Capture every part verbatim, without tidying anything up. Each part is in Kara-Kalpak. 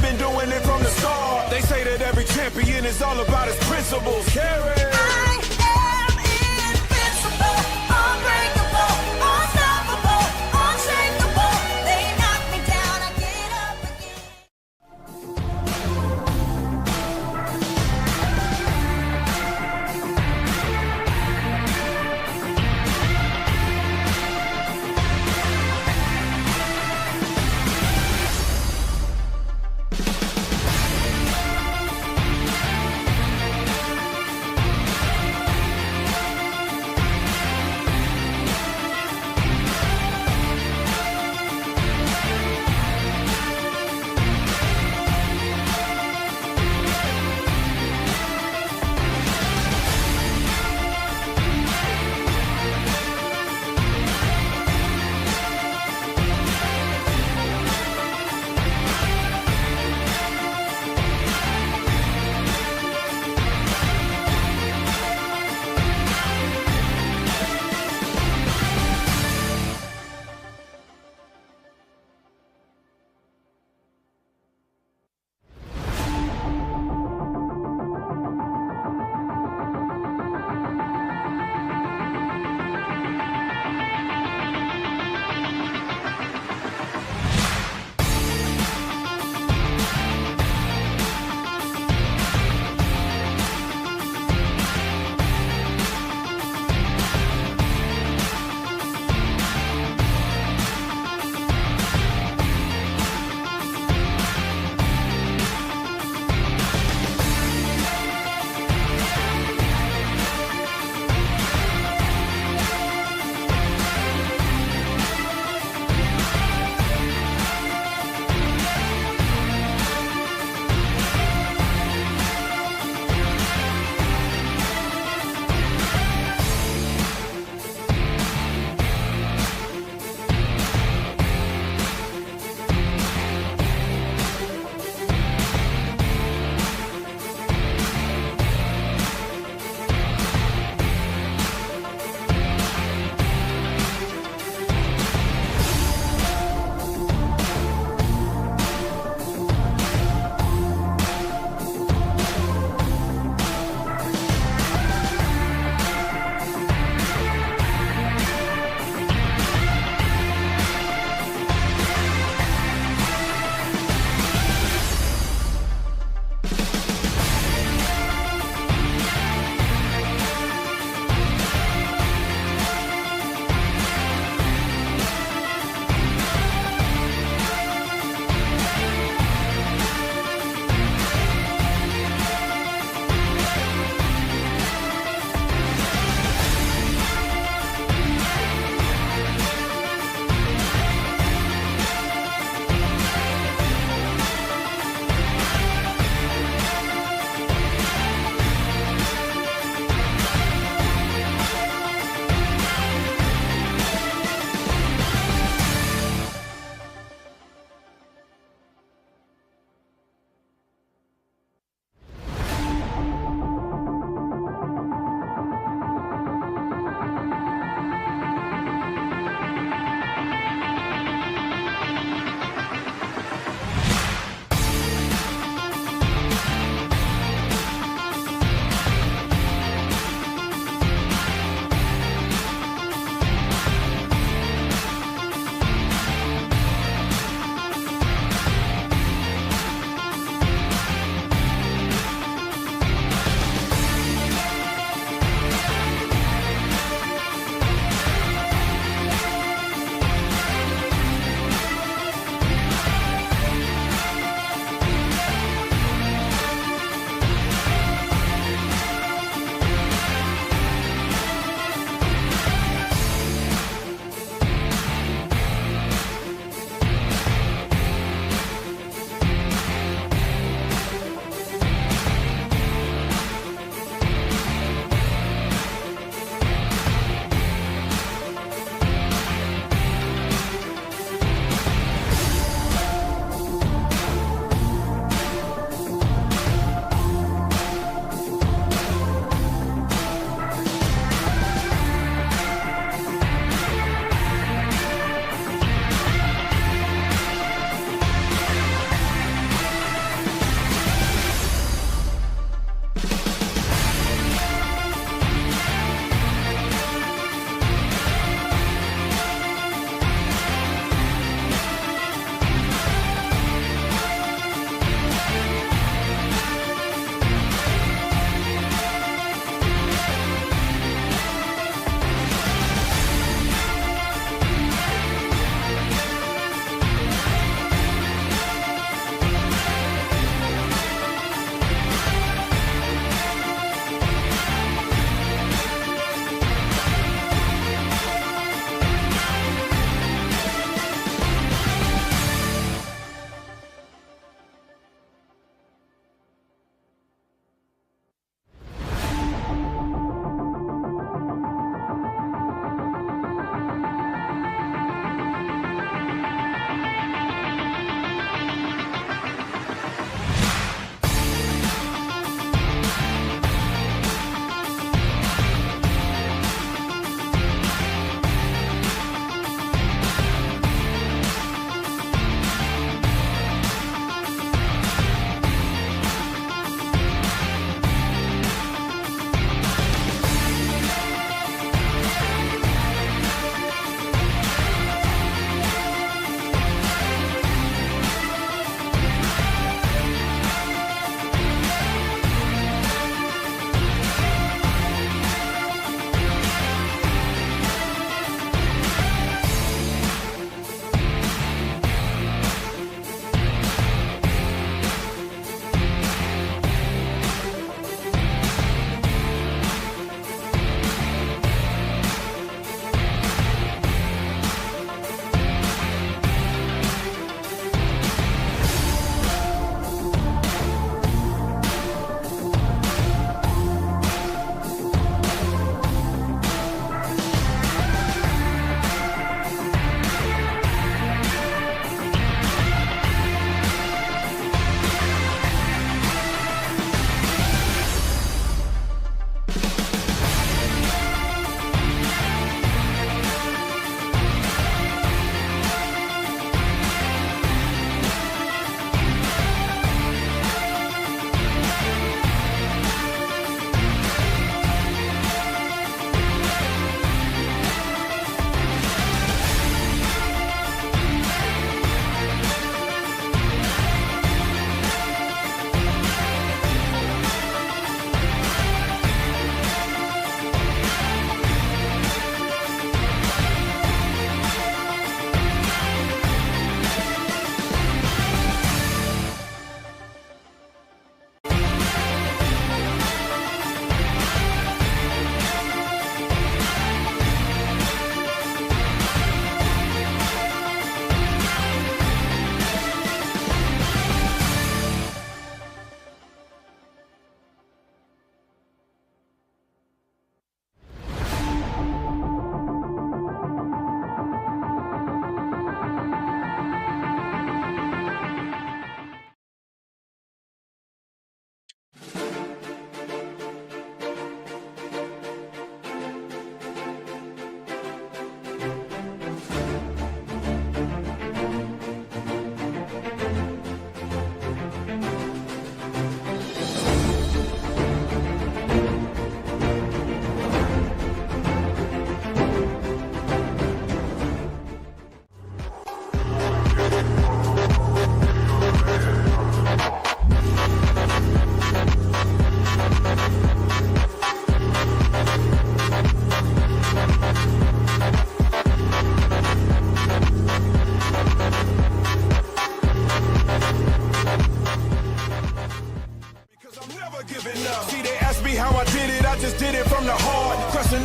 Been doing it from the start. They say that every champion is all about his principles. Carry. I am invincible, unbreakable, unstoppable, unshakable. They knock me down, I get up again.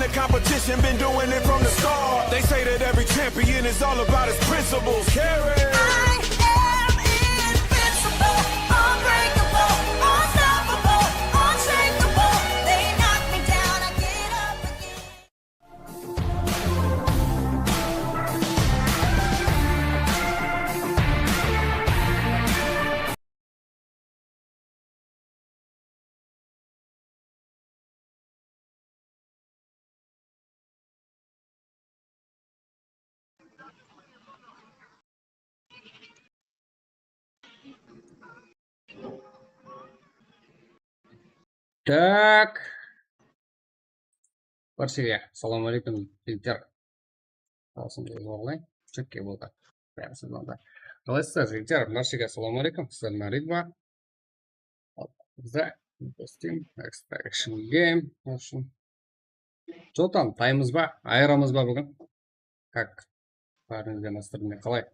The competition been doing it from the start. They say that every champion is all about his principles. Carry. I am invincible, unbreakable, unstoppable, unshakable. They knock me down, I get up again. Tak. Bárshege assalawma áleykum, jigitler. Dawısımdı zorlay. Chekke boldı. Bárisi boldı. Qalaysızlar, jigitler? Bárshege assalawma áleykum. Sizler Maridba. Bizde Steam, Extraction Game. В общем, что там, taymız ba? Ayıramız ba búgin? Как? Bárińizge настроение qalay?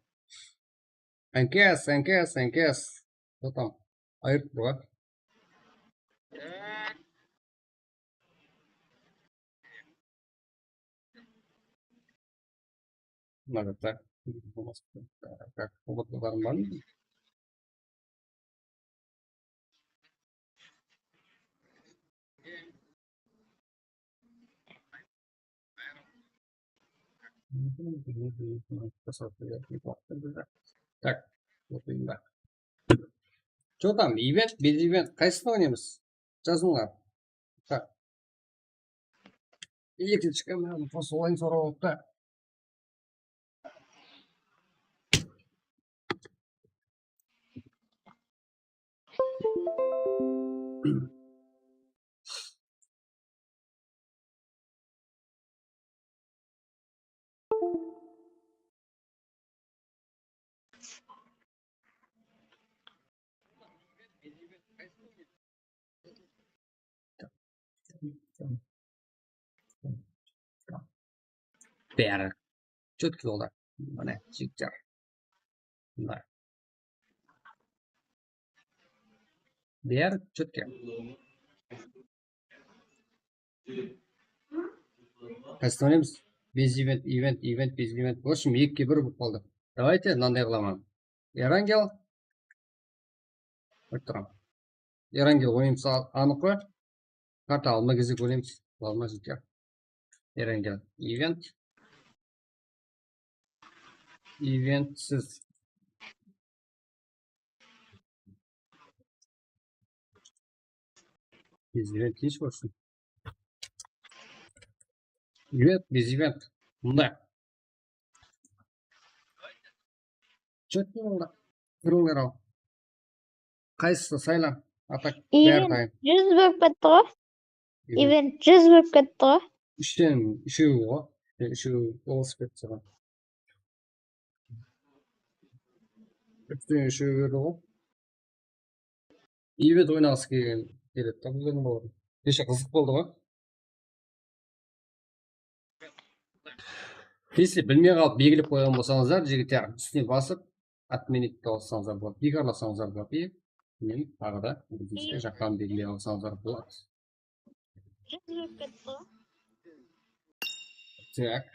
N K S, N K S, N K S. Что там? Ayırıp bura. Mına jaqta. Как? Robotlarım bar ma? Так, вот именно. Что там, event, без event, qaysısın oynaymız? Jazıńlar. Так. Ekinshi kameranı qosıp alayın, sorap alıp ta. Bári. Четкий oldı. Mine, jigitler. Mına. Bári четкий. Qaysısın oynaymız? Без event, event, event, без event. В общем, ekige bir bolıp qaldı. Давайте, mınanday qılaman. Erangel. Qoyıp turaman. Erangel oynaymız, a-, anıq qo. Karta alma gezek oynaymız. Alma jigitler. Erangel. Event. Eventsiz. Biz event tinch bolsın. Event, biz event. Mında. Четкий boldı. Turıńlar al. Qaysısı sayla? Atak, bári event tayın. Júz bolıp ketti ǵoy. Event. Event júz bolıp ketti ǵoy. Úshten úshewi ǵoy. E, úshewi ıǵısıp ketti soǵan. Úshten úshewi berdi ǵoy. Event oynaǵısı kelgen, keledi da, búlgen boldı. Keshe qızıq boldı ǵoy. Если bilmey qalıp belgilep qoyǵan bolsańızlar, jigitler, ústine basıp, отменить ta bassańızlar boladı, biykarlasańızlar boladı. Iya, men taǵı da ózińizge jaqqanın belgiley alsańızlar boladı. Tak.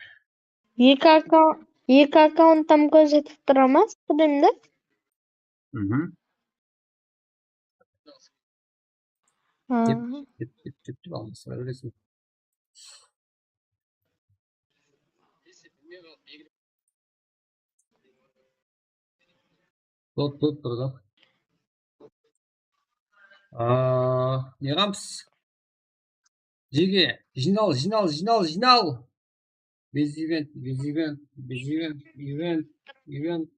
Eki akkaunt, eki akkaunttan kórsetip tura ma streamde? Mhm. Ha. Ket, ket, ket, ket, ket, almastıra beresiń. Top, top, turdı. Aa, ne qılamız? Jege, jıynal, jıynal, jıynal, jıynal. Без event, без event, без event, event, event.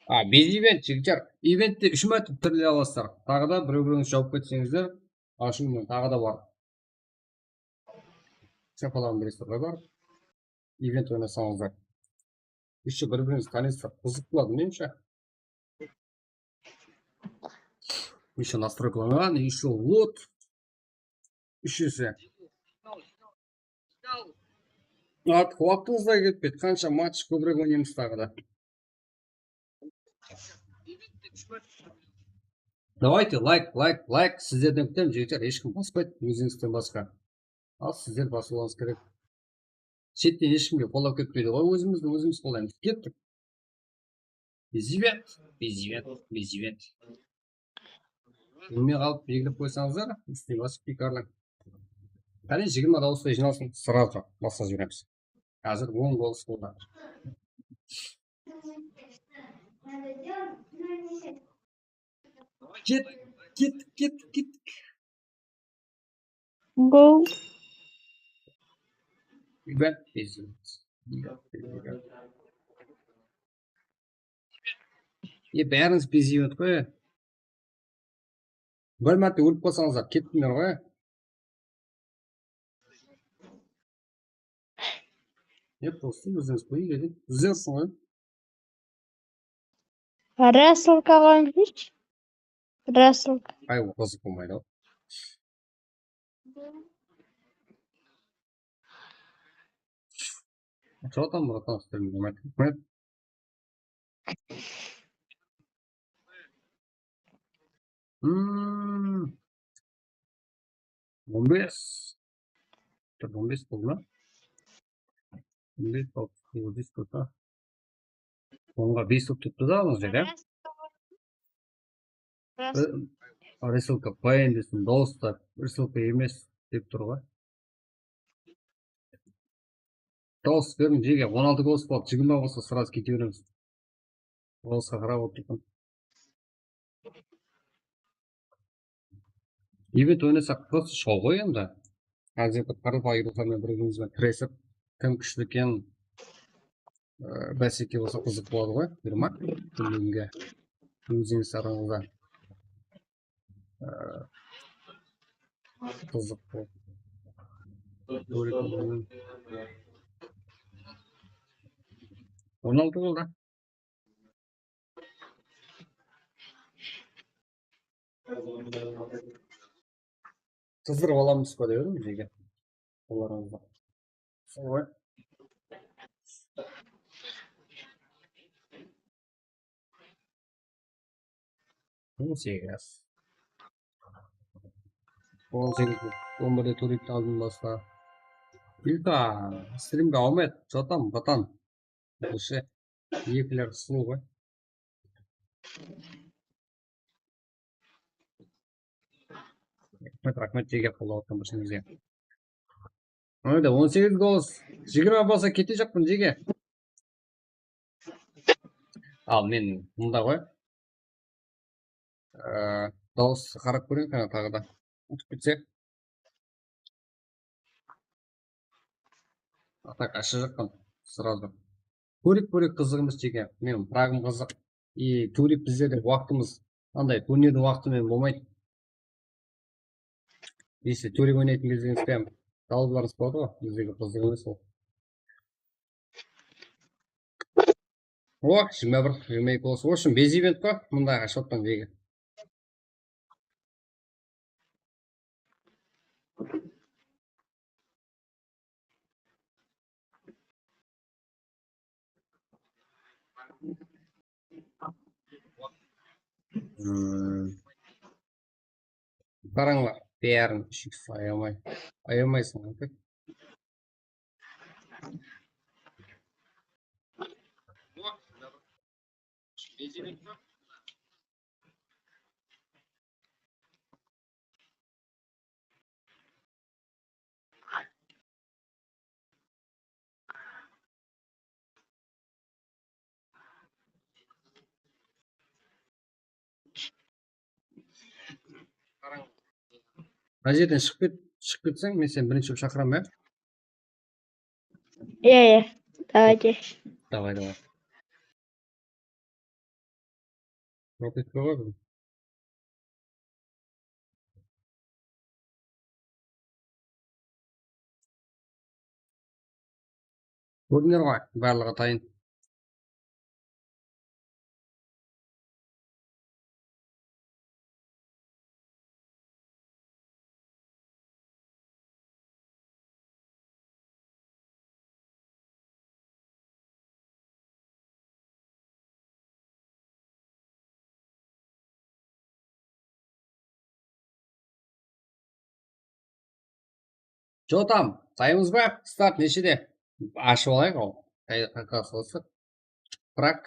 A, без event, jigitler. Eventte úsh márte túrle alasızlar. Taǵı da birew-birewińiz jawıp ketseńizler, ashıwınan taǵı da bar. Shapalaǵın bireysizler bar. Event oynasańızlar. Ещё bir-birińizdi tanaysızlar. Qızıq boladı, menimshe. Ещё настройкаланǵan, ещё вот. Úshisi. Artıq waqtımız da ketpedi. Qansha match kóbirek oynaymız taǵı da. Давайте, layk, layk, layk. Sizlerden kútemen, jigitler, hesh kim baspaydı, ózińizden basqa. Al, sizler basıwıńız kerek. Shetten hesh kimge qollap ketpeydi ǵoy, ózimizdi ózimiz qollaymız. Kettik. Bezivet, bezivet, bezivet. Bilmey qalıp belgilep qoysańızlar, ústine basıp tiykarlań. Qáne, jigirma dawıs jıynalsın, сразу basqa jiberemiz. Házir on golosqa boldı. Ket, ket, ket, ket. Go. Revят, bezivet. E, bárińiz bezivet ǵoy. Bir márte ólip qalsańızlar, kettińler ǵoy. E, просто ózińiz qoyıń, dedi. Bizler ushın ǵoy. Rasilka qoyıńızshı. Rasilka. Ay, qızıq bolmaydı ǵoy. Что там, братан, stream болмайды. Рахмет. Hmm. On bes. Tur, on bes boldı ma? On bes, on bes bolsa. Onǵa bes bolıp turıptı da, mına jerde. Ras. I, rasilka, payın desin, dawısta rasilka emes dep tur ǵoy. Dawıs beriń, jege, on altı golos boldı, jigirma bolsa, сразу kete beremiz. Golosqa qarap otırıppan. Event oynasaq, просто show ǵoy endi. Házir bir qarılpa ayırıwxanına bir-birimizben tiresip, kim kúshli eken, e, báseke bolsa qızıq boladı ǵoy, jigirma kúnge. Ózińiz arańızda. E, qızıq bol. On altı boldı. Qızdırıp alamız ba dep edim, jege. Olarıńızda. Sol ǵoy. On segiz. On segiz, on birde tórepti aldın basqa. Ilka, strimge áwmet, jotam, bratan. Вообще, ekiler sulıw ǵoy. Raxmet, raxmet, jege, qollap atqan bárshemizge. Mına da on segiz golos, jigirma bolsa ketejaqpan, jege. Al, men mında ǵoy. Ee, dawıs qarap kóreyin, qana, taǵı da. Utıp ketse. Atak ashıp jaqpan, сразу. Tórep, tórep qızıq emes, jege. Meniń pragım qızıq. И tórep bizlerde waqtımız, anday, turnirdin waqtı menen bolmaydı. Если tórep oynaytın gezde прям dawızlarıńız boladı ǵoy, bizdegi qızıq emes ol. O, jigirma bir, jigirma eki bolsa. В общем, без event pa? Mında ashıp atpan jege. Hmm. Qarańlar, bárin úsh iks ayamay. Ayamaysań, aka. Mına jerden shıǵıp ket, shıǵıp ketseń, men seni birinshi bolıp shaqıraman, ya? Iya, iya. Давайте. Давай, давай. Jawap etpey qoydı. Kórdińler ǵoy, barlıǵı tayın. Jotam, taymız ba? Start neshede? Ashıp alayıq ol. Qay-, qay-, qay-, qay-, Prag.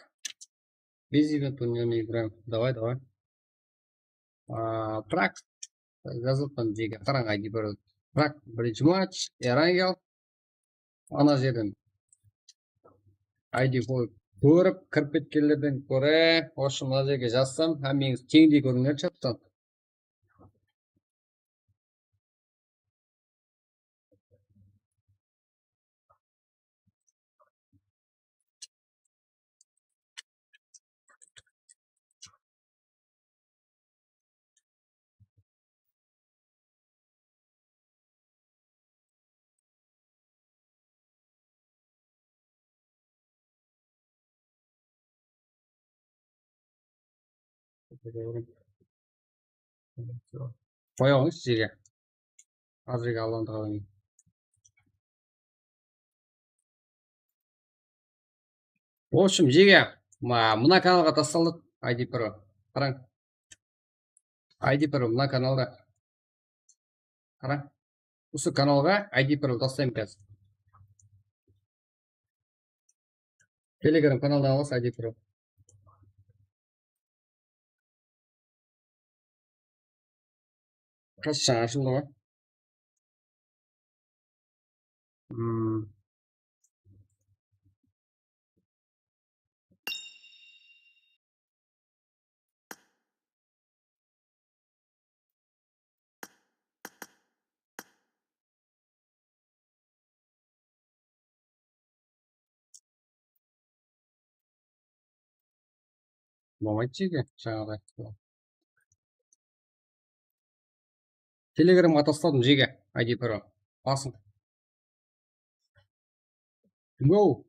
Biz event, turnirini играем. Давай, давай. A, Prag. Jazıppan, jege qarań, I D bir. Prag birinshi match, Erangel. Ana jerden I D qoyıp, kórip, kirip ketkenlerden kóre, вообще, mına jerge jazsam, hámmeńiz teńdey kórińler, chattan. Qoya qoyıńız jege. Házirge allandı qalań. В общем, jege, ma-, mına kanalǵa taslandı I D Pro. Qarań. I D Pro mına kanalda. Qarań. Usı kanalǵa I D Pro taslayman házir. Telegram kanaldan alasız I D Pro. Qashan ashıldı ǵoy? Hmm. Bolmaydı, jege, jańaǵıday. Telegramǵa tasladım, jege, I D Pro. Basıń. Go.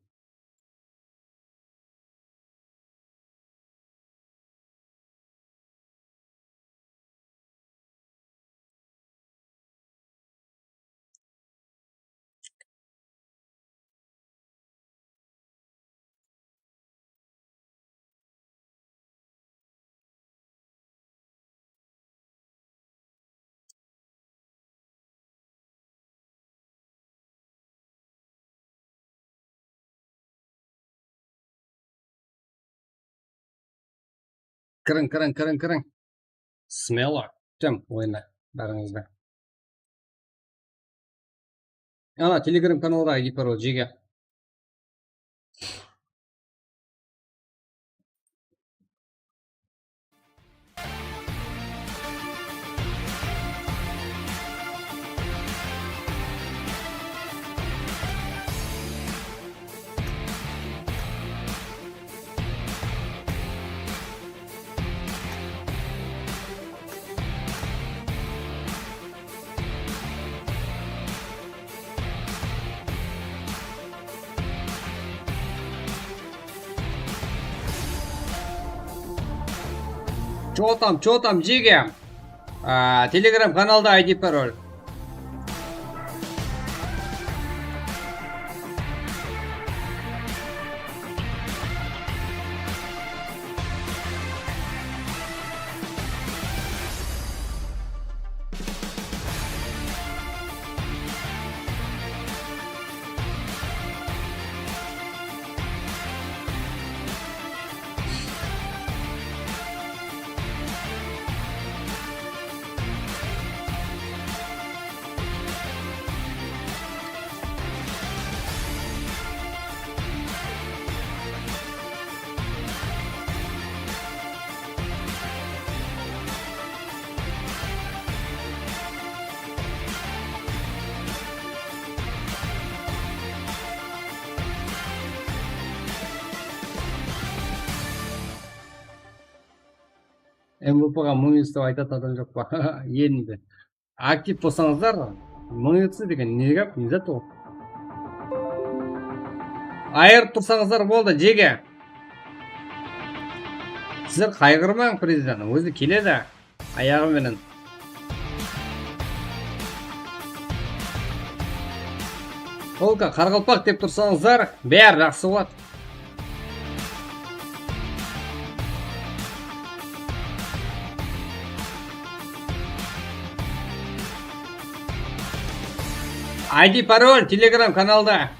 Kiriń, kiriń, kiriń, kiriń. Смело. Kútem oyındı bárińizdi. Ana, Telegram kanalda I D Pro, jege. Чё там, чё там, jege? A, Telegram kanalda I D Pro. M V P-ǵa mıń usı dep aytatın adam joq pa? Endi. Aktiv bolsańızlar, mıń usı degen ne gáp, ne zat ol? Ayırıp tursańızlar boldı, jege. Sizler qayǵırmań, prezident, ózi keledi. Ayaǵı menen. Polka, qaraqalpaq dep tursańızlar, bári jaqsı boladı. I D parol, Telegram kanalda.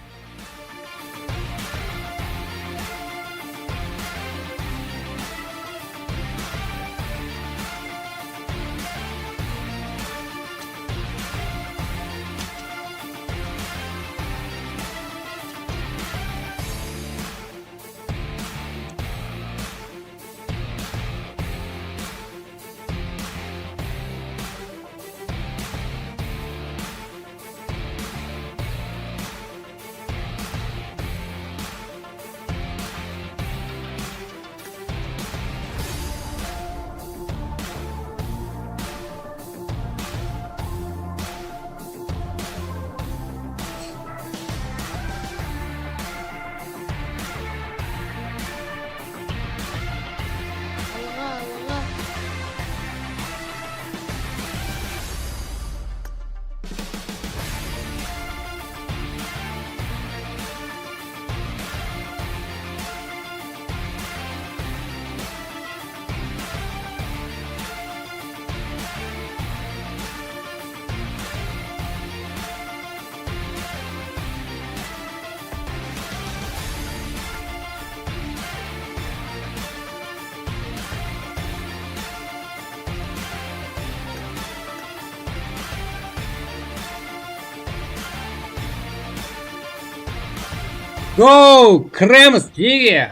Go, kiremiz, jege!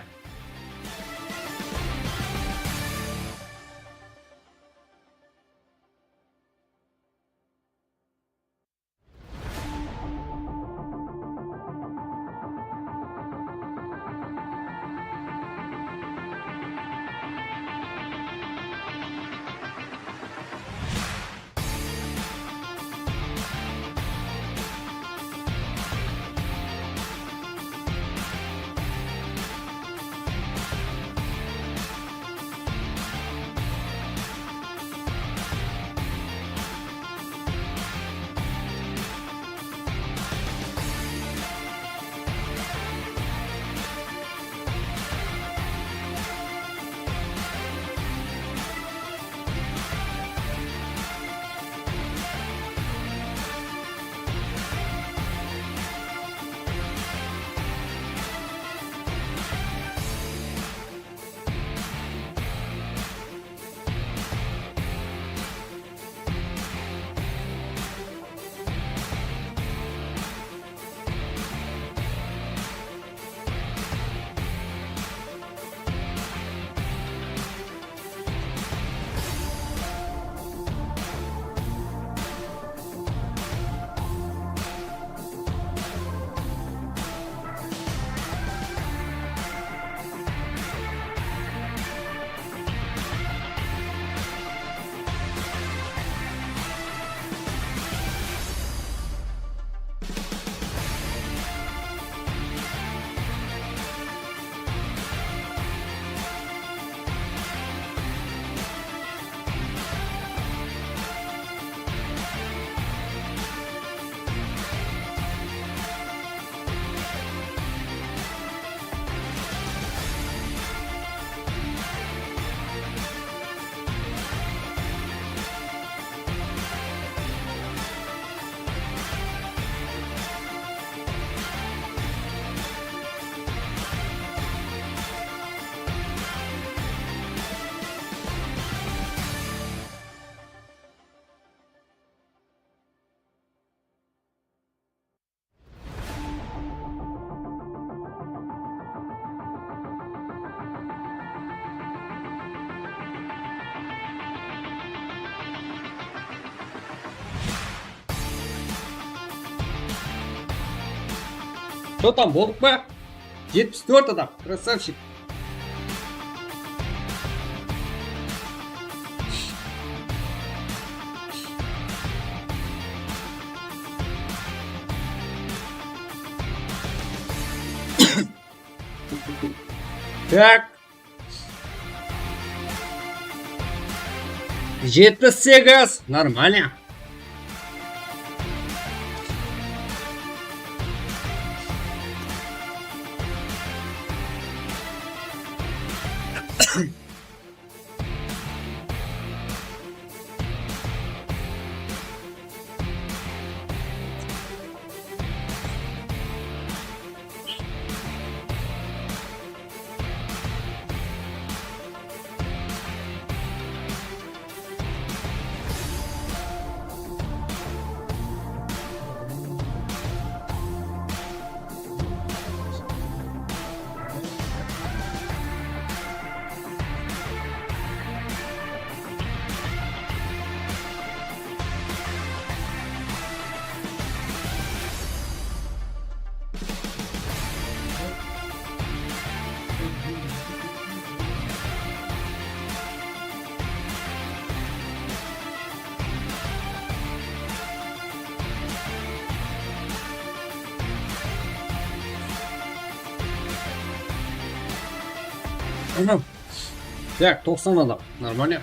Что там, boldıq pa? Jetpis tórt adam, красавчик. Так. Jetpis segiz, нормально. Aha. Так, toqsan adam. Нормально.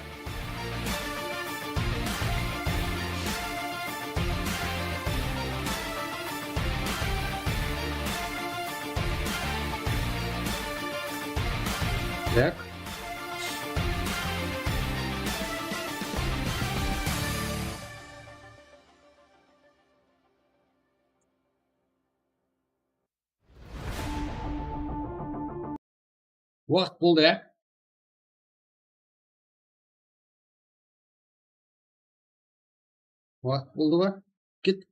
Так. Waqıt boldı, ya? Waqıt boldı ma? Ket.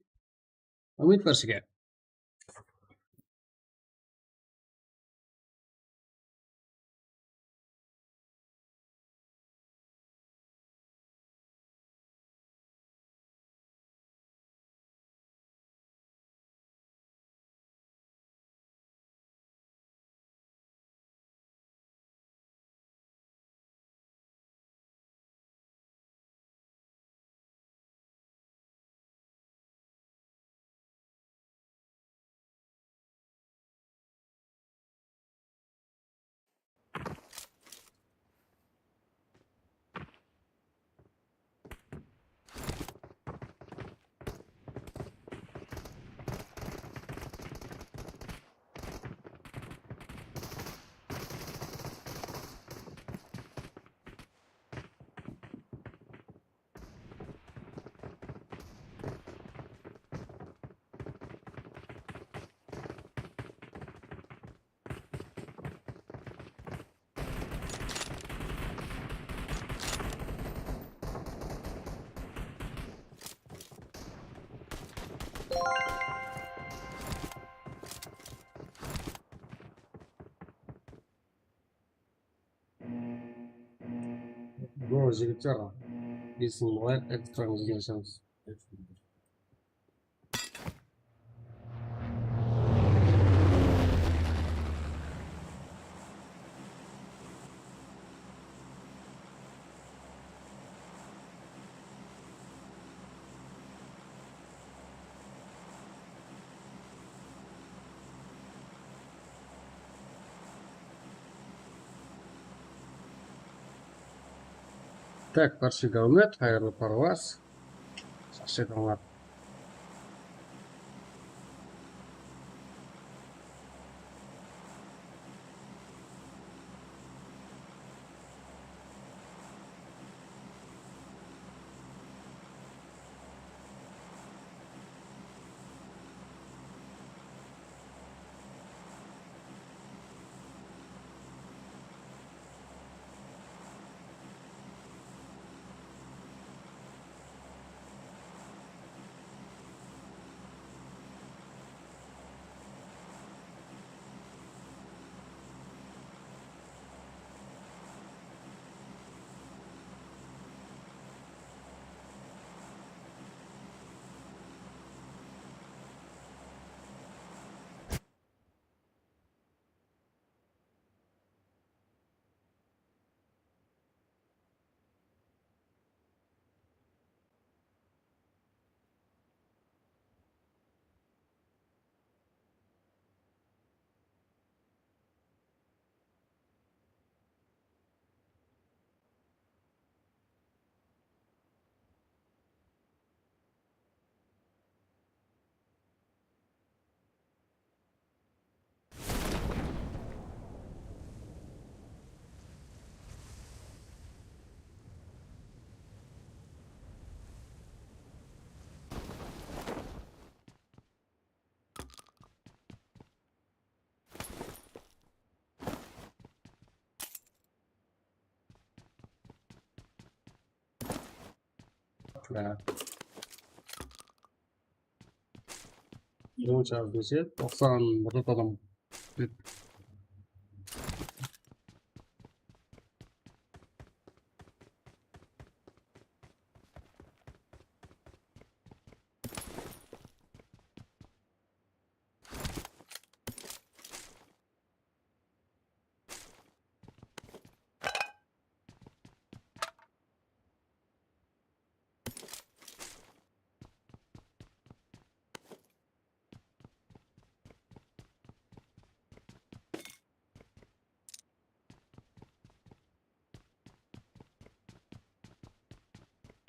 Umid bar sizge. Jigitler, esin alayıq, ekstramız kelishemiz. Tak, barshege húrmet, qayırlı parwaz. Jaqsı edi, ońlar. Onsha bizde toqsan bir adam.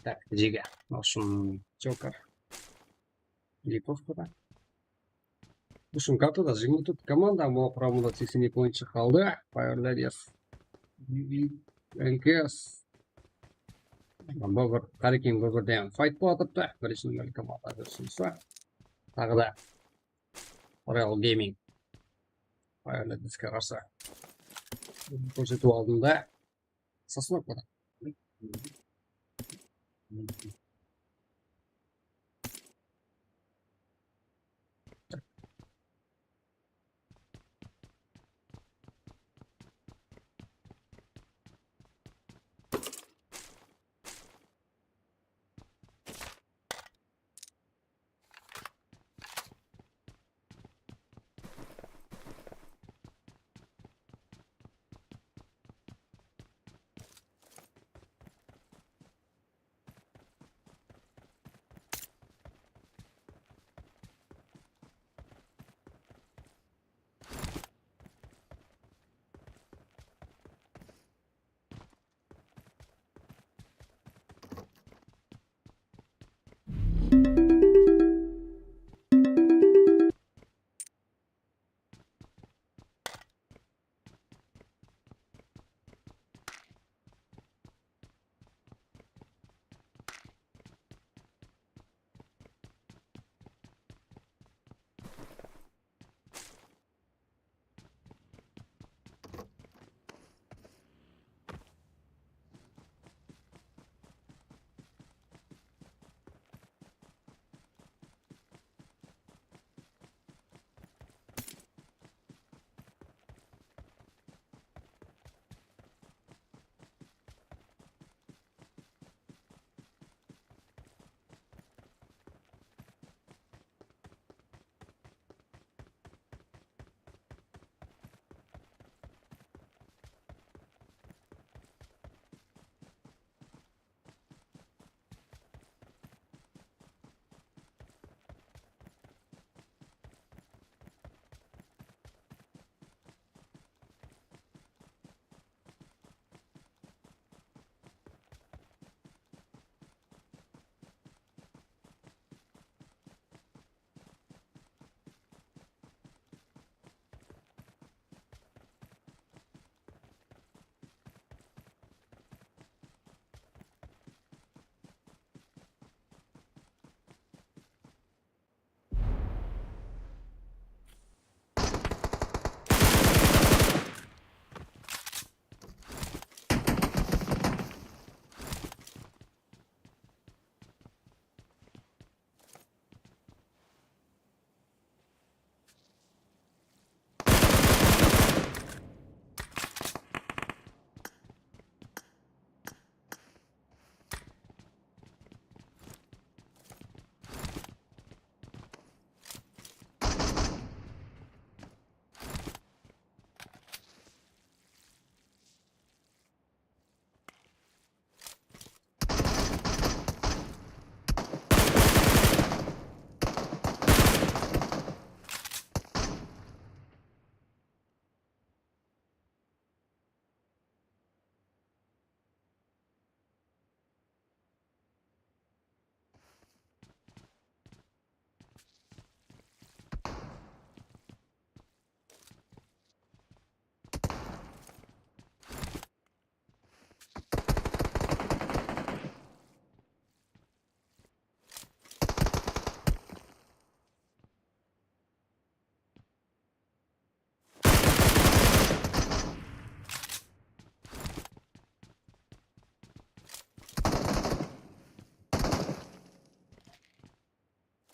Tak, jege. Al ushın Joker. Lipovka da. Ushın kartada jigirma tórt komanda, ama quramında seksen eki oyınshı qaldı. Fire Ladies. N K S. Bobir, Qárekeń Bobirden fight bolıp atırıptı. Birinshi nomer komanda ushınshısı. Taǵı da Royal Gaming. Fire Ladies'ke qarsı. Kórsetiw aldında. Sasınıp atır.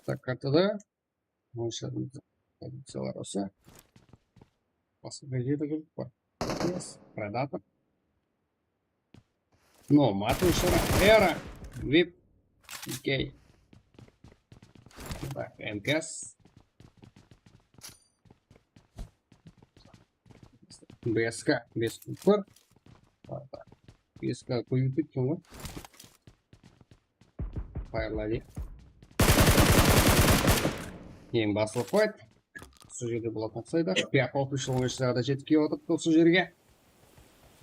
Tak, kartada. Onsha poziciyalar usı. Basqa qayerde kelip bar. Yes, Predator. Nomad ushara. Era. Vip. Okey. Tak, M K S. B S K, bes kuper. B S K kóbeytip ketken ǵoy. Fayırlaydı. Eń baslı fight. Usı jerde bolatuǵın uqsaydı. Qıpıya qopıshlı oyınshılar da jetip kelip atırıptı usı jerge.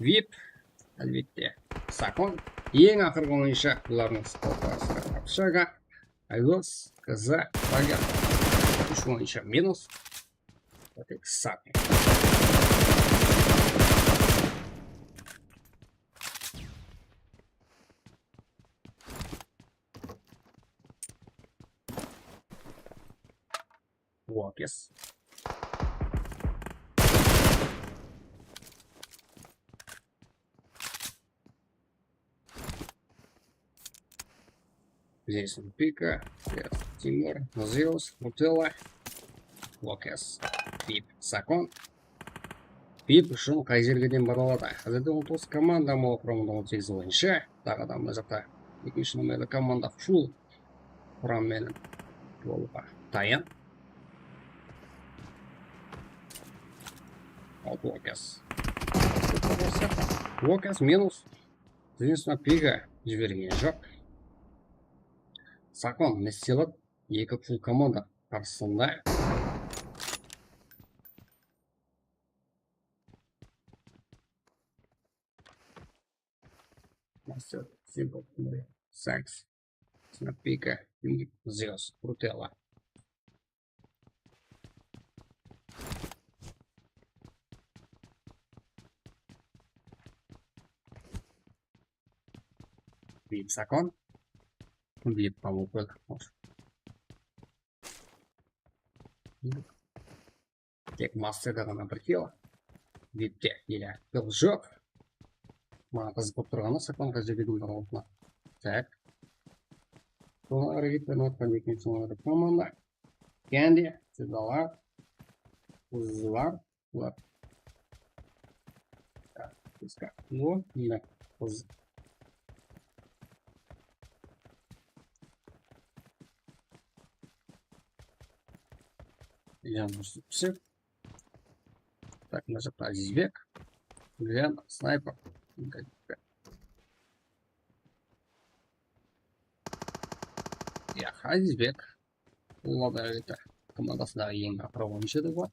Vip, álbette, Sakon. Eń aqırǵı oyınshı bulardıń skorı arasında Kapshaga, Aydos, K Z, Lager. Úsh oyınshı minus. Tek Sakon. Walkers. Здесь Пика, Timur, Zeus, Nutella, Walkers, Vip, Sakon. Vip ushın qay jerge deyin baradı? Házirde on toǵız komanda, mol quramında on segiz oyınshı. Taǵı da mına jaqta ekinshi nomerli komanda full quram menen bolıwǵa tayın. Al, Walkers. Walkers minus. Zensna Piga jibergen joq. Sakon ne islep atır? Eki full komanda qarsısında. Master, Simple, Sax, Snapika, Zeus, Brutella. Vip Sakon. Vip, по-моему, tek Masterda ǵana bir kill. Vipte ele kill joq. Maǵan qızıq bolıp turǵanı Sakon qay jerge degen baralatına. Tak. Soǵan háreket etip atqan ekinshi komanda. Kendi, Sedalar, Qızlar, bular. Tak, bizge. O, mine, qız. Yanlış psep. Tak, mına jaqta Azizbek. Gren, snayper. Ya, Azizbek. Bul da, это, komandasındaǵı eń aqırǵı oyınshı edi bul.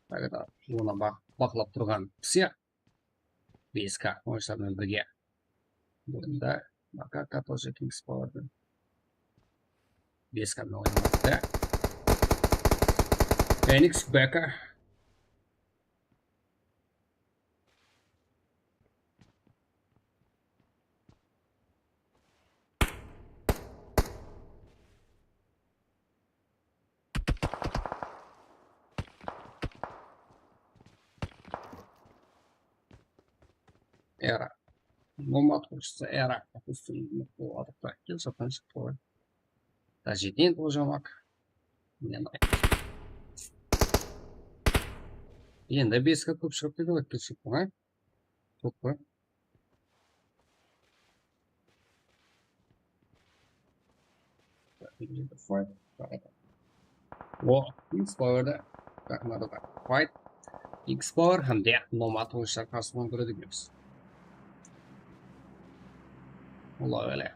Tak, это, onı baq-, baqlap turǵan psix. B S K oyınshılar menen birge. Bunda Makaka тоже Kings Power'dı. B S K menen oynadı. Phoenix Beka. Era. Nomad qoyshısı Era. Допустим, bul atıqta kel, satın shıqtı ǵoy. Tajidin boljamaq. Men ayt. Endi B S K kóp shıǵıp ketedi ǵoy, ketiship ǵoy. Kóp ǵoy. O, X Power'da. Tak, mına da fight. X Power hám de Nomad oyınshılar qarsılıq kóredi ekeniz. Ola ele.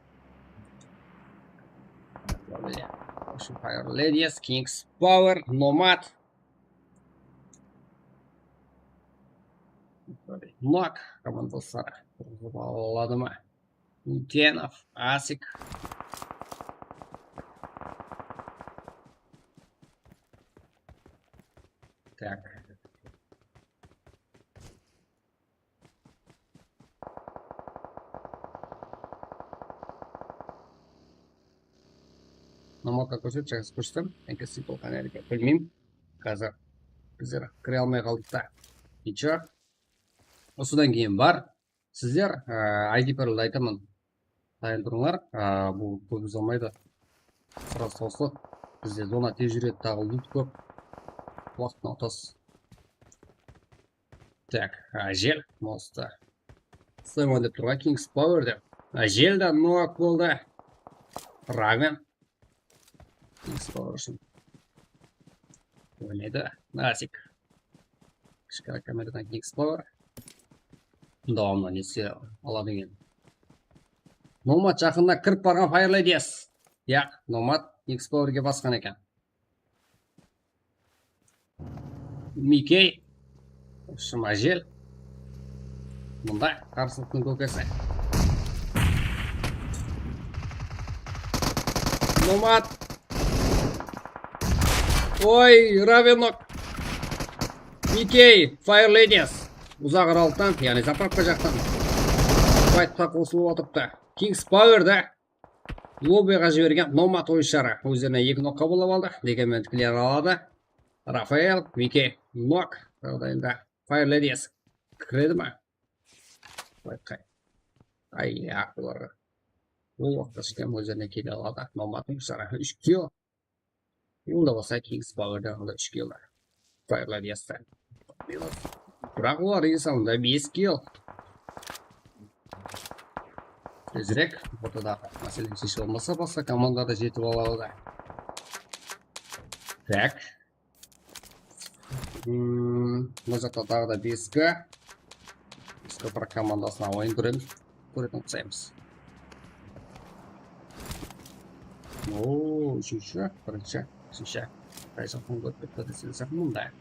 Ola ele. Ocean Fire Ladies, Kings Power, Nomad. Nok komandası. Aladı ma? Ultenov, Asik. Tak. Nomadqa kórset, jaqsı kórsetsem, Enke Simple qanday eken, bilmeymen. Házir bizler kire almay qaldıq ta. Ничего. Usıdan keyin bar. Sizler, e, I D paroldı aytaman. Dayın turıńlar, e, bul kóp uzalmaydı. Сразу tawsıladı. Bizde zona tez júredi, taǵı lut kóp. Waqtın utas. Tak, Ájel, monstr. Slayman dep turǵan, King's Power dep. Ájel de nok boldı. Raven. King's Power ushın. Oynaydı. Nasik. Kishkene kameradan King's Power. Dawamınan eske aladı eken. Nomad jaqında kirip barǵan Fire Ladies. Ya, Nomad King's Powerge basqan eken. Mikey. Shımajel. Mında qarsılıqtıń kókesi. Nomad. Oy, Ravenok. Mikey, Fire Ladies. Uzaq arallıqtan, yaǵnıy zapravka jaqtan. Fightqa qosılıp otırıptı. King's Power da. Lobbyǵa jibergen Nomad oyınshıları. Ózlerine eki nokqa bolıp aldı. Degenmen clear aladı. Rafael, Mike, nok. Jaǵdayında Fire Ladies kiredi ma? Bayqay. Ay, ya, bularǵa. Bul waqıtta ishkem ózlerine kele aladı. Nomad oyınshıları úsh kill. Onda bolsa King's Powerdan aldı úsh kill. Fire Ladies'ten. Biraq olar esaplında bes kill. Tezirek ortadaǵı másele sheship almasa, basqa komanda da jetip aladı. Tak. Hmm, mına jaqta taǵı da bes K. Biz Topıraq komandasına oyın kóremiz. Kóretin uqsaymız. Oo, úshinshi, birinshi, úshinshi. Qaysı waqıttan kórip ketedi deseń, mında.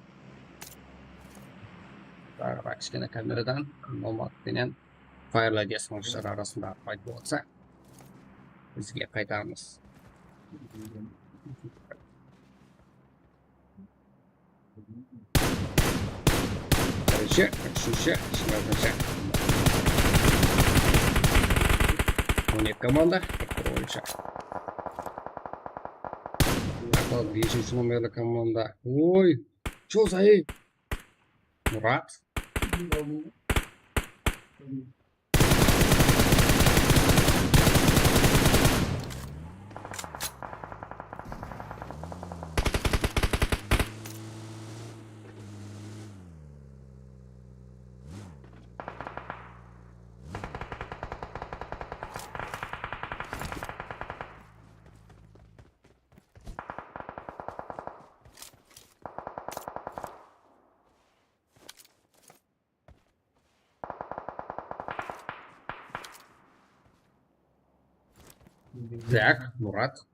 Taǵı da kishkene kameradan Nomad penen Fire Ladies oyınshıları arasında fight bolsa, bizge qaytarıńız. Birinshi, úshinshi, ishimizdinsha. On eki komanda, bir tur boyınsha. Aqıl, beshinshi nomerli komanda. Oy, chё za, ey? Murat. Так, Murat.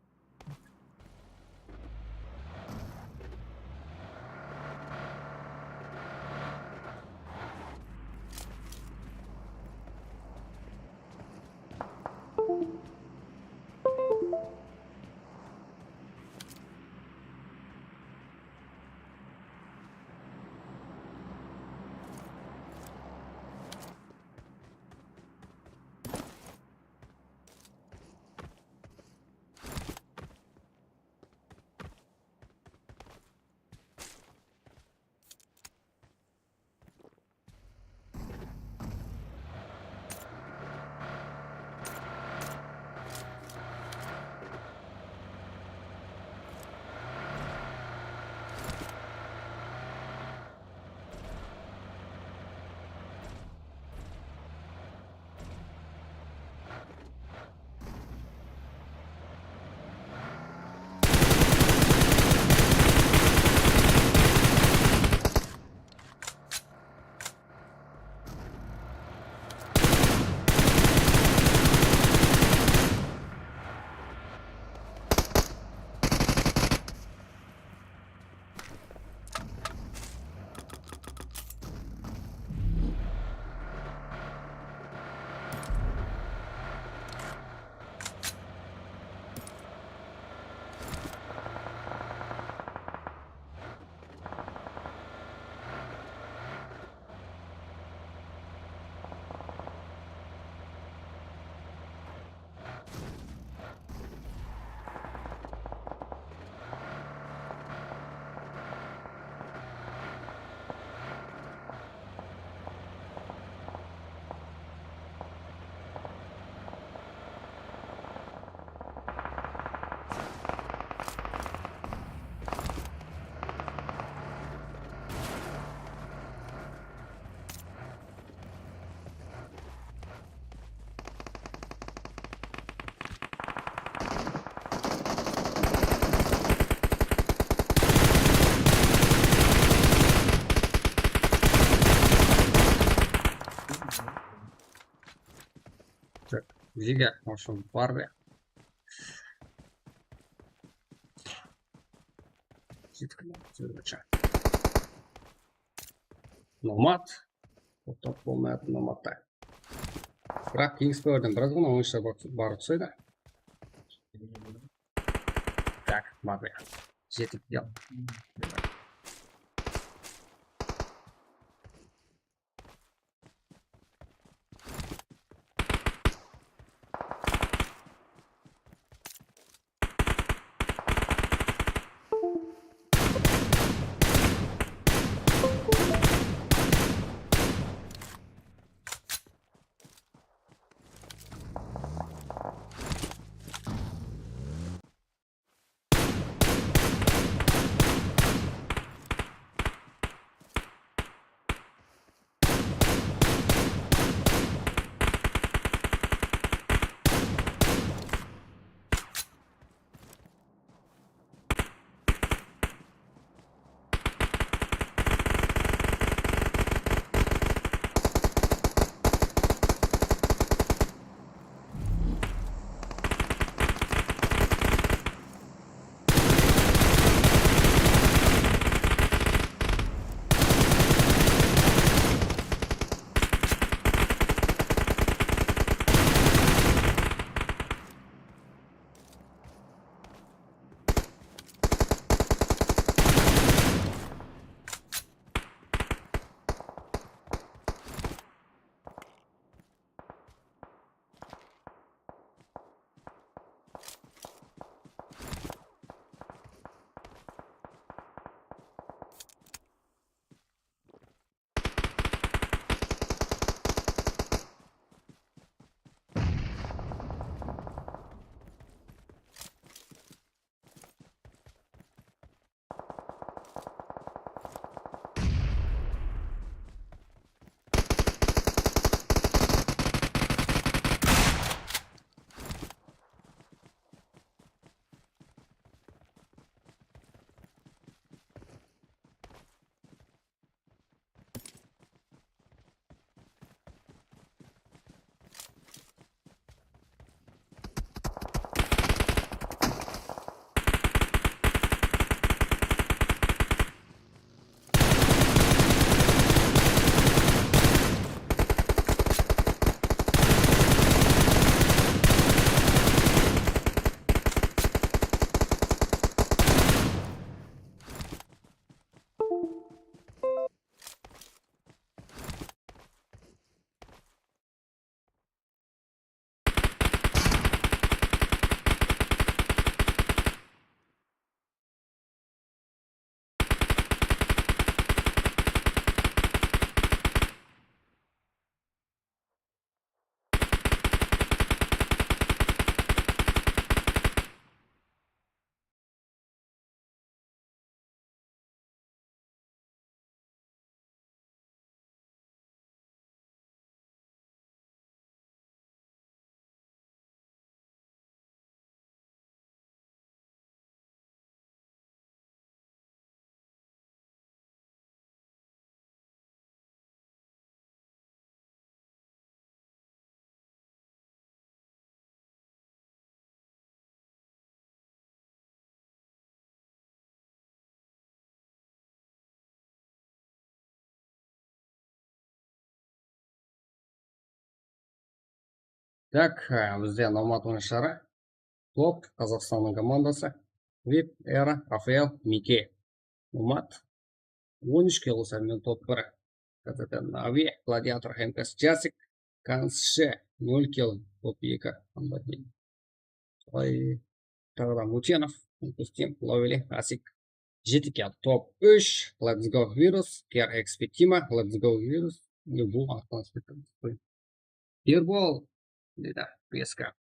Bizge, в общем, bar be? Jetik, Nomad. Toqtap bolmayatın Nomadta. Biraq Kingspowerden biraz ǵana oyınshılar bar, bar uqsaydı. Tak, bar be. Jetik, ya. Tak, e, bizde Nomad oyınshıları. Top, Qazaqstannıń komandası. Vip, Era, Rafael, Mike. Nomad. On úsh kill qılsa, men top bir. K T T Navi, Gladiator, M K S Jasik, Kanshe, nol kill, top eki, Ambatin. Ay, taǵı da Mutenov, Ankustin, Lovely, Asik. Jeti kill, top úsh, Let's Go Virus, K R X P Tima, Let's Go Virus. Ne, bul atlas. Erbol, dedi, beska.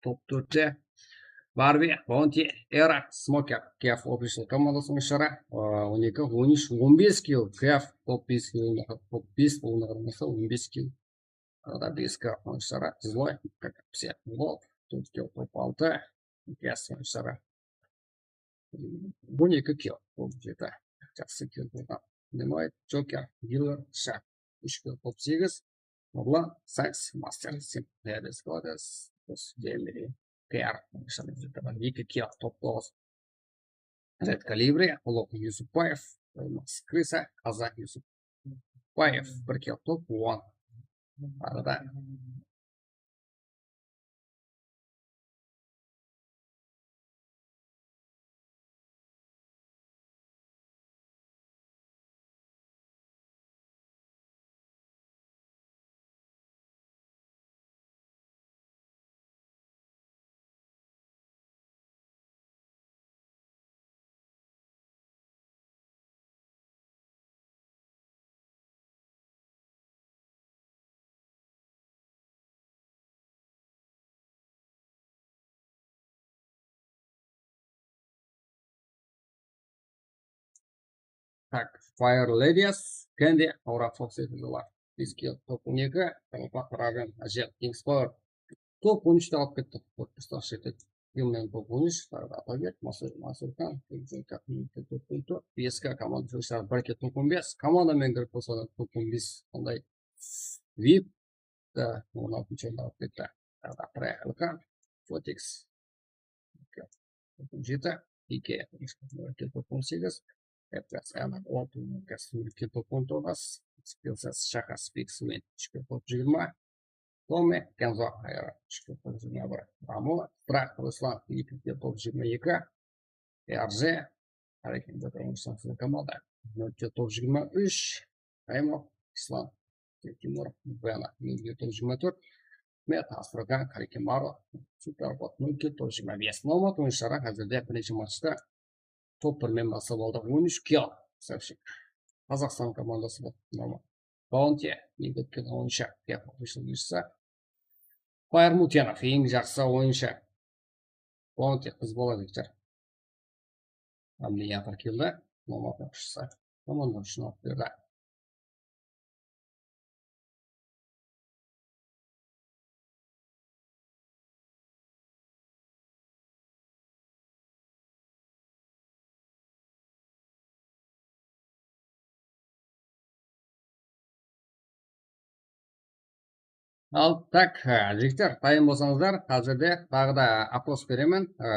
Top tórtte Barbie, Bounty, Era, Smoker, Kef Official komandası oyınshıları, aa, on eki, on úsh, on bes kill, Kef top bes kill, top bes bolǵanına qaramastı, on bes kill. Arada beska oyınshıları, Zloy, как все, Wolf, tórt kill, top altı, Kef oyınshıları. On eki kill, top jeti. Jaqsı kill bolǵan. Dynamite, Joker, Healer, Shark. Úsh kill, top segiz. Nurlan, Science Master, Simple Skills, Demiri, P R, eki kilo, top toǵız. Red Calibri, Ulugh Yusupbaev, Elmas Krisa, Azat Yusupbaev, bir kilo top, on. Arada. Tak, Fire Ladies, Candy, Aura Fox edi bular. Bes kilo top on eki, Qalpaq Raven, Ajep, Kings Power. Top on úshti alıp ketti. Top úshti alıp ketti. Yılmen top on úsh, Sarıda Ataberk, Masur, Masurkan, Kenzeka, Kenzeka, top on tórt, B S K komanda júrisi, bir kilo top on bes, komanda menen kirip qolsa da top on bes, qanday vip, da, on altınshı orındı alıp ketti. Sarıda Pre, Ilkan, Fotix, jeti, Ike, to'qson segiz, F P S, Ana, on to'qqiz, Ike, to'qson to'qqiz, Spilsa, Shaka, Spix, Men, ikki to'qqiz yuz yigirma, Tome, Kenzo, Ayara, ikki to'qqiz yuz yigirma bir, Ramula, Strah, Ruslan, ikki to'qqiz yuz yigirma eki, R Z, Harekin, komanda, nol to'qqiz yuz yigirma uch, Raimov, Islam, Timur, Bena, nol to'qqiz yuz yigirma to'rt, Met, Astrogan, Karikimaru, Superbot, nol to'qqiz yuz yigirma bes. Nomad o'yinshilari hozirda birinchi matchda top bir men boshlab oldi. O'n uch kill, so'vshik. Qozog'iston komandasi bor. Nomad. Bounty, yigirma o'yinshi, Fire Mutenov, eng jaqsı o'yinshi. Bounty, qız bola, jigitler. Hamle yaqır keldi. Nomad o'yinshisi. Komanda uchun olib berdi. Al, tak, e, jigitler, tayın bolsańızlar, házirde taǵı da oпрос beremen. E,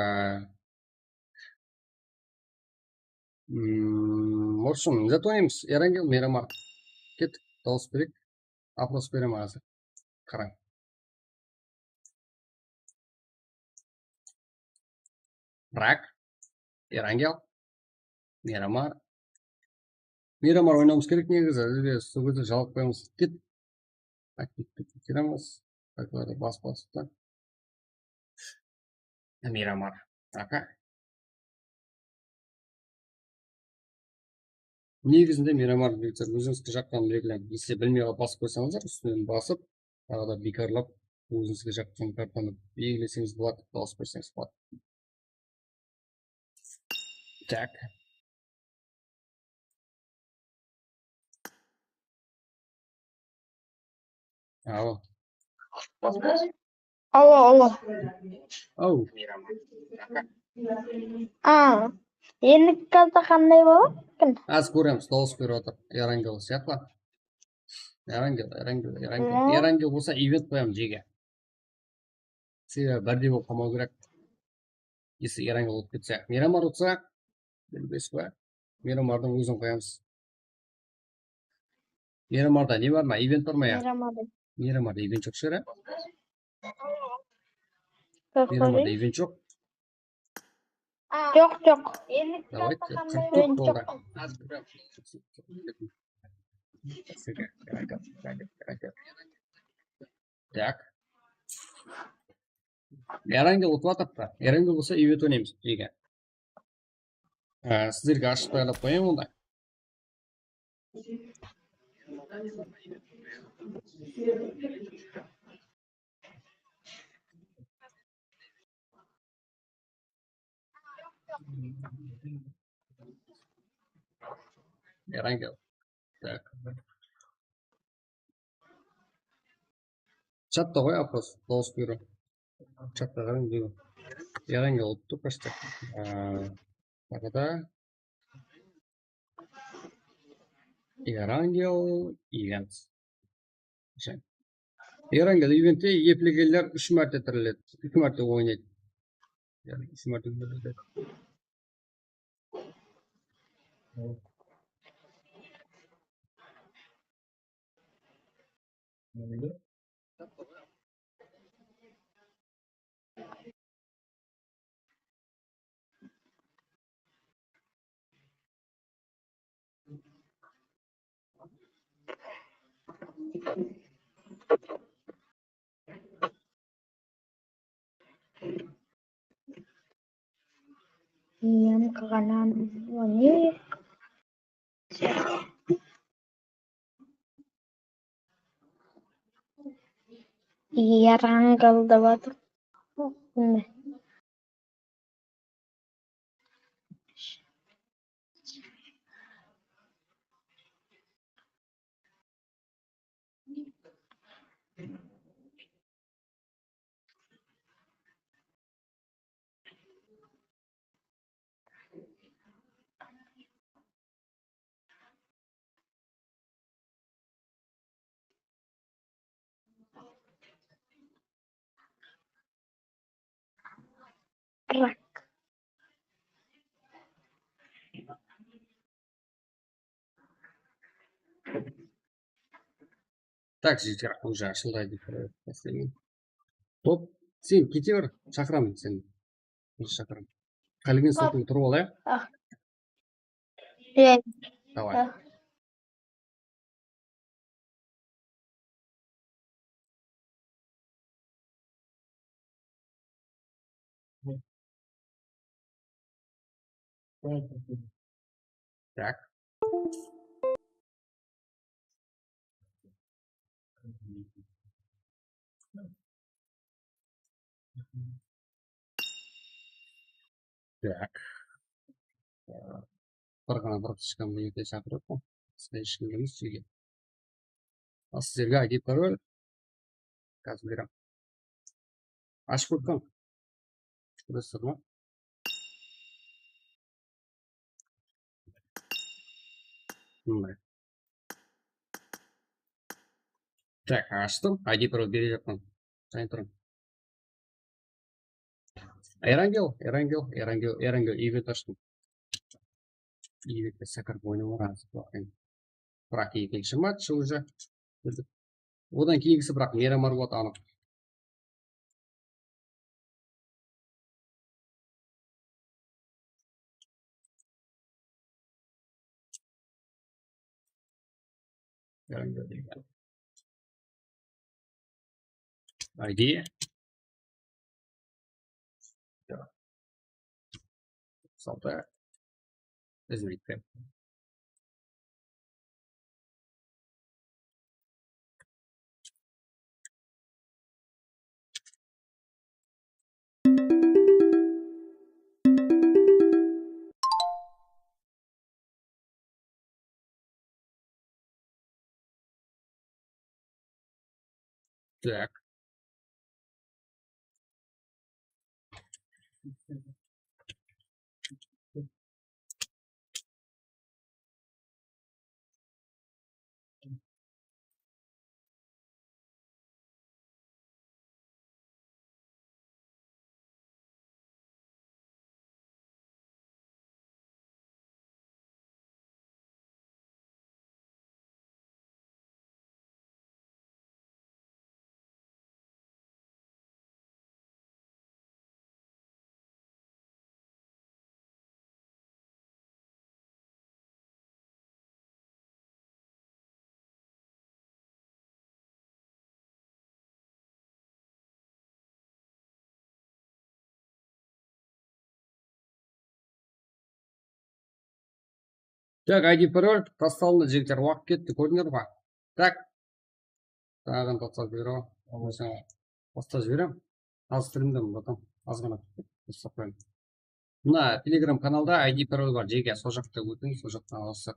mm, в общем, zat oynaymiz. Erangel, Miramar. Kettik, dawıs bereyik. Oпрос beremen házir. Qarań. Rak, Erangel, Miramar. Miramar oynawımız kerek negizi. Biz sol gezde jalǵıp qoyamız. Ket. Aktivtip kiremiz. Taklarda bas basıp ta. Miramar. Aka. Negizinde Miramar, jigitler, ózińizge jaqqan belgilerdi, sizler bilmey qalıp basıp qoysańızlar, ústinen basıp, taǵı da biykarlap, ózińizge jaqqan kartanı belgileseńiz boladı, dawıs berseńiz boladı. Tak. Awa. Awa, awa. Aw. A, endigi karta qanday boladı eken? Házir kóremiz, dawıs berip atır. Erangel sıyaqlı. Erangel, Erangel, Erangel. Erangel bolsa event qoyamız jege. Sebebi birdey bolıp qalmawı kerek. Если Erangel utıp ketse. Miramar utsa, bilbes pa? Miramardıń ózin qoyamız. Miramarda ne bar ma? Event bar ma ya? Miramarda. Miramarda event joq shıǵar, a? Miramarda event joq. Joq, joq. Давайте, qırq tórt dollar. Tak. Erangel utıp atırıptı. Erangel bolsa event oynaymız jege. Á, sizlerge ashıp tayarlap qoyayın onda. Erangel. Tak. Chatta qoy, oпрос, dawıs beriw. Chatta qarań, deydi. Erangel uttı почти. Á, taqıda Erangel event. Erangel eventte eplegenler úsh márte tiriledi, úsh márte oynaydı. Yaǵnıy úsh márte tiriledi. Iyem qılǵanam, o ne? Erangel dep atır. Mine. Rak. Tak, jigitler, уже ashıldı, aytayın. Top, sen kete ber, shaqıraman seni. Biz shaqıraman. Qálegen stoldıń turıp al, ya? Ah. Iya. Davay. Ah. Tak. Tak. Bir ǵana bir qız shıqqan, bul jerde shaqırıp qoy. Sizler hesh kim emes, jigitler. Al, sizlerge I D parol. Házir beremen. Ashıp qoyıppan. Kóresiz ma? Mınday. Tak, ashtım. I D parol berejaqpan. Sayın turıń. Erangel, Erangel, Erangel, Erangel, event ashtım. Eventte sakarov oynap atır. Biraq ekinshi match уже. Odan keyingisi, biraq Miramar boladı anıq. I D. Salta. Izleyik. Так. Так, I D parol tasalındı, jigitler, waqıt ketti, kórdińler ba? Так. Taǵı da tasıp jiberemen. Bolmasa, tasıp jiberemen. Házir streamden, bratан. Azǵana tasıp qoyaman. Mına Telegram kanalda I D parol bar, jeke, sol jaqta ótiń, sol jaqtan alısıp.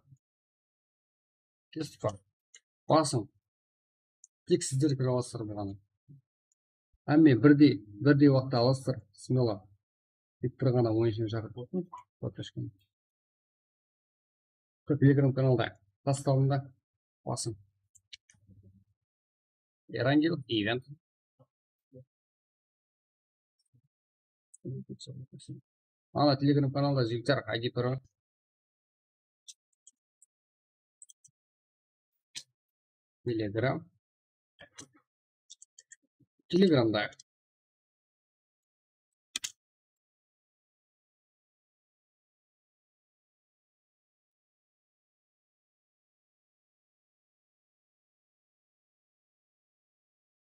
Kestik pa? Basıń. Tek sizler kire alasızlar buǵan. Hámme birdey, birdey waqıtta alasızlar. Смело. Tek bir ǵana oyınshını shaqırıp otırıń. Podpishkanı. Telegram kanalda. Tastalında. Basıń. Erangel event. Ana Telegram kanalda jigitler, I D Pro. Telegram. Telegramda.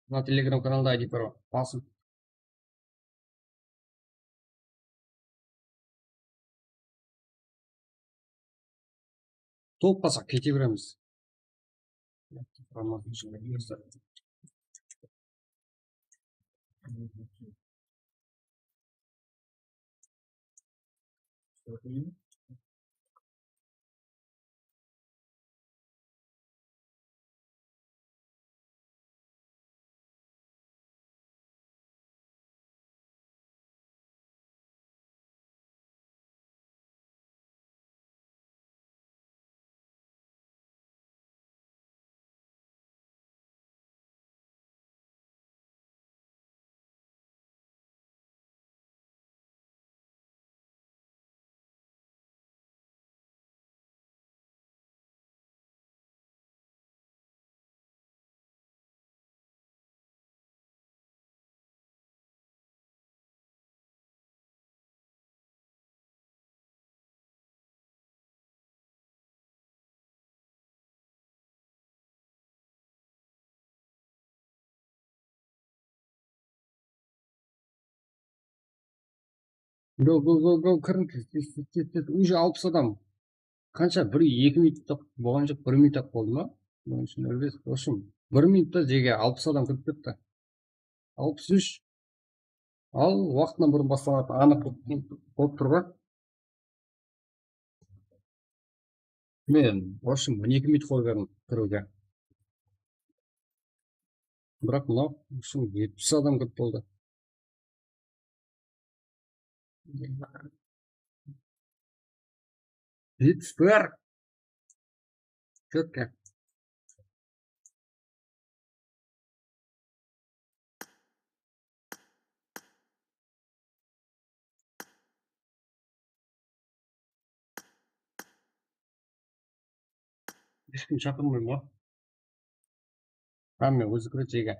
Mına Telegram kanalda I D Pro basıń. Tolıp qalsaq, kete beremiz. Go, go, go, go, kiriń, tez, tez, tez, tez, tez. Уже alpıs adam. Qansha? Bir, eki minut ta bolǵan joq, bir minut-aq boldı ma? Onıń ushın, в общем, bir minutta jege alpıs adam kirip ketti. Alpıs úsh. Al, waqtınan burın baslanatın anıq bolıp, bolıp tur ǵoy. Men, в общем, on eki minut qoyıp edim kiriwge. Biraq mınaw ushın jetpis adam kirip boldı. Jetpis bir. Четко. Hesh kim shaqırmayman ǵoy. Hámme ózi kiredi jege.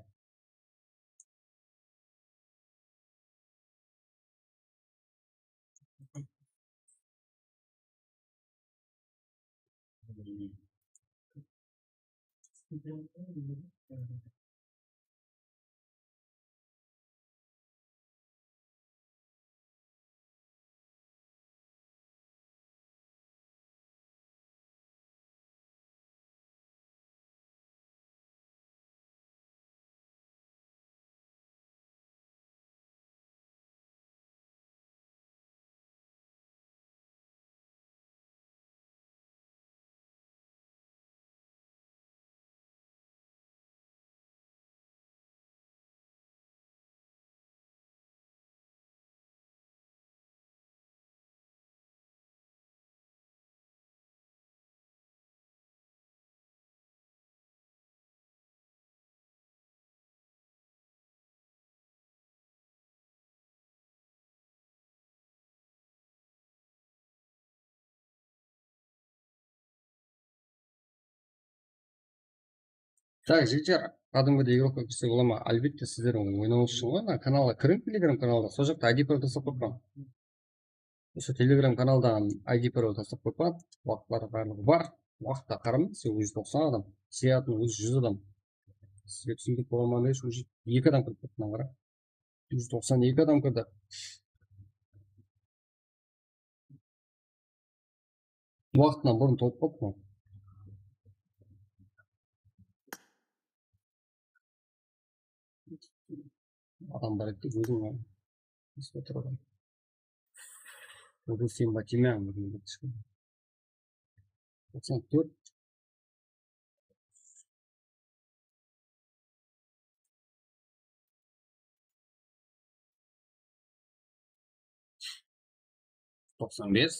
Так, jigitler, qádimgidey igrovka kirse bola ma? Álbette, sizlerdiń oynawıńız ushın ǵoy, mına kanalǵa kiriń, Telegram kanalda, sol jaqta I D Pro taslap qoyıppan. Usı Telegram kanaldan I D Pro taslap qoyıppan. Waqıtları barlıǵı bar. Waqıtta qarań, sen, úsh júz toqsan adam. Sıyatın úsh júz adam. Sizge túsindik bola ma, úsh júz eki adam kirip ketti, mına qara. Úsh júz toqsan eki adam kirdi. Waqtınan burın tolıp qalıptı. Adam bar edi, ózim iste turǵan. Búgin sen ba, tiyme, toqsan tórt. Toqsan bes.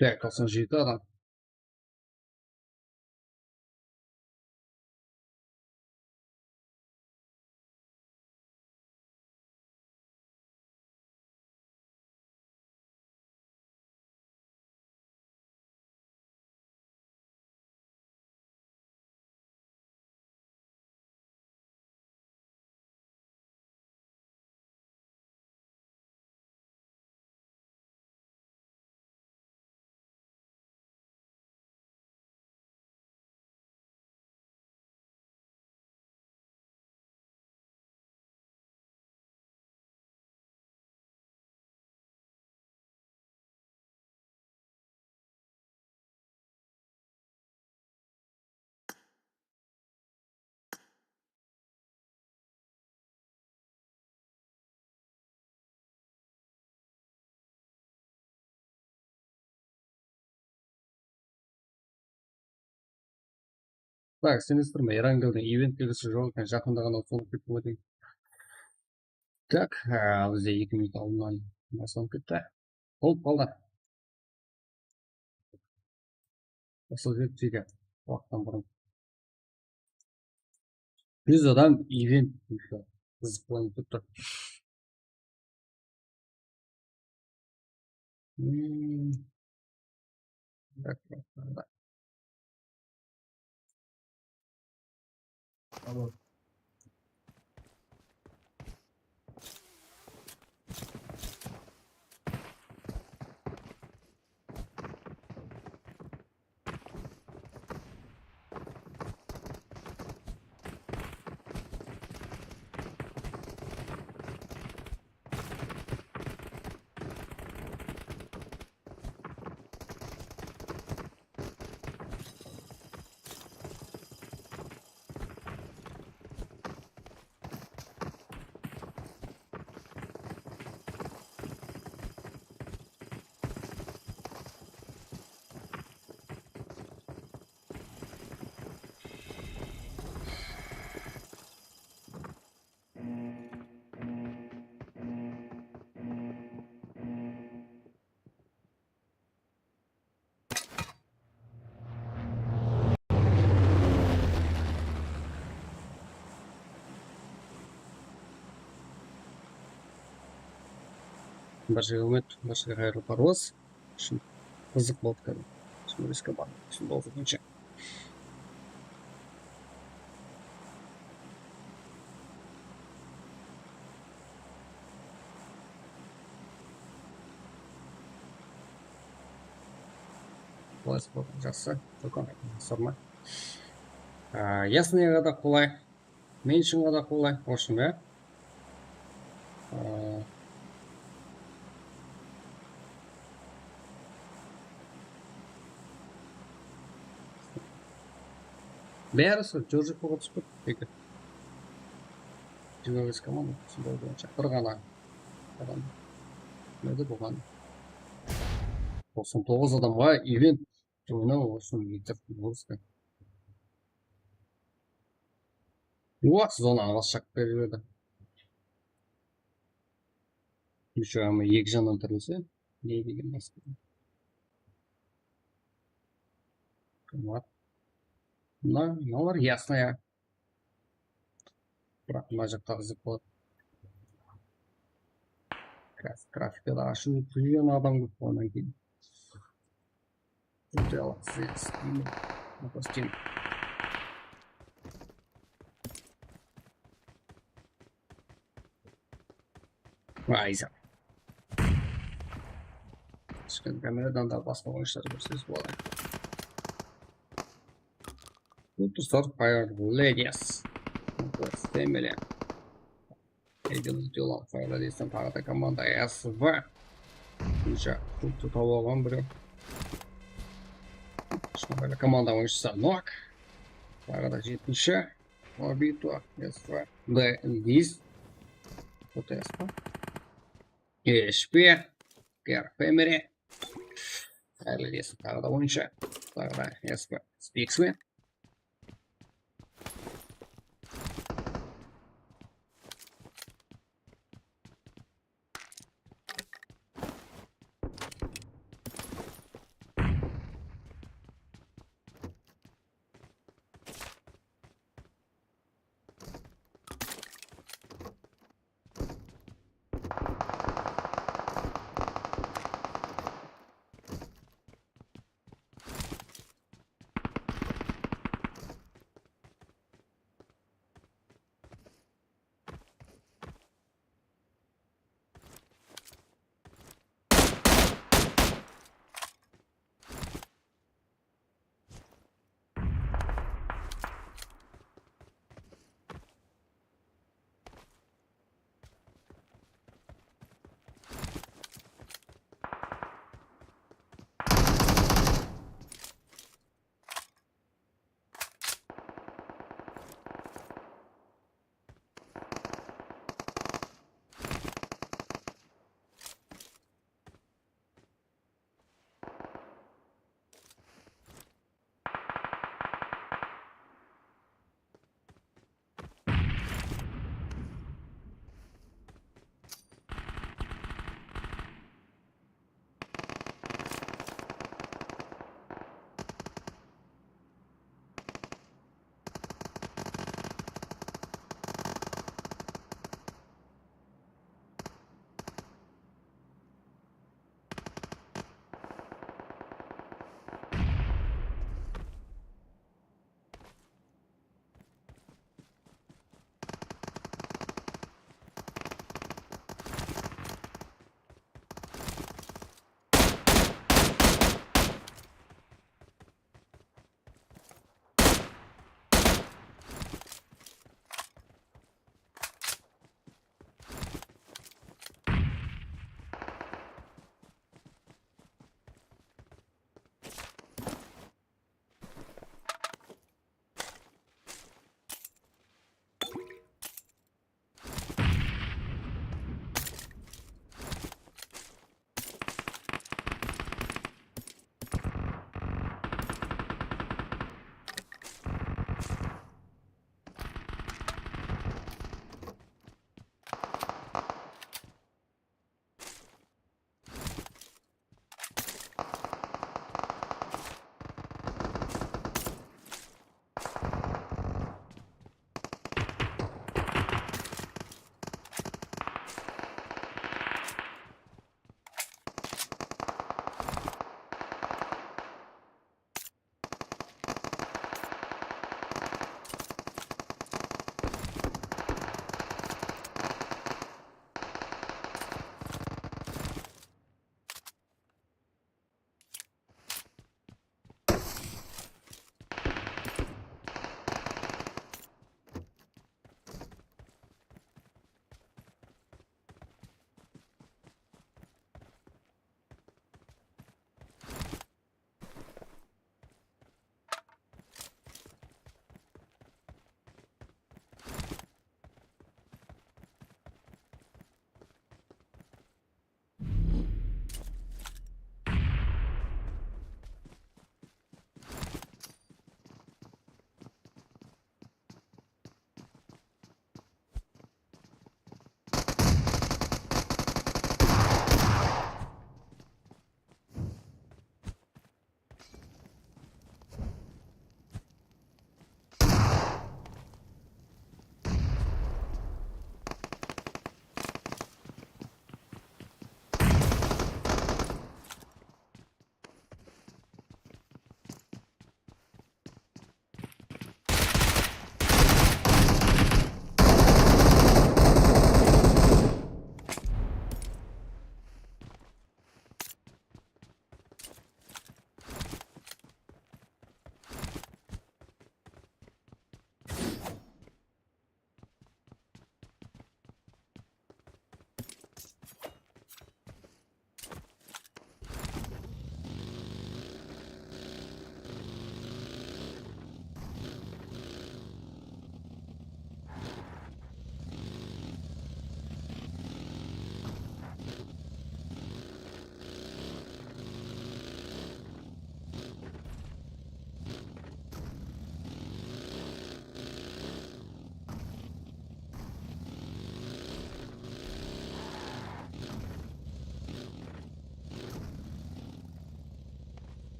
Так, toqsan jeti adam. Tak, Sinister me? Erangeldiń eventke kirse joq eken, jaqında ǵana ulanıp kettim ǵoy deyin. Tak, há, bizde eki minut aldınnan baslanıp ketti. Bolıp qaldı. Baslanıp ketti jeke waqıttan burın. Júz adam event qızıqlanıp turıptı. Hmm. Tak, tak, tak, tak. Tamam. Barshege úmit, barshege qayırlı parwaz. Shın qızıq boldı, kádimgi. Shın riske bar. Shın boldı, boyınsha. Qolay sport, jaqsı. Только sorma. Á, Yasnıyaǵa da qolay. Menshonǵa da qolay, в общем, ya. Aa, bári sol jor-joqqa túsip ketipti. Jigirma bes komanda, futbol boyınsha bir ǵana adam. Nede bolǵan? Toqsan toǵız adamǵa event oynaw, в общем, yeter, orıska. Uwa, zonanı bas shaqıp berip jiberdi. Ещё ama eki jannan tirilse, ne degen bas. Qımbat. Mına, mınalar ясно, ya. Biraq mına jaqqa qızıq boladı. Graf-, grafikada ashıw, qıyın adam kóp onnan keyin. Júdá laqsız edi, isleymen. Допустим. Ayza. Kishkene kameradan da basqa oyınshılardı kórsetish boladı. Good to start fire ladies. Family. Eagle Dylan fire ladies'ten taǵı da komanda S V. Bunca kultı tawıp alǵan birew. Shınaǵı komanda oyınshısı Nok. Taǵı da jetinshi. Obito S V. Ladies. Good S V. H P. Care Family. Fire ladies taǵı da oyınshı. Taǵı da S V. Speaksman.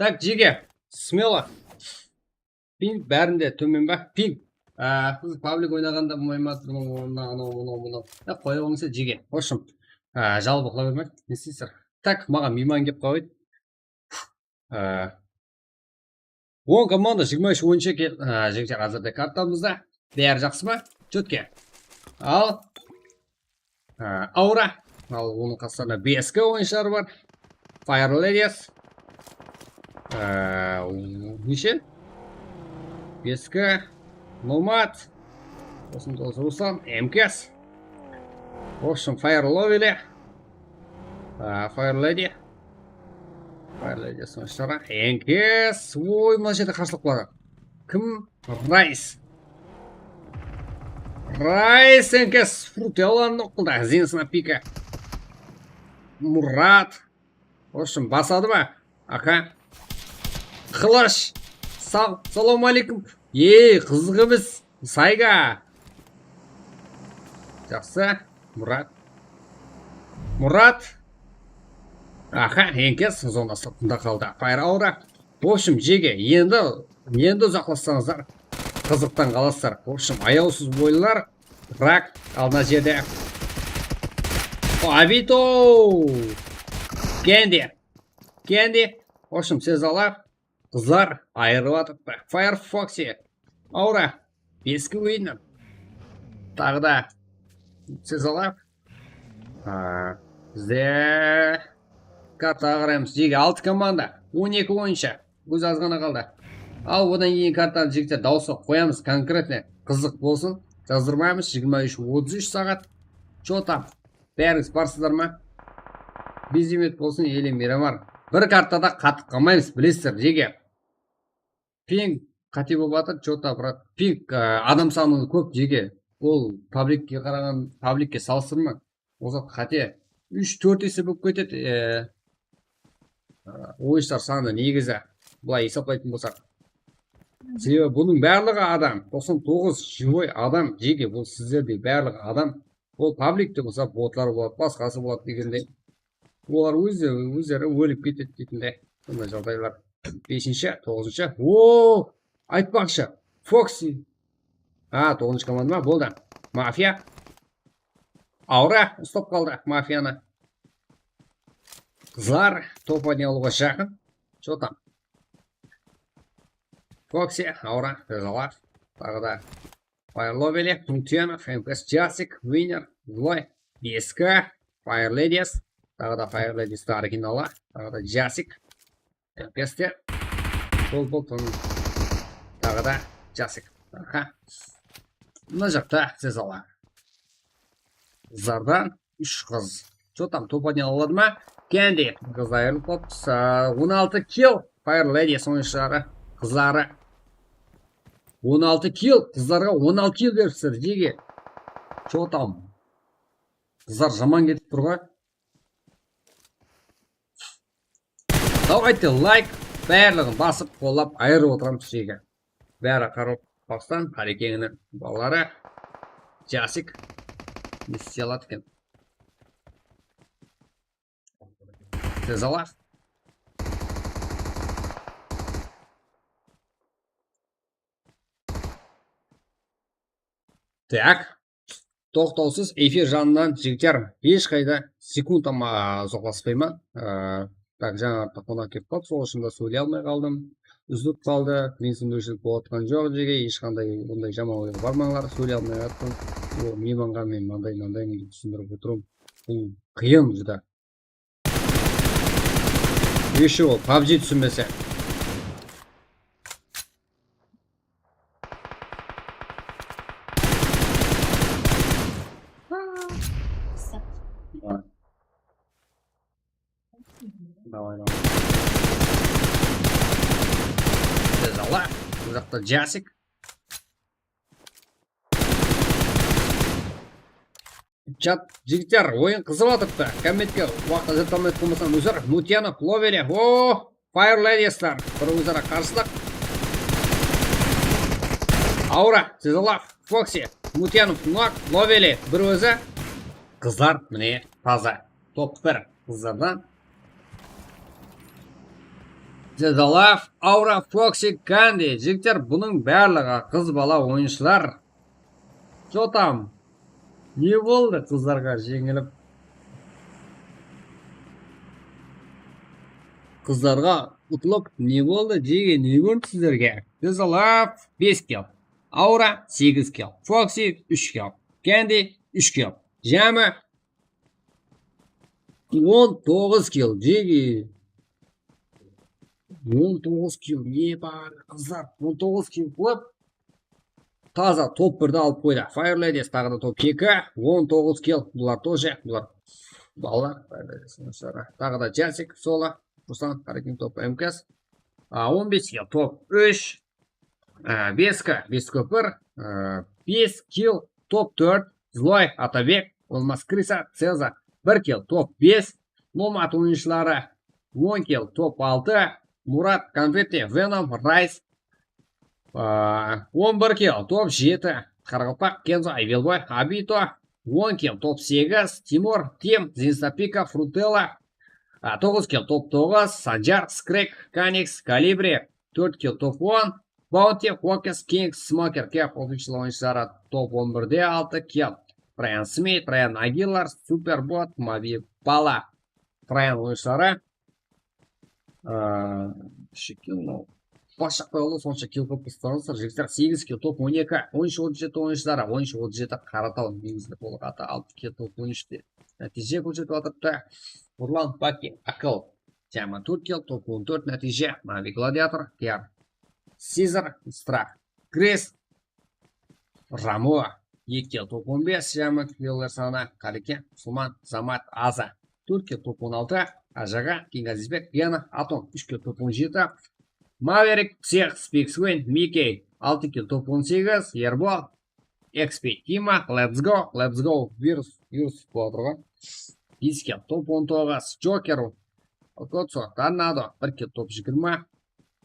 Tak, jege, smelo. Ping bárinde tómen ba? Ping. Á, biz pablik oynaǵanda maymatırdıń ornına anaw, mınaw, mınaw. Ya, qoya qoyıńsa, jege. Xoshım. Á, jalbıqla berme. Ne isteysizler? Tak, maǵan miyman kelip qalǵay. Á, on komanda, jigirma úsh oyınsha kel-, á, jigitler, házirde kartamızda. Bári jaqsı ma? Chotke. Al. Á, Aura. Al, onıń qaslarında B S K oyınshaları bar. Fire Ladies. Á, neshe? B S K. Nomad. Osında Ruslan. M K S. В общем, Fire Lovely. Á, Fire Lady. Fire Lady sońıshları. N K S. Oy, mına jerde qarshılıq bar. Kim? Rice. Rice N K S. Fruit yalanın oqıldı. Zensına pika. Murat. В общем, basadı ma? Aka. Qılısh. Sal-, salam aleykum. Ey, qızıq emes. Sayga. Jaqsı. Murat. Murat. Aha, N K S zona sırtında qaldı. Fire Aura. В общем, jege, endi, endi uzaqlassańızlar, qızıqtan qalasızlar. В общем, ayawsız oyınlar. Rak, al mına jerde. Abito. Kendi. Kendi. В общем, siz alar. Qızlar ayırıp atırıptı. Fire Foxy. Aura. Eski oyınnan. Taǵı da siz alar. Ha, bizde kartaǵa qaraymız. Jege, altı komanda. On eki oyınsha. Ózi azǵana qaldı. Al, odan keyin kartanı, jigitler, dawıslap qoyamız. Konkretno qızıq bolsın. Jazdırmaymız. Jigirma úsh otız úsh saat. Chota. Bárińiz barsızlar ma? Bezimet bolsın, ele Miramar. Bir kartada qatıp qalmaymız, bilesizler, jege. Ping qáte bolıp atır, chota, brat. Ping, e, adam sanı kóp, jege. Ol publikke qaraǵan, publikke salıstırma. Ol zat qáte. Úsh-tórt ese bolıp ketedi, e, e, oyınslar sanı negizi, bılay esaplaytın bolsaq. Sebebi bunıń barlıǵı adam, toqsan toǵız живой adam, jege, bul sizlerdey barlıǵı adam. Ol publikte bolsa botlar boladı, basqası boladı degendey. Olar ózleri, ózleri ólip ketedi deytindey. Sonday jaǵdaylar. Besinshi, toǵızınshı. O, aytpaqshı. Foxy. Ha, toǵızınshı komanda ma? Boldı. Mafiya. Aura uslap qaldı mafiyanı. Qızlar topanı alıwǵa jaqın. Chota. Foxy, Aura, Rezalar. Taǵı da Fire Lovely, Mutyanov, M K S, Jasik, Winner, Zloy, B S K, Fire Ladies, taǵı da Fire Ladies tarixin ala, taǵı da Jasik, M K S te, bul, bul, bul, taǵı da Jasik. Aha. Mına jaqta siz ala. Qızlardan úsh qız. Chotam topanı aladı ma? Kendi. Qız ayırılıp qalıptı. On altı kill. Fire Ladies oyınshıları. Qızları. On altı kill. Qızlarǵa on altı kill beripsizler, jege. Chotam. Qızlar jaman ketip tur ǵoy. Давайте, layk, barlıǵın basıp, qollap, ayırıp otıramız, jege. Bári Qaraqalpaqstan, Qarekeńniń balaları. Jasik. Ne istey aladı eken? Tez ala. Tak. Toqtawsız efir janınan, jigitler, hesh qayda sekund tam, a, uzoqlaspayman. A, tak, jańa qonaq kelip qaldı, sol ushın da sóyley almay qaldım. Úzilip qaldı. Men túsinbewshilik bolatqan joq, jege, hesh qanday bunday jaman oyǵa barmańlar, sóyley almay atırman. Ol miymanǵa men mınday, mındaymın dep túsindirip otırıwım, bul qıyın júdá. Ещё ol PUBG túsinbese. Давай, давай. Tez ala. Bul jaqta Jasik. Jat, jigitler, oyın qızıp atırıptı. Kommentke waqıt ajırata almay qalmasam, ózler. Mutyanov, Lovely. O, Fire Ladiesler. Bir óz-ara qarshılıq. Aura, Tezalav, Foxy, Mutyanov, Nok, Lovely. Bir ózi. Qızlar, mine, taza. Top bir qızlardan. Zezalaev, Aura, Foxy, Kandi. Jigitler, bunıń barlıǵı qız bala oyınshılar. Jotam. Ne boldı qızlarǵa jeńilip? Qızlarǵa utılıp ne boldı? Jege ne kórindi sizlerge? Zezalaev bes kill. Aura segiz kill. Foxy úsh kill. Kandi úsh kill. Jámi on toǵız kill. Jege. On toǵız kill. Ne bar, qızlar? On toǵız kill qılıp. Taza top birdi alıp qoydı. Fire Ladies taǵı da top eki. On toǵız kill. Bular тоже. Bular balalar. Fire Ladies oyınshıları. Taǵı da Jasik, Sola, Ruslan, Qarakin top M K S. A, on bes kill top úsh. A, Beska, Beska bir. A, bes kill top tórt. Zloy, Atabek, Olmaz Krisa, Ceza. Bir kill top bes. Nomad oyınshıları on kill top altı. Murat, Konfetti, Venom, Rice, Aa, on bir kill, top jeti. Qaraqalpaq, Kenzo, Ayvelboy, Abito. On kill, top segiz. Timur, Tim, Zinstapika, Frutella. Aa, toǵız kill, top toǵız. Sanjar, Skrek, Kanix, Kalibri. Tórt kill, top on. Bounty, Focus, King, Smoker, Kep, official oyınshıları top on birde altı kill. Brian Smith, Brian Aguilar, Superbot, Mavi Bala. Brian oyınshıları Aa, shekil, mınaw. Bas jaqta boldı, sonsha kill qılıp tastadınızlar. Jigitler, segiz kill, top on eki, on úsh, otız jeti oyınshıları, on úsh, otız jeti Qarataw, negizgi tolıq atı, altı kill, top on úshte. Nátiyje kórsetip atırıptı. Nurlan, Baki, Akıl, Jama, tórt kill, top on tórt nátiyje, Mavi Gladiator, T R, Caesar, Strah, Gres, Ramo, eki kill, top on bes, jámi killer sanı, Qareken, Musulman, Zamat, Aza, tórt kill, top on altı, Ajaǵa, Kengazizbek, Gena, Atom, úsh kill, top on jeti, Maverick, Psix, Spix Win, Mikey, altı kill, top on segiz, Erbol, X P, Tima, Let's Go, Let's Go, Virus, Virus bolıp atır ǵoy. Bes kill, top on toǵız, Joker, Okotso, Tornado, bir kill, top jigirma,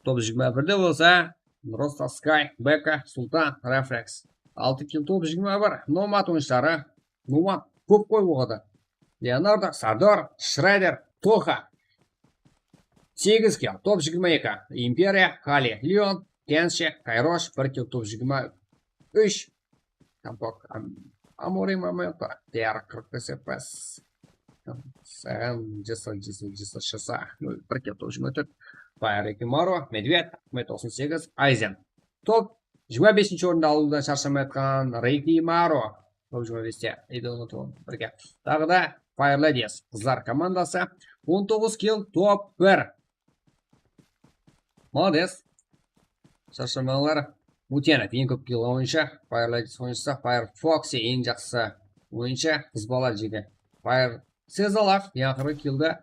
top jigirma birde bolsa, Rosta, Sky, Beka, Sultan, Reflex. Altı kill, top jigirma bir. Nomad oyınshıları. Nomad kóp ǵoy oǵada. Leonardo, Sardor, Shrider, Toxa. Segiz kill, top jigirma eki. Imperiya, Kali, Leon, Kenshi, Kairosh, bir kill, top jigirma úsh. Tampok, Am-, Amori Momento, T R qırq bes F P S. Sen, Jesa, Jesa, Jesa, Shasa, nol bir kill, top jigirma tórt. Fire Ekimaru, Medved, Ahmed toqsan segiz, Ayzen. Top jigirma besinshi orındı alıwdan sharshamayatqan Rikimaru. Top jigirma beste, Idol Tron birge. Taǵı da Fire Ladies, qızlar komandası. On toǵız kill, top bir. Molodec. Sharshamańlar. Mutenov eń kóp kill oyınshı, Fire Ladies oyınshısı, Fire Foxy eń jaqsı oyınshı, qız bala jege. Fire Sezalov, eń aqırǵı killdi,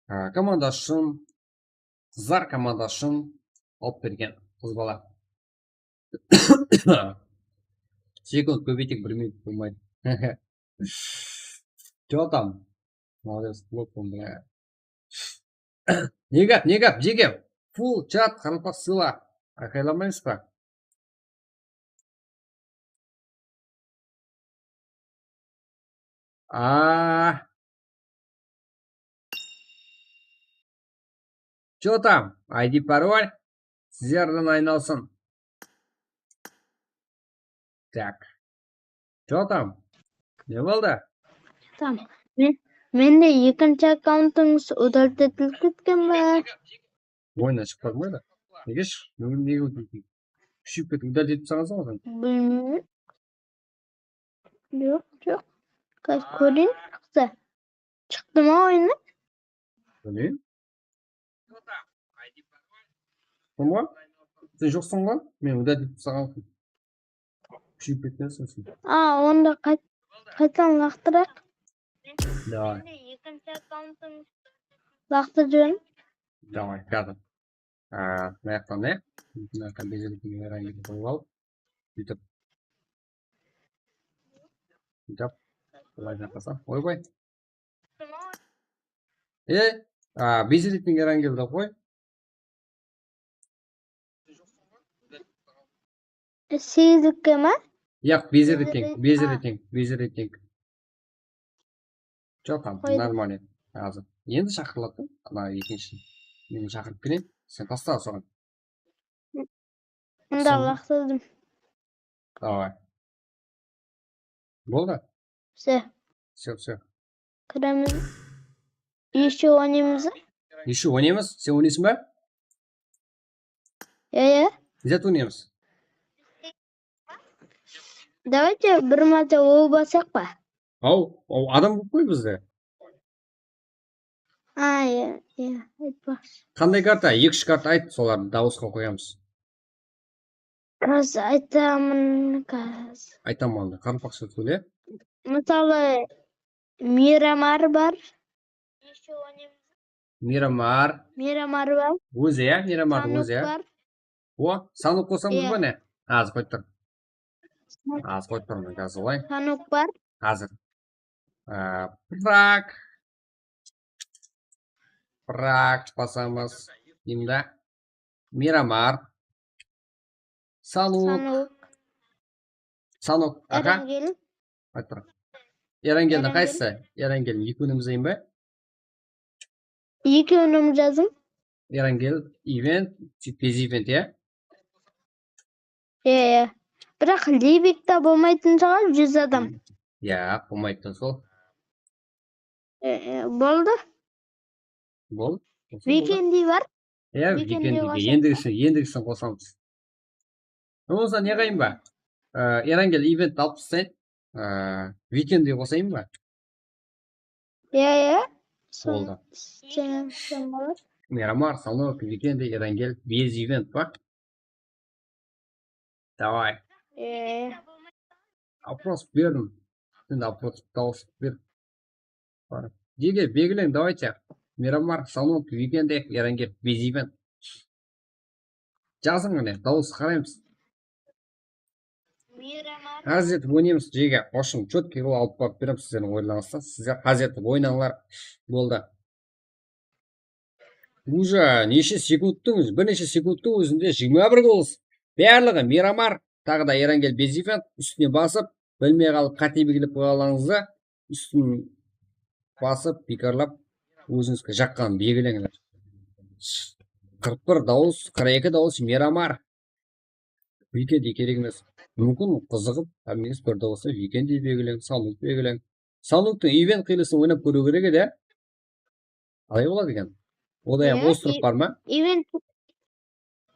a, komandası ushın, qızlar komandası ushın alıp bergen qız bala. Sekund kóbeytsek, bir minut bolmaydı. Чё там? Молодец, блок boldı. Ne gáp, ne gáp, jege? Full chat, qaraqalpaq sıyla. Ayqaylamaysız ba? A. Чё там? I D, parol sizlerden aynalsın. Так. Чё там? Ne boldı? Там. Men, mende ekinshi akkauntıńız удалить etilip ketken ba? Oyunnan shıqıp qalmaydı. Nege shıq-, nege, nege úship ketip, удалить etip salǵansıń ǵoy sen? Bilmeymen. Joq, joq. Házir kóreyin, shıqtı. Shıqtı ma oyınnan? Bilmeymen. Kim ǵoy? Sen joqsıń ǵoy? Men удалить etip salǵanmın. Úship ketkenseń sen. A, onda qayt-, qaytadan laqtırayıq. Давай. Laqtırıp jibereyin. Давай, házir. A, mına jaqtan ne? Mına jaqtan bezirek degen ranglardı qoyıp al. Búytip. Búytip. Bılay jaqlasam. Oybay. E, a, bezirek degen ranglardı qoy. Segizlikke ma? Yoq, bezirek, bezirek, a, bezirek, bezirek. Joq, там, qoydım. Нормально. Házir. Endi shaqırıladı. Ana, ekinshi. Men shaqırıp keleyin. Sen tasta soǵan. Onda laqladım. Davay. Boldı. Все. Все, все. Kiremiz. Еще oynaymız ba? Еще oynaymız. Sen oynaysın ba? Iya, iya. Zat oynaymız. Давайте bir márte ol basaq pa? Aw, aw, adam kóp qoy bizde. A, iya, iya, aytpaqshı. Qanday karta? Eki-úsh karta ayt, solardı dawısqa qoyamız. Házir aytamın, házir. Aytaman, qaraqalpaqsha sóyle. Mısalı, Miramar bar. Miramar. Miramar bar. Ózi, ya, Miramar ózi, ya. Sanok bar. O, Sanok qosamız ba ne? Házir qoyıp turıń. Házir qoyıp turıń, gazolay. Sanok bar. Házir. Á, Prag. Prag basamız. Deyim da. Miramar. Sanok. Sanok. Sanok. Aha. Erangel. Ayt turıń. Erangeldiń qaysı? Erangel ekewin jazayın ba? Ekewin jazıń. Erangel event, bez event, ya? Iya, iya. Biraq Livikte bolmaytın shıǵar, júz adam. Ya, bolmaytın sol. E, e, boldı. Bol. Weekend'i bar. Ya, Weekend'i weekend'i de endigisin, endigisin qosamız. Onsa ne qıyın ba? Ee, Erangel event alıp taslayın. Ee, Weekend'i qosayın ba? Ya, ya. Boldı. Miramar, Sanok, Weekend'i, Erangel, bez event pa? Davay. Ee. Oпрос berdim. Endi oпрос dawıs ber. Bar. Jege, belgileń, давайте. Miramar, Sanok, Weekend'i, Erangel, bez event. Jazıń, mine, dawıs qaraymız. Házir etip oynaymız, jege. Qoshıń, chotkiy qılıp alıp barıp beremiz sizlerdiń oyınlarıńızdı. Sizler házir etip oynańlar. Boldı. Уже neshe sekundtıń, bir neshe sekundtıń ózinde jigirma bir golos. Barlıǵı Miramar, taǵı da Erangel, bez event, ústine basıp, bilmey qalıp, qáte belgilep qoyǵanlarıńızda ústin basıp, biykarlap, ózińizge jaqqanın belgileńler. Qırq bir dawıs, qırq eki dawıs Miramar. Weekend'i kerek emes. Múmkin, qızıǵıp, hámmeńiz bir dawıstan Weekend'i belgileń, Sanok belgileń. Sanoktıń event qıyılısın oynap kóriw kerek edi, ya. Qalay boladı eken? Oda hám ostrov bar ma? Event.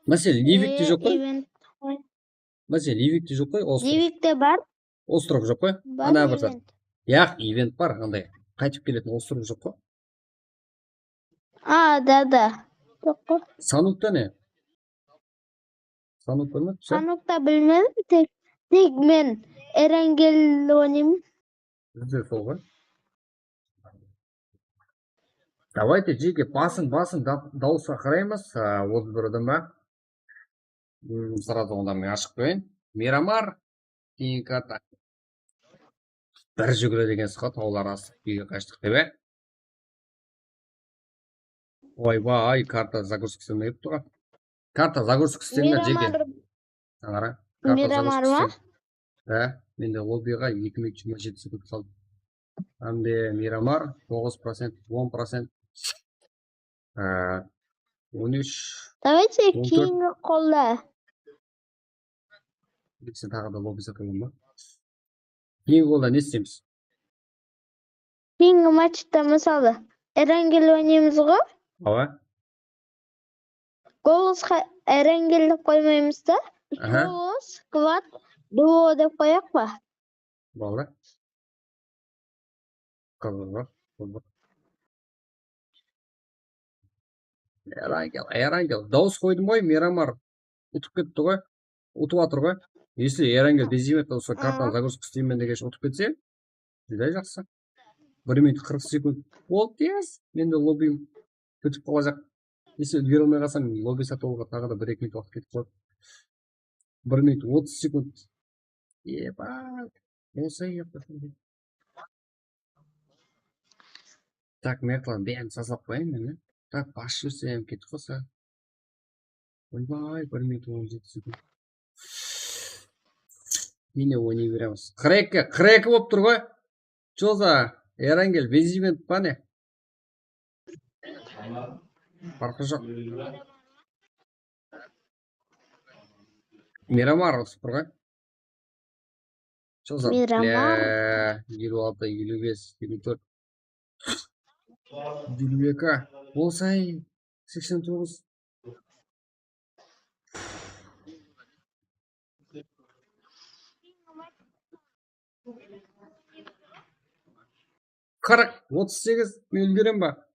Máselen, Livikte joq qoy. Event. Máselen, Livikte joq qoy, ostrov. Livikte bar. Ostrov joq qoy. Bar event. Ana bir zat. Yaq, event bar, anday. Qaytıp keletin ostrov joq qoy. A, da, da. Joq qoy. Sanokta ne? Sanok bar ma? Sanokta bilmedim, tek, tek men Erangel oynayman. Bizde sol ǵoy. Давайте, jeke, basıń, basıń, da-, dawısqa qaraymız. A, otız bir adam ba? Hmm, сразу onda men ashıp qoyayın. Miramar, keyingi karta. Bir júgiredi ekensiz ǵo, tawlar astı, úyge qashtıq dep, e? Oybay, karta загрузка islemey turıptı ǵo. Karta загрузка isleńler, jeke. Miramar. Qara, karta Miramar загрузка ma? Isleńler. Há, mende lobbiǵa eki minut jigirma jeti sekund qaldı. Hám de Miramar, toǵız procent, on procent. Á, on úsh, on tórt. Давайте keyingi qolda. Sen taǵı da lobbi saqlayman ba? Keyingi qolda ne isleymiz? Keyingi matchta, mısalı, Erangel oynaymız ǵo. Awa. Golosqa Erangel dep qoymaymız da. Aha. Golos, skvod, duo dep qoyaq pa? Boldı. Qızıq, qızıq. Erangel, Erangel. Dawıs qoydım ǵoy, Miramar utıp ketti ǵoy. Utıp atır ǵoy. Если Erangel beziymet bolsa, kartanı загрузка isteymen degenshe utıp ketse, júdá jaqsı. Bir minut qırq sekund. Boldı, tez. Mende lobbim pitip qalajaq. Если úlgere almay qalsam, lobbi satıp alıwǵa taǵı da bir-eki minut waqıt ketip qaladı. Bir minut otız sekund. Ebat. Bolsa, tak, men qılaman, bárin sazlap qoyayın men. Tak, basıp jibersem ketip qalsa. Oybay, bir minut on jeti sekund. Mine, oynay beremiz. Qırq eki, qırq eki bolıp tur ǵoy. Choza, Erangel, beziyment pa ne? Parqı joq. Miramar usı bir ǵoy. Sozam. Miramar. Bile, eliw altı, eliw bes, eliw tórt. Eliw eki. Bolsay, seksen toǵız. Qırq, otız segiz, men úlgerem ba?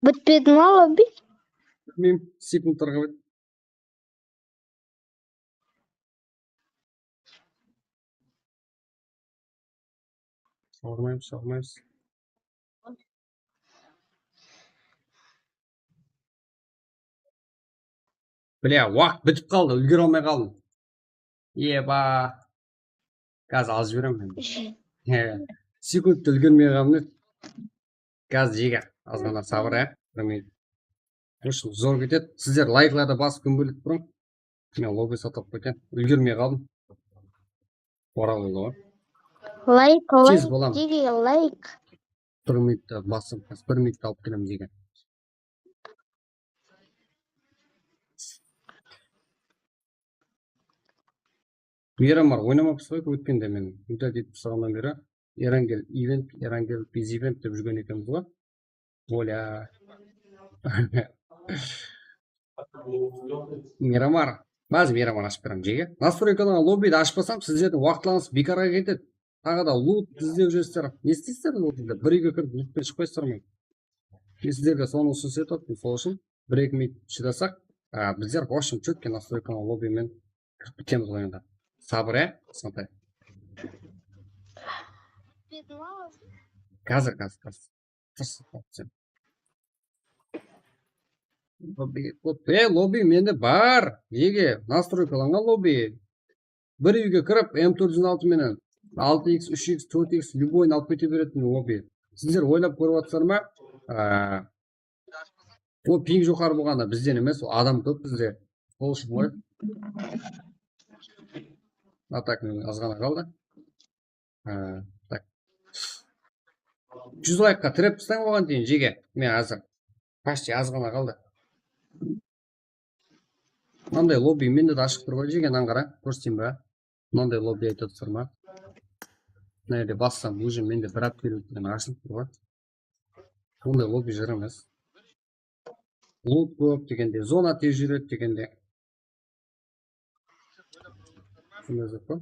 Bitpedi ma, lobby? Bilmeymen, sekundlarǵa bet. Sormaymız, sormaymız. Bile, waqıt bitip qaldı, úlgere almay qaldım. Eba. Gaz az jiberem men. He, sekundta úlgermey qaldım. Gaz jege, azǵana sabır, e. Bir minut. Ushın zor ketedi. Sizler layklardı basıp kúmbelep turıń. Men lobby satıp keteyim. Úlgermey qaldım. Oralı ǵoy. Layk, tez layk, bolam. Jege, layk. Bir minutta basıp, bir minutta alıp kelemiz eken. Miramar oynamapsız ǵoy, ótkende men úyde deyip taslaǵannan beri Erangel event, Erangel biz event dep júrgen ekenbiz ǵoy. Bolya. Miramar. Házir Miramar ashıp berem, jege. Nastroykalarına lobbiydi ashpasam, sizlerdiń waqıtlarıńız biykarǵa ketedi. Taǵı da loot izlep júrsizler. Ne isteysizler lootında? Bir úyge kirip lootpen shıqpaysızlar ma? Men sizlerge sonı usınıs etip atırman, sol ushın bir-eki minut shıdasaq, a, bizler, в общем, chotki nastroykalarına lobbimen kirip ketemiz ǵoy endi. Sabır, e, Santay. Házir, házir, házir. Tırsıp qaldı sen. Lobby, lobby, e, lobby mende bar. Nege? Nastroykalanǵan lobby. Bir úyge kirip, M tórt júz on altı menen altı X, úsh X, tórt X, любойın alıp kete beretin lobby. Sizler oylap kórip atırsızlar ma? Aa, ol ping joqarı bolǵanda bizden emes, ol adam kóp bizde. Sol ushın ǵoy. A так, men azǵana qaldı. Ha, так. Júz laykqa tirep taslań oǵan deyin, jege. Men házir. Почти azǵana qaldı. Mınanday lobby mende de ashıq tur ǵoy, jege, mınan qara, kórseteyin ba? Mınanday lobby aytıp atır ma? Mına jerde bassam, уже mende bir apkeruv degen ashılıp tur ǵoy. Bunday lobby jaramas. Loot kóp degende, zona tez júredi degende. Sonday zat pa?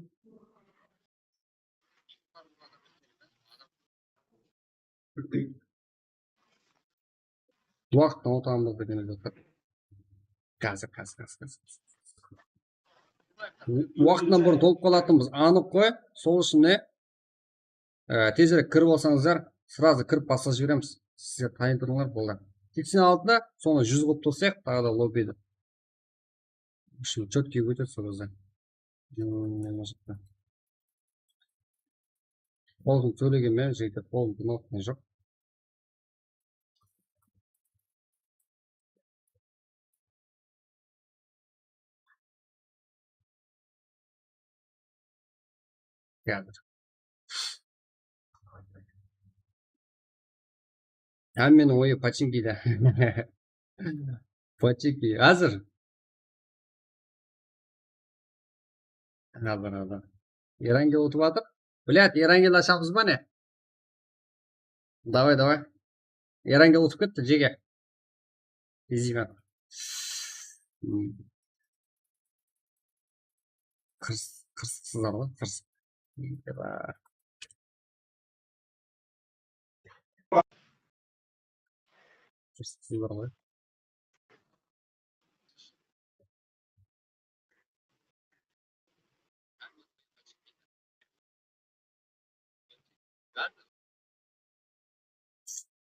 Waqıttan utanımız degen zat pa? Házir, házir, házir, házir. Waqıttan burın tolıp qalatınımız anıq ǵoy. Sol ushın ne? Ee, tezirek kirip alsańızlar, сразу kirip baslap jiberemiz. Sizler tayın turıńlar, boldı. Seksen altı da, sonı júz qılıp tosayıq, taǵı da lobbiydi. Ushın chotkiy ótedi sol gezde. Qolım sóylegen men, jigitler, qolım tınıp atqan joq. Teatr. Hámmeniń oyı Pochinkide. Pochinki, házir. Házir, házir. Erangel utıp atır. Блядь, Erangel ashamız ba ne? Davay, davay. Erangel utıp ketti, jege. Izleymen. Hmm. Qırs-, qırsıqsızlar ǵoy, qırsıq. Eba. Qırsıqsızlar ǵoy.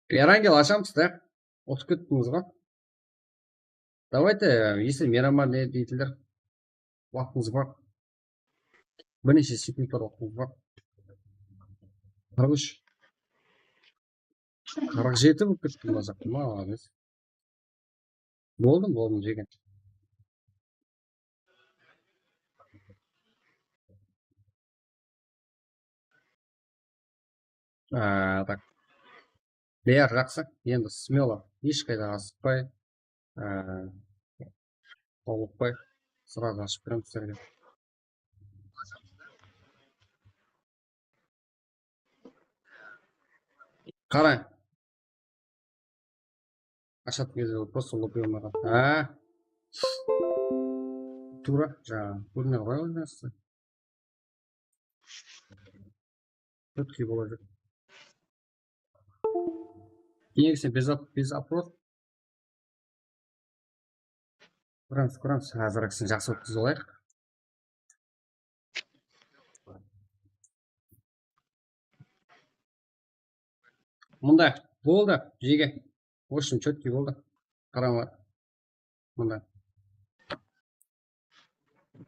Erangel ashamız da. Utıp kettińiz ǵoy. Давайте, если Miramar ne deydiler? Waqtıńız bar. Bir neshe sekundlar waqtıńız bar. Qırq úsh. Qırq jeti bolıp kettim, mazaq. Молодец. Boldım, boldım, jegen. Aa, tak. Beri jaqsı. Endi smelo, hesh qayda asıqpay, aa, qawlıqpay, сразу ashıp beremiz sizlerge. Qarań. Ashatuǵın gezde просто lopıya almay qaldı. Ha? Tuwra, jańa, kórmey qoya qoymasın. Четкий bolajaq. Keyingisine без оп-, без опрос. Kóremiz, kóremiz. Házirgisin jaqsı ótkizip alayıq. Mında boldı, jege. В общем, четкий boldı. Qarańlar. Mında.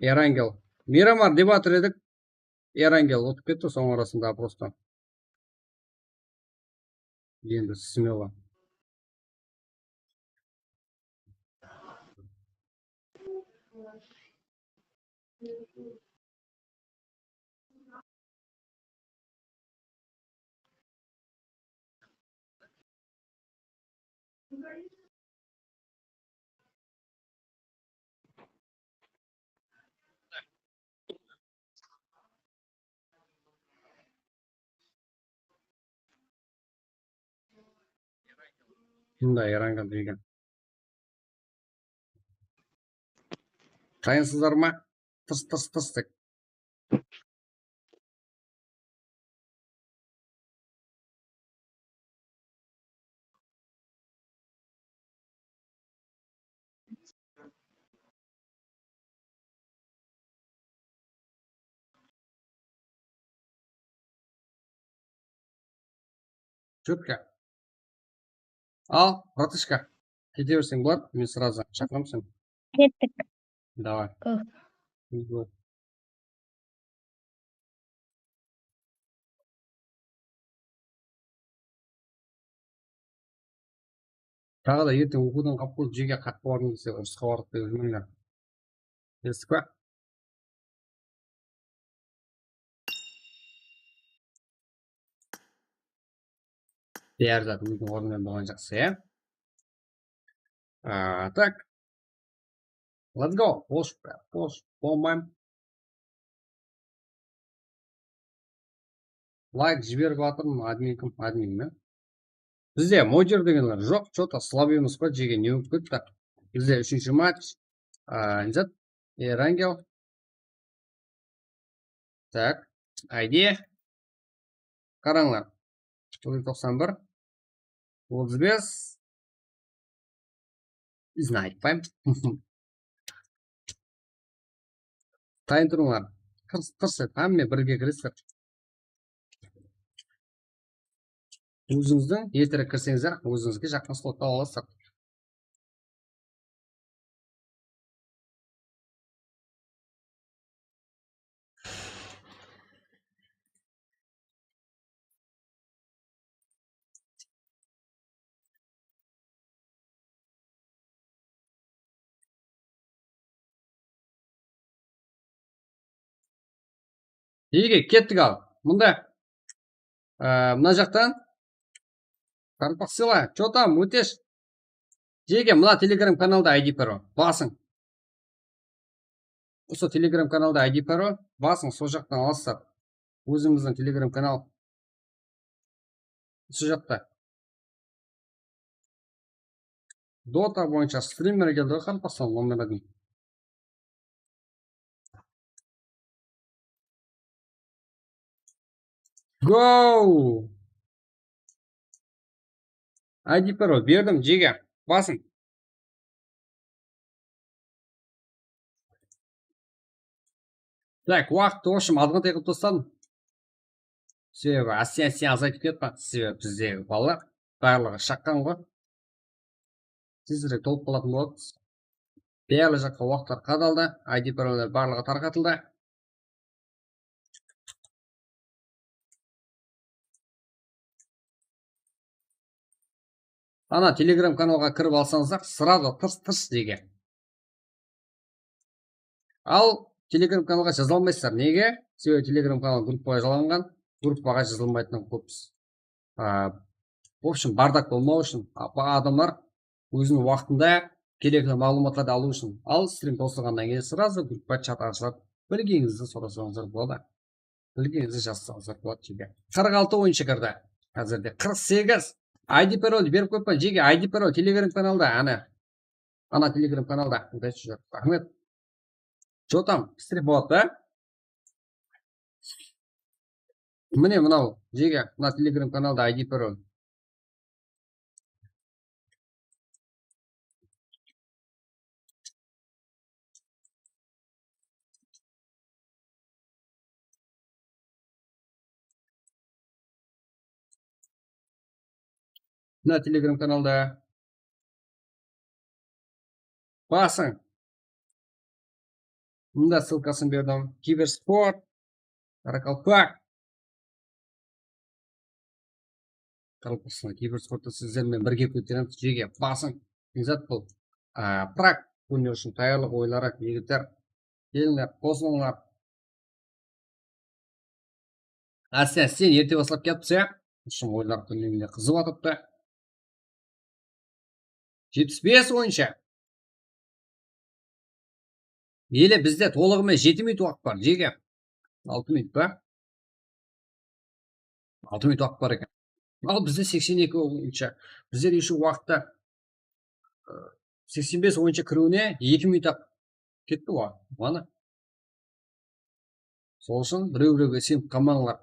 Erangel. Miramar dep atır edik. Erangel ótip ketti, soń arasında просто. Endi smelo. Mında Erangel degen. Tayınsızlar ma? Tırs, tırs, tırs tek. Четко. Al, bratishka. Kete berseń boladı, men сразу shaqıramın seni. Kettik. Давай. Go. Go. Taǵı da erteń oqıwdan qalıp qoyıp, jege qaqpa bardım dese, urısqa bardıq dep júrmeńler. Esittik pa? Bári zat óziniń ornında bolǵan jaqsı, ya. Aa, tak. Let's go. Bosh, bosh, болмаймын. Layk jiberip atırmın, admin kim? Admin me? Bizde moder degenler joq, что-то слабыйmız ba, jege, ne bolıp ketti? Bizde úshinshi match. Aa, ne zat? Erangel. Tak, I D. Qarańlar. Toqsan bir. Otız bes. Izin aytpayman. Tayın turıńlar. Tırs, tırs et. Hámme birge kiresiz. Ózińizdiń erterek kirseńizler, ózińizge jaqın slottan alasızlar. Jege, kettik al. Mında, e, mına jaqtan qaraqalpaq sıyla, что там, Ótesh? Jege, mına Telegram kanalda I D paro. Basıń. Usı Telegram kanalda I D paro. Basıń, sol jaqtan alasızlar. Ózimizdiń Telegram kanal. Usı jaqta. Dota boyınsha strimer keldi ǵoy, qaraqalpaqstan, номерден. Go! I D paro berdim, jege. Basıń. Так, waqıttı, в общем, azǵantay qılıp tasladım. Sebebi, áste-áste azaytıp kelyappan. Sebebi bizdegi balalar barlıǵı shaqqan ǵoy. Tezirek tolıp qalatın boladı. Barlıq jaqqa waqıtlar qadaldı. I D paroller barlıǵı tarqatıldı. Ana Telegram kanalǵa kirip alsańızlar, srazu tırs-tırs jege. Al Telegram kanalǵa jaza almaysızlar. Nege? Sebebi Telegram kanal gruppaǵa jalanǵan, gruppaǵa jazılmaytuǵın kóp. A, в общем, bardak bolmaw ushın, a, ba-, adamlar óziniń waqtında kerekli maǵlıwmatlardı alıw ushın. Al strim tosılǵannan keyin srazu gruppa, chat ashılıp, bilgenińizdi sorasańızlar boladı. Bilgenińizdi jazsańızlar boladı jeke. Qırq altı oyınshı kirdi. Házirde qırq segiz. I D paroldi berip qoyıppan jeke, I D parol Telegram kanalda, ana. Ana Telegram kanalda. Raxmet. Что там, pistirip boladı da. Mine mınaw, jeke, mına Telegram kanalda I D parol. Mına Telegram kanalda. Basıń. Mında ssılkasın berdim. Kibersport. Qaraqalpaq. Qaraqalpaqstan kibersportta sizler menen birge kóteremiz. Jeke, basıń. Ne zat bul? A, prak kúni ushın tayarlıq oyınları, jigitler. Kelińler, qosılıńlar. Áste-áste erte baslap kelyapti, ya. Ushın oyınlar kúnine qızıp atırıptı. Jetpis bes oyınsha. Ele bizde tolıǵı menen jeti minut waqıt bar, jeke. Altı minut pa? Altı minut waqıt bar eken. Al bizde seksen eki oyınsha. Bizler еще waqıtta, ı, seksen bes oyınsha kiriwine eki minut-aq ketti ǵoy. Mana. Sol ushın birew-birewge isenip qalmańlar.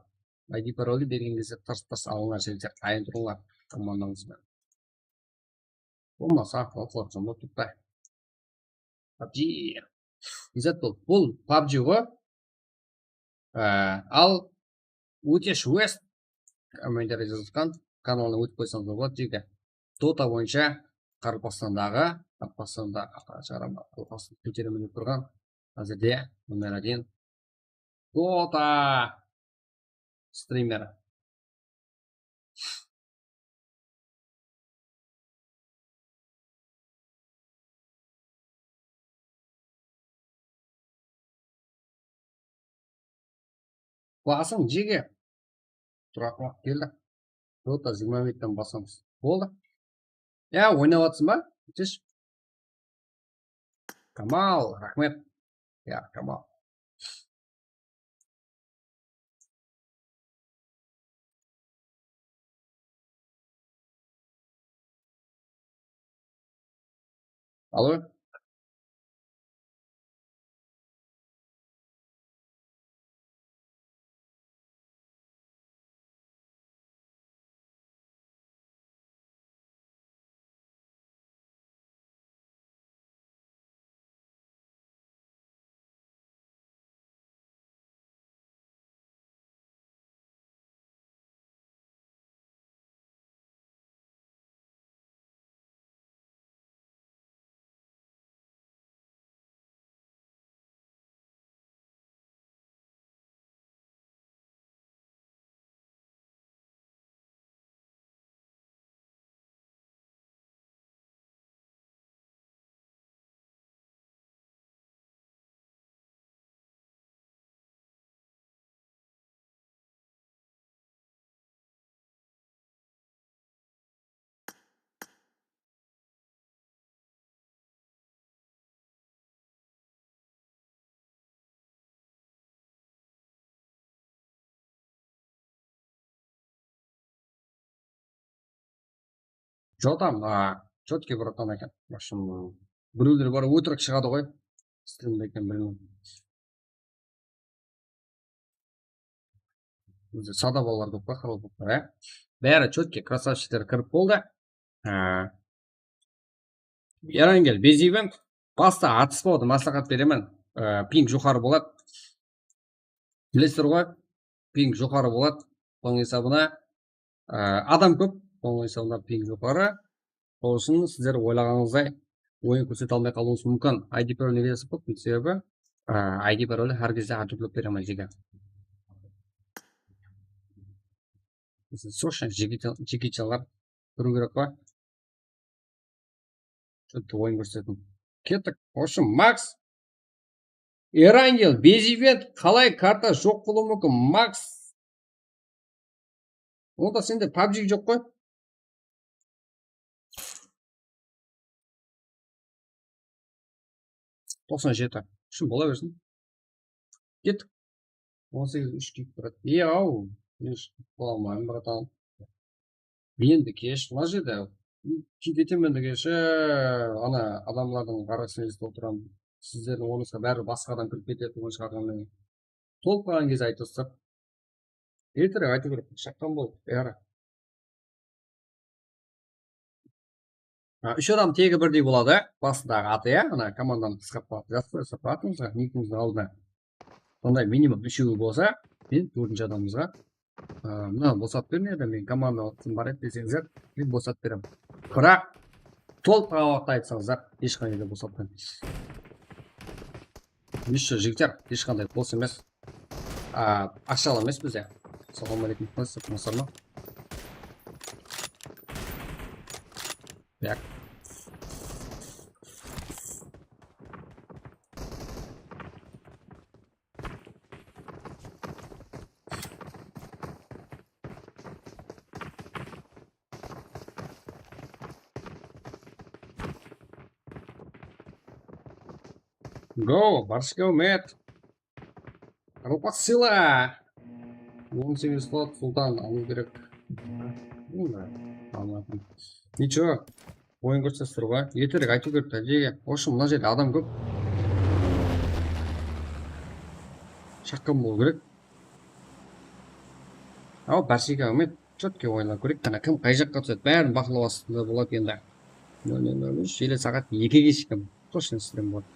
I D paroldi bergen gezde tırs-tırs alıńlar, jigitler, tayın turıńlar komandańız benen. Bolmasa, aqıwat qılıp jumılıp turıptı. PUBG. Izzat bul. Bul PUBG ǵoy. Á, al Ótesh West kommentariy jazıp atqan kanalına ótip qoysańız boladı, jeke. Dota boyınsha Qaraqalpaqstandaǵı, Qaraqalpaqstanda, Qaraqalpaqstanda kóteremen dep turǵan, házirde номер один Dota strimer. Basıń, jeke. Turaqlıq keldi. Dota jigirma minuttan basamız. Boldı. Ya, oynap atsın ba? Bittesi. Kamal, raxmet. Ya, Kamal. Alo. Jotam, a, чёткий bratан eken. В общем, birewler bar, ótirik shıǵadı ǵoy. Strimde eken, bilmeymen. Bizde sada balalar kóp pa, qaraqalpaqlar, á? Bári чёткий, krasavchikler kirip boldı. Á, Erangel Beziyev, basta atыс boldı, másláhát beremen. Á, ping joqarı boladı. Bilesizler ǵoy, ping joqarı boladı. Sonıń esabına, á, adam kóp, sonıń esabına ping joqarı. Sol ushın sizler oylaǵanıńızday oyın kórsete almay qalıwıńız múmkin. I D parol nege jasap qoyıptım? Sebebi, á, I D paroldi hár gezde ártúrlep beremen, jeke. Srочно jigitchalar kiriw kerek pa? Bitti, oyın kórsetim. Kettik. В общем, Max. Erangel, Bezivent, qalay karta joq bolıwı múmkin? Max. Onda sende PUBG joq qoy. Toqsan jeti. Shın bola bersin. Kettik. On segiz úsh kiyip turadı. Ey-aw, men shıǵıp bola almayman, bratan. Endi kesh, mına jerde. Kiyip ketemen degenshi, ana, adamlardıń ǵarrısın esitip otıraman. Sizlerdiń ornıńızǵa bári basqa adam kirip ketedi, onı shıǵarǵannan keyin. Tolıq qalǵan gezde aytıp turıp. Erterek aytıw kerek, shaqqan bol, bári. Ha, úsh adam tegi birdey boladı, basındaǵı atı, ya, ana, komandanı qısqartıp qoyıp, jazıp qoyasız atıńızǵa, nikińizdiń aldına. Sonday minimum úshewi bolsa, men tórtinshi adamımızǵa, a, mına bosatıp beriń, ya da men komanda atım bar edi deseńizler, men bosatıp beremen. Biraq, tolıq qalǵan waqıtta aytsańızlar, hesh qanday da bosatpayman. Еще, jigitler, hesh qanday bos emes. A, aqshalı emes bizde. Assalawma áleykum, qalaysızlar, aman-aman? Tak. Go, barshige úmet. Qaraqalpaq sıyla. On segiz slot, Sultan, alıw kerek. Nıcho, oyın kórsetip tur ǵoy. Erterek aytıw kerek, tajege. В общем, mına jerde adam kóp. Shaqqan bolıw kerek. Aw, bárshege úmet. Chotki oyınlar kóreyik, qáne, kim qay jaqqa túsedi, bárin baqlaw astında boladı endi. Nol nol nol úsh ele saat ekige shekem. Tochno strem boladı.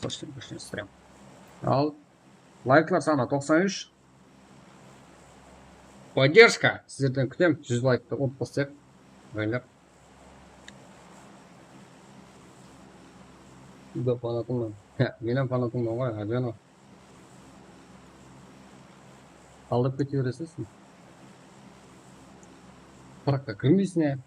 Tochno, tochno strem. Al, layklar sanı toqsan úsh. Поддержка sizlerden kútem, júz layktı urıp baslayıq. Ǵaylar. Uyda fanatımman. Há, men hám fanatımman ǵoy, Arjano. Aldap kete beresiz. Qırıqqa kirmeysiń, ya.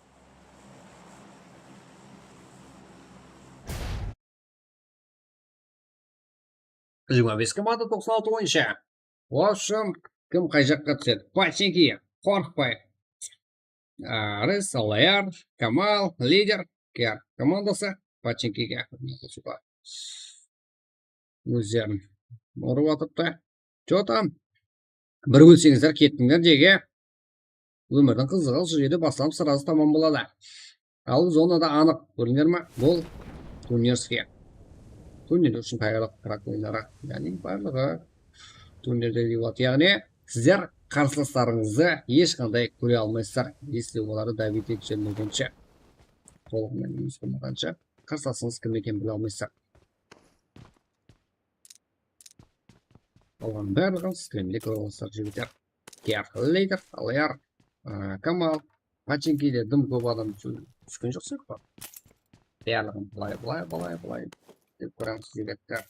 Jigirma bes komanda toqsan altı oyınsha. В общем, kim qay jaqqa túsedi? Pachinki, qorqpay. A, Res, Alayar, Kamal, Lider, K R komandası, Pachinkiga. Ózlerin urıp atırıptı. Чё там? Bir ólseńizler, kettińler jege. Ómirdiń qızıǵı usı jerde baslanıp, sırası tamam boladı. Al, zonada anıq, kórdińler ma? Bul turnirskiy. Turnir ushın tayarlıq, krak oyunları. Yaǵnıy, barlıǵı turnirde deyip atır. Yaǵnıy, sizler qarsılaslarıńızdı hesh qanday kóre almaysızlar, если olardı давить ete bermegenshe. Tolıǵınan minus bolmaǵansha, qarsılasıńız kim ekenin bile almaysızlar. Olardıń barlıǵın strimde kórip alasızlar, jigitler. K R, Lider, Alayar, ı, Kamal, Pachinki de dım kóp adam tús-, túsken joq sıyaqlı. Barlıǵın bılay, bılay, bılay, bılay dep kóremiz, jigitler.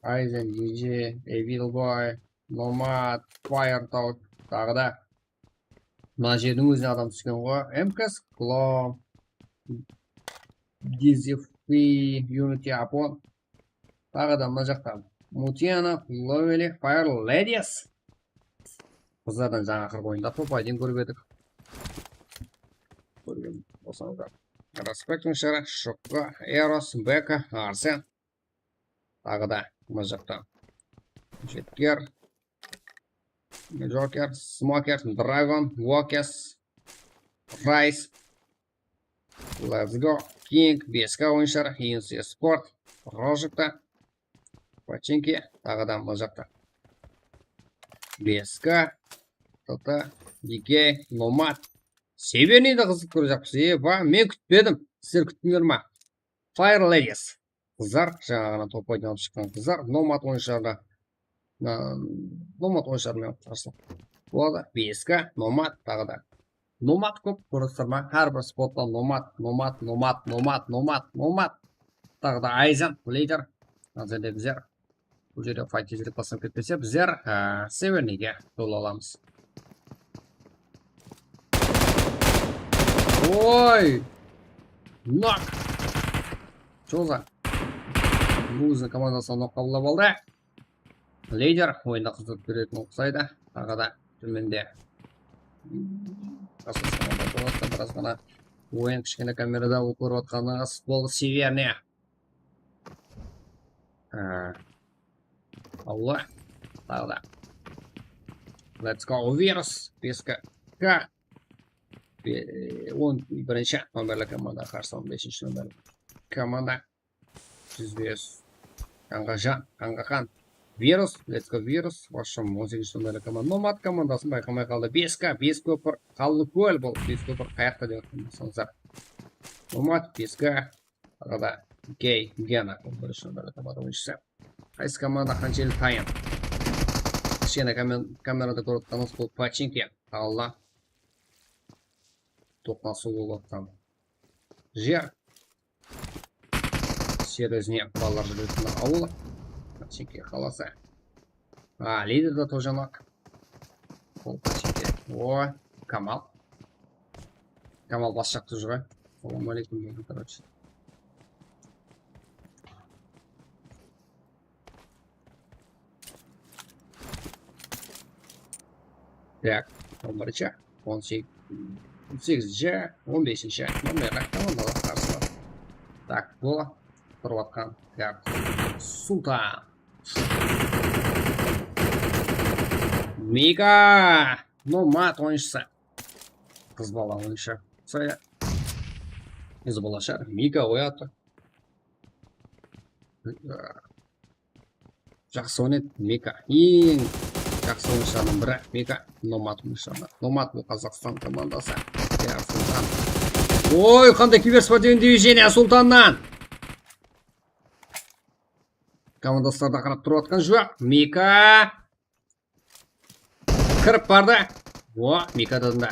Aizen, D J, Evil Boy, Nomad, Fire Talk, taǵı da. Mına jerdiń ózine adam túsken ǵoy. M K S, Clone, D Z F, Unity, Apon. Taǵı da mına jaqta Mutiana, Lovely, Fire Ladies. Qızlardan jańa qırq oyında Topaydın kórip edik. Kórgen bolsańızlar. Respekt, Shara, Shokka, Eros, Beka, Arsen. Taǵı da mına jaqta Jetker, Joker, Smoker, Dragon, Wokes, Rice, Let's Go, King, B S K oyınshıları, Insi Sport, Rojikta, Pachinki, taǵı da mına jaqta B S K, Tata, D K, Nomad. Severniydi qızıq kórip atırmız. Eba, men kútpedim. Sizler kúttińler ma? Fire Ladies. Qızlar, jańaǵına Topaydın alıp shıqqan qızlar, Nomad oyınshılarına, ıı, Nomad oyınshıları menen qarsı boladı. B S K, Nomad, taǵı da. Nomad kóp, kórip atır ma? Hár bir spottan Nomad, Nomad, Nomad, Nomad, Nomad, Nomad. Taǵı da Aizen, Lider. Házirde bizler bul jerde fayt tezirek baslanıp ketpese, bizler, ıı, Severniyge jol alamız. Oy! Nok! Choza. Óziniń komandasına nok qabıllap aldı. Lider oyında qızdırıp beretin uqsaydı. Taǵı da tómende. Basqası komanda ortasında biraz ǵana oyın kishkene kamerada kórip atqanıńız futbol severine. Há. Alla. Taǵı da. Let's go, Virus. Beske. Ka. Be-, on birinshi nomerli komanda qarsı on besinshi nomerli komanda. Júz bes. Qanǵajan, Qanǵaxan. Virus, let's go, Virus. Вообще, on segizinshi nomerli komanda. Nomad komandasın bayqamay qaldı. Beske, bes kópir, Qallıkól bul. Bes kópir qayaqta dep atqan bolsańızlar. Nomad, beske. Arada Gey, Gena, on birinshi nomerli komanda oyınshısı. Qaysı komanda qanshelli tayın? Kishkene kamen-, kamerada kórip atqanıńız bul Pochinki. Alla. Toqnasıw bolıp atqan jer. Serezne balalar júretuǵın awıl. Pochinki qalası. A, lider de tojanaq. Bul Pochinki. O, Kamal. Kamal bas jaqta júr ǵoy. Assalawma aleykum deydi, короче. Так, on birinshi, on segiz, on segizinshi, on besinshi. Bunday komandalar qarsı. Так, bul turıp atqan. Так, Sultan. Mika! Nomad oyınshısı. Qız bala oyınshı. Saya. Qız bala shar. Mika oyadı. Jaqsı oynaydı Mika. Eń jaqsı oyınshılardıń biri Mika. Nomad oyınshılarına. Nomad bul Qazaqstan komandası. Ya, Sultan. Oy, qanday kibersport dewiziniya Sultannan. Komandaslardı qarap turıp atqan joq. Mika. Kirip bardı. O, Mika dadında.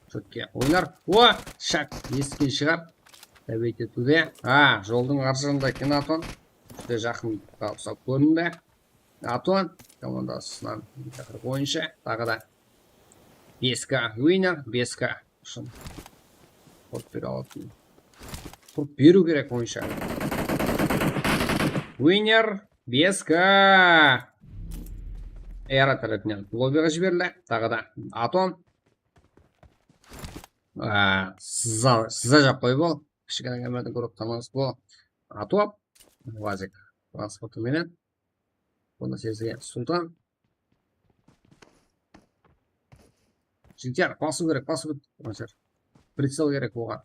Shótke oynar. O, shak, esken shıǵar. Давайте туда. A, joldıń arjağında eken Aton. Júdá jaqın uqsap kórindi. Aton komandasınan chaqırıp oyınshı. Taǵı da beska winner, beska ushın qurıp bere alatın. Qurıp beriw kerek oyınshı. Winner. Beska! Era tárepinen lobbiǵa jiberildi. Taǵı da Aton. Á, sıza, sıza jap qoyıp al. Kishkene kamerden kórip qalmańız bul. Aton. Vazik. Transportı menen. Bunı sezgen Sultan. Jigitler, basıw kerek, basıw kerek. Pricel kerek oǵan.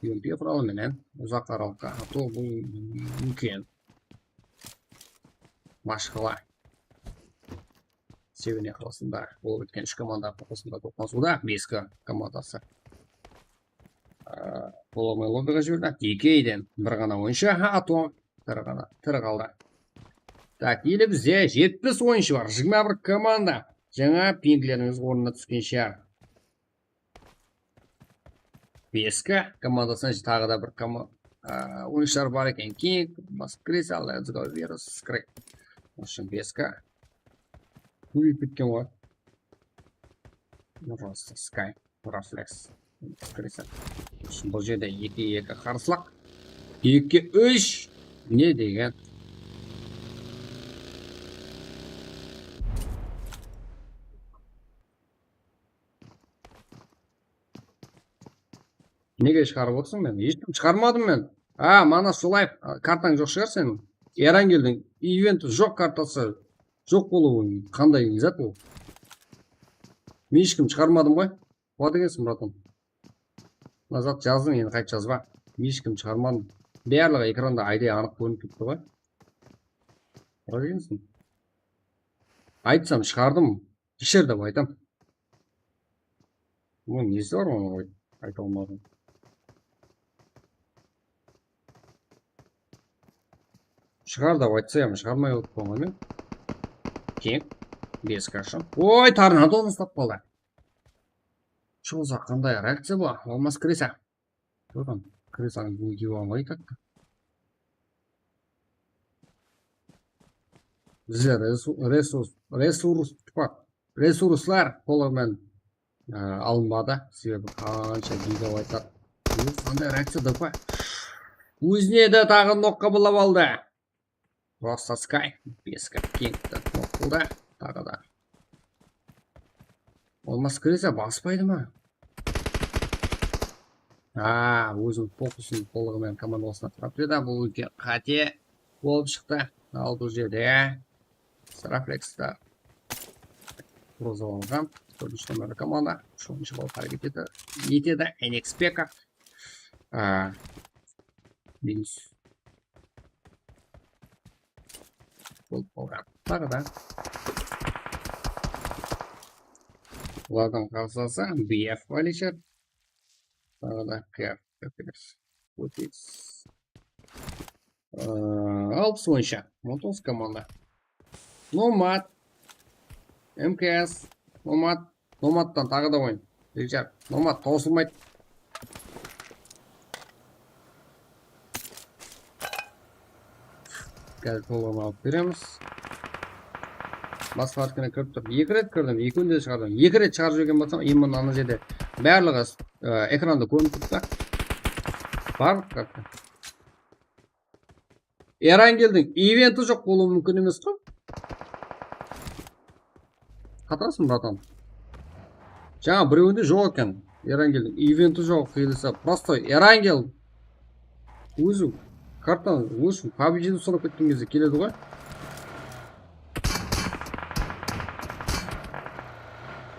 Ump quralı menen uzaq aralıqqa atıw bul múmkin. Mashqala. Sevene qalasında bolıp ótken úsh komanda qosında toqnasıwda beski komandası. Aa, bola almay lobbiǵa jiberdi. Ekeyden bir ǵana oyınshı. Ha, Atom tiri ǵana, tiri qaldı. Tak, ele bizde jetpis oyınshı bar, jigirma bir komanda. Jańa pinglerińiz ornına túsken shıǵar. Beski komandasınan taǵı da bir komo-, aa, oyınshılar bar eken. King, Maskriza, Let's Go Virus, Skrik. В общем, beski. Kóbeyip ketken ǵoy. Просто Sky, Reflex, Skrik. Bul jerde eki eki qarısılıq. Eki úsh. Ne degen? Nege shıǵarıp otırsıń men? Hesh kim shıǵarmadım men. A, Manas Jolaev, a, kartań joq shıǵar seniń. Erangeldiń eventi joq kartası. Joq bolıwı qanday zat bul? Men hesh kim shıǵarmadım ǵoy. Bar degensiń, bratan. Mına zat jazdıń, endi qayta jazba. Men hesh kim shıǵarmadım. Barlıǵı ekranda ayday anıq kórinip turıptı ǵoy. Bar degensiń. Aytsam shıǵardım. Ishir dep aytam. Bunıń nesi bar onıń, ayta almadım. Shıǵar dep aytsa, ya shıǵarmay otırman ǵoy men. Keń. Beski ashın. Oy, tornadonı uslap qaldı. Shıǵılsa qanday reakciya bu? Olmaz Krisa. Qurban, Krisanıń gulgiwan ǵoy katta. Bizler resu-, resurs, resurs, tpa, resurslar tolıǵымен, e, alınbadı. Sebebi qansha gigabaytlar. Qanday reakciya, dpa? Ózine de taǵı nokqa bılap aldı. Rosta Sky. Bes K keń nok qıldı. Taǵı da. Olmaz kirese baspaydı ma? Aa, óziniń fokusın tolıǵı menen komandalısına tarap beredi. Bul úlken qáte bolıp shıqtı. Al bul jerde Starflexta. Roza alǵan. Tórtinshi nomerli komanda. Úsh oyınshı bolıp háreket etedi. Etedi. N X P K. Aa, minus. Bolıp qalǵan. Taǵı da. Bulardıń qarsısı B F Punisher. Taǵı da P R. Ótemiz. Aa, alpıs boyınsha. On toǵız komanda. Nomad. M K S. Nomad. Nomadtan taǵı da oyın. Bekjar. Nomad tawsılmaydı. Házir tolǵan alıp beremiz. Basqa kartkana kirip tur. Eki ret kirdim, ekewinde de shıǵardım. Eki ret shıǵarıp jibergen bolsam, именно ana jerde barlıǵı, e, ekranda kórinip turıptı. Barlıq kartka. Erangeldiń eventi joq bolıwı múmkin emes ǵoy. Qatarasın, bratan. Jańa birewinde joq eken. Erangeldiń eventi joq, qıyılısa, prostoy Erangel. Ózi kartanı, ózi PUBGdi sorap ketken gezde keledi ǵoy.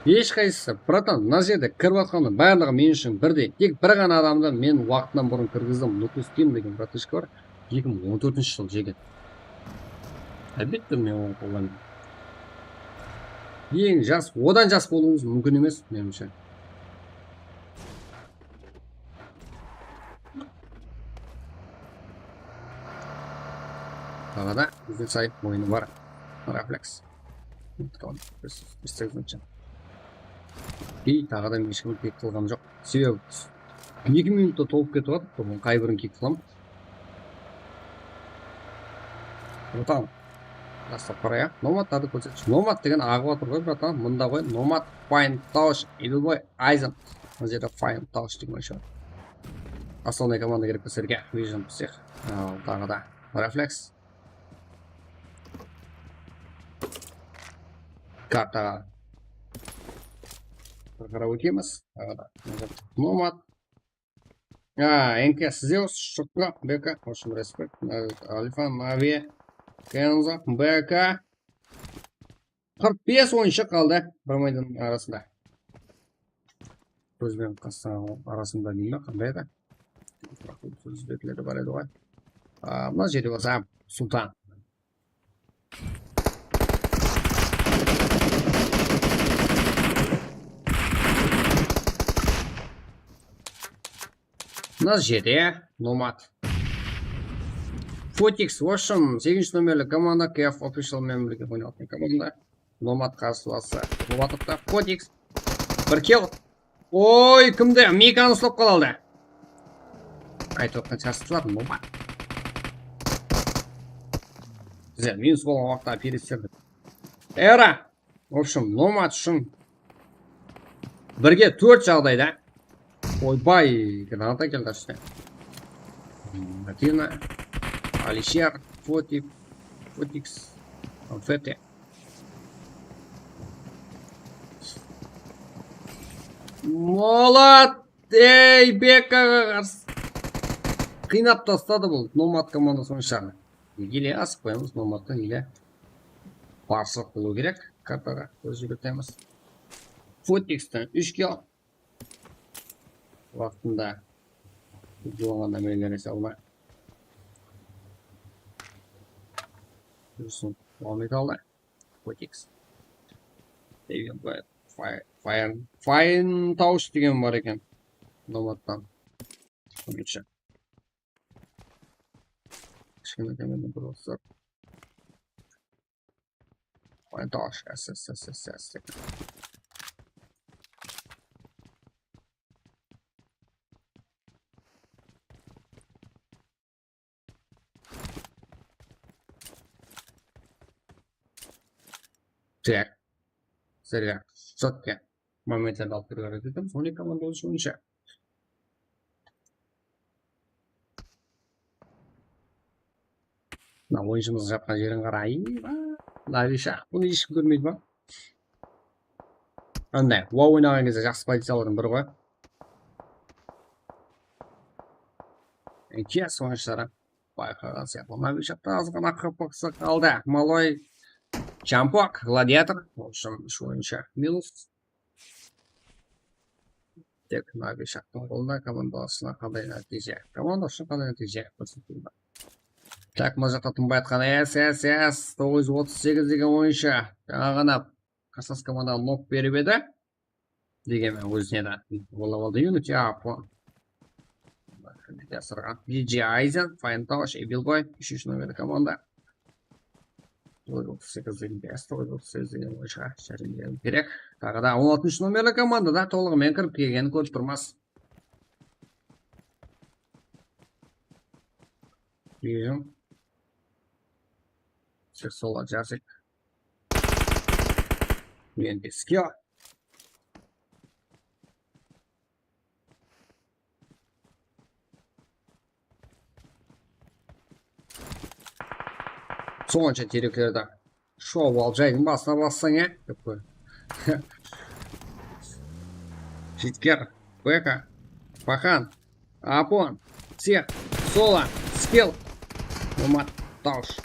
Hesh qaysısı, bratan, mına jerde kirip atqanlar barlıǵı men ushın birdey. Tek bir ǵana adamdı men waqtınan burın kirgizdim. Nukustym degen bratishka bar. Eki mıń on tórtinshi jıl jegen. Álbette, men onı qollayman. Eń jas, odan jas bolıwımız múmkin emes, menimshe. Taǵı da bizde sayıp oyını bar. Refleks. Ey, taǵı da men eshkim klik qılǵanım joq. Sebebi eki minutta tolıp ketip atır, bunıń qay birin klik qılamız? Otan. Jastap qarayıq. Nomadlardı kórsetshi. Nomad degen aǵıp atır ǵoy, bratan. Mında ǵoy. Nomad, Fine Touch, Evilboy, Aizen. Mına jerde Fine Touch degen oyınsha. Основной komanda kerek bizlerge. Vision Psych. Al, taǵı da. Refleks. Kartaǵa bir qarap ótemiz. Taǵı da. Nomad. A, N K, Zeus, Shukla, B K, в общем, respekt, Alfa, Navi, Kenzo, B K. Qırq bes oyınshı qaldı bir maydannıń arasında. Kóz benen qastın arasında deymen, qanday edi? Biraq bul sóz betleri bar edi ǵoy. A, mına jerde bolsa Sultan. Mına jerde Nomad. Fotix, в общем, segizinshi nomerli komanda, K F Official menen birge oynayatqan komanda. Nomad qarsı alsa, Nomad uqtı. Fotix. Bir kill. Oy, kimdi? Mikanı uslap qala aldı. Aytıp atqan shaqsılar, Nomad. Bizler minus bolǵan waqıtta перестерdi. Era. В общем, Nomad ushın birge tórt jaǵdayda. Oybay, granata keldi ashıqta. Matina, Alisher, Fotix, Fotix, Konfeti. Molod! Ey, Bekaǵa qarsı. Qıynap tasladı bul Nomad komandası oyınshaǵı. Ele asıp qoyamız, Nomadtan ele barshılıq bolıwı kerek. Kartaǵa kóz júgirtemiz. Fotixten úsh kill. Waqtında juwınǵan námeler esabına. Durısın, dawam ete aldı. Fotix. Fine, Fine, Fine Touch degen bar eken. Nomadtan. Birinshi. Kishkene kemede bir otız. Fine Touch, S S S S S. Tak. Sizlerge jaqsı momentlerdi alıp kiriwge háreket etemiz. On eki komanda bolıwshı boyınsha. Mına oyınshımızdıń jatqan jerin qara. Ayba, Navishaq, bunı hesh kim kórmeydi ma? Anday, wow oynaǵan gezde jaqsı poziciyalardıń biri ǵoy. Yes, oyınshıları bayqaǵan sıyaqlı. Navishaqta azǵana H P qaldı. Malay, Champok, Gladiator. Usı úsh oyınshı minus. Tek Navishaqtıń qolında komandasına qanday nátiyje? Komanda ushın qanday nátiyje kórsetildi? Tak, mına jaqta tınbay atqan S S S toǵız júz otız segiz degen oyınshı. Jańa ǵana Kassas komandaǵa nok berip edi. Degenmen ózine de. Bola boldı Unity A P. Jasırǵan. D J Aizen, Fine Touch, Evil Boy, úshinshi nomerli komanda. Toǵız júz otız segiz degen S, toǵız júz otız segiz degen oyınsha járdem beriw kerek. Taǵı da on altınshı nomerli komandada tolıǵımen kirip kelgenin kórip turmız. Fusion. Sek sola jarzik. Men de skill. Sonınsha tereklerdi shawıp alıp, jaydın basına bassań, ya, dep qoy. Jitker, Beka, Paxan, Apon, Sek, Sola, Spel, Umat, Taush.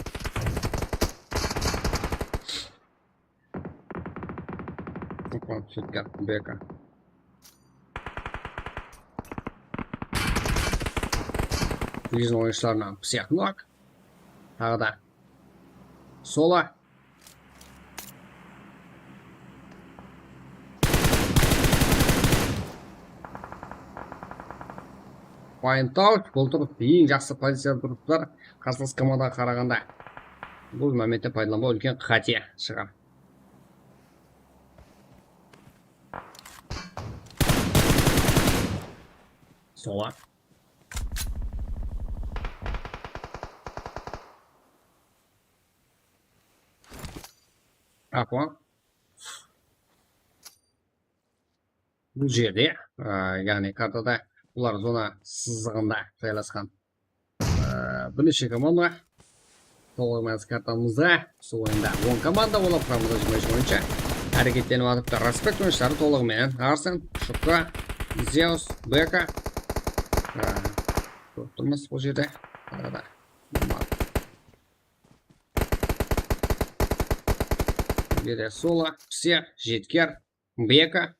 Apon, Jitker, Beka. Bizin oyınshılarınan Psixnok. Taǵı da Sola. Fine Touch, bul turıp eń jaqsı poziciyada turıplar. Qarsılas komandaǵa qaraǵanda. Bul momentte paydalanbaw úlken qáte shıǵar. Sola. Apa. Bul jerde, á, yaǵnıy kartada bular zona sızıǵında jaylasqan. Á, bir neshe komanda. Tolıǵı menen kartamızda usı oyında on komanda bolıp, quramızda jigirma úsh oyınsha háreketlenip atıptı. Respekt oyınshıları tolıǵı menen Arsen, Shuka, Zeus, Beka. Á, kórip turmız bul jerde. Arada. Gede Sola, Pse, Jetker, Beka.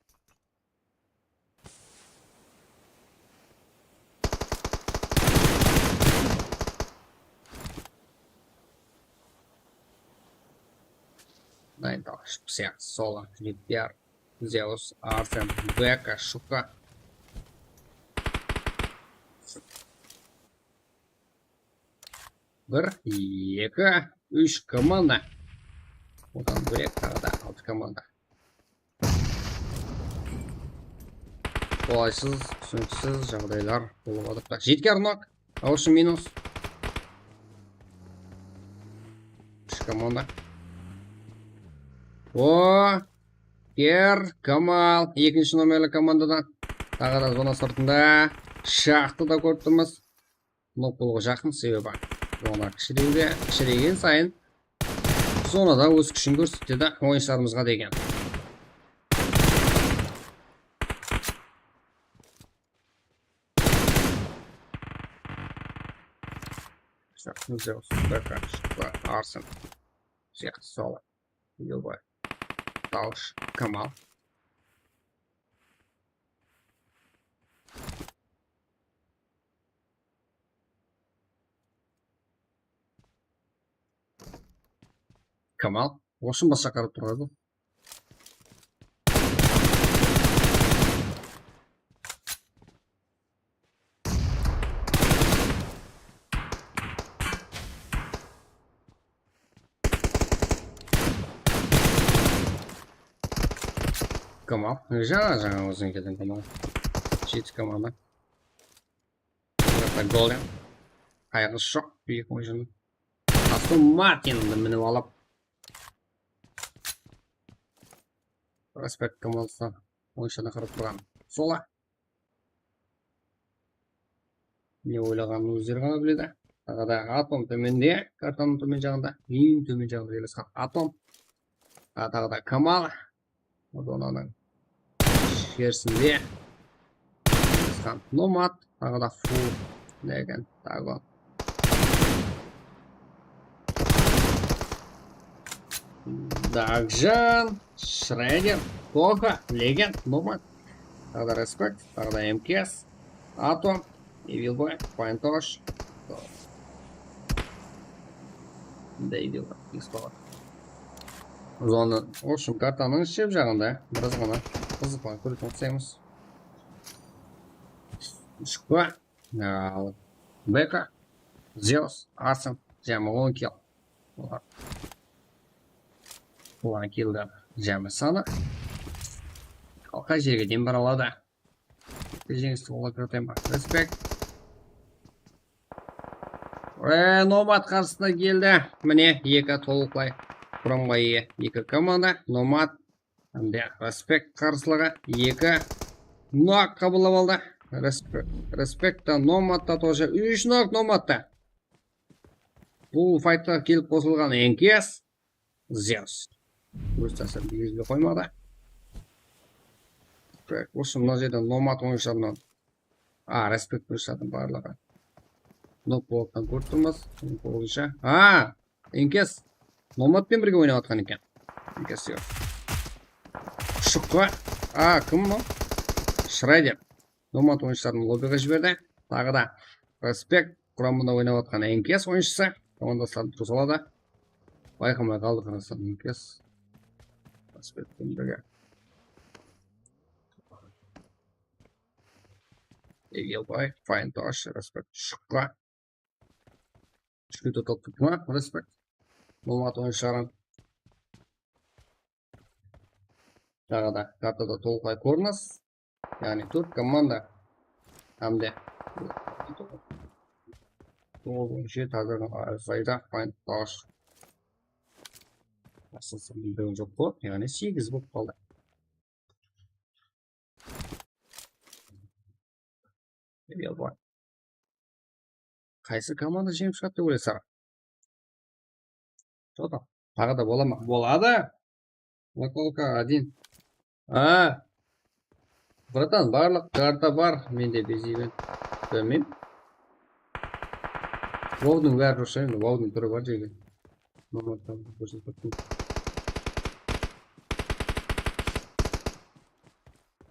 Dayın talış, Pse, Sola, Jetker, Zeus, Arsen, Beka, Shuka. Bir, eki, úsh komanda. Odan bólek taǵı da altı komanda. Qolaysız, túsiniksiz jaǵdaylar bolıp atırdı. Jetker nok. Awshın minus. Úsh komanda. O, Ker, Kamal, ekinshi nomerli komandadan. Taǵı da zona sırtında. Shaxtı da kórip turmız. Nok bolıwǵa jaqın, sebebi zona kishireyge, kishireygen sayın zonada óz kúshin kórsetedi oyınshılarımızǵa degen. Zeus, Beka, Arsen. Zeus, Sola. Любой. Taush, Kamal. Kamal. Oshın basqa qarap turǵan edi. Kamal. Jańa, jańa óziń keldiń, Kamal. Jeti komanda. Golden. Qayǵısı joq, eki oyınshinıń. Aston Martin'di minip alıp. Respekt komandasına. Oyınshına qarap turǵan. Sola. Ne oylaǵanın ózleri ǵana biledi. Taǵı da Atom tómende, kartanıń tómen jaǵında, eń tómen jaǵında jerlesken Atom. A, taǵı da Kamal. Zonanıń isherisinde. Nomad, taǵı da Full, Legend, Dagon. Dagjan, Shredder, Toxa, Legend, Nomad. Taǵı da Respect, taǵı da M K S, Atom, Evil Boy, Fine Tosh. Mında Evil Boy, Xbox. Zonı, в общем, kartanıń shep jaǵında biraz ǵana qızıqlı kóretin uqsaymiz. Shıqpa, al, Beka, Zeus, Arsen, jámi on kill. Olar. Olar killdi jámi sanı. Al qay jerge deyin bara aladı. Jeńisti qolǵa kiritemen. Respect. E, Nomad qarsısına keldi. Mine, eki tolıqlay quramǵa iye eki komanda. Nomad hám de Respect qarsılıǵı. Eki nok qabıllap aldı. Respect, Respect ta, Nomad ta тоже. Úsh nok Nomad ta. Bul faytqa kelip qosılǵan N K S. Zeus. Óz tásirin tiygizbey qoymadı. Так, usı mına jerden Nomad oyınshılarınan. A, Respect oyınshılardıń barlıǵı nok bolıp turıp turmız. Boyınsha. A, N K S. Nomad penen birge oynap atqan eken. N K S yoq. Shıqqa. A, kim o? Shredder. Nomad oyınshıların lobbiǵa jiberdi. Taǵı da Respect quramında oynap atqan N K S oyınshısı komandasların turısa aladı. Bayqamay qaldı, qarasam, N K S. Respect penen birge. Egelbay, Fine Tosh, Respect shıqqa. Úshke totalap turıptı ma? Respect. Nomad oyınshıların. Taǵı da kartada tolıqlay kórinis. Yaǵnıy tórt komanda hám de toǵız on jeti azayda Fine Tosh. Asılsın bildirim joq ǵoy, yaǵnıy segiz bolıp qaldı. Real boy. Qaysı komanda jeńip shıǵadı dep oylaysız? Что там? Taǵı da bola ma? Boladı. Наколка один. A, bratan, barlıq karta bar, mende bezeymen. Bilmeymen. Vovdıń bári durıs, endi Vovdıń túri bar jege. Nomadtan kórsetip kettim.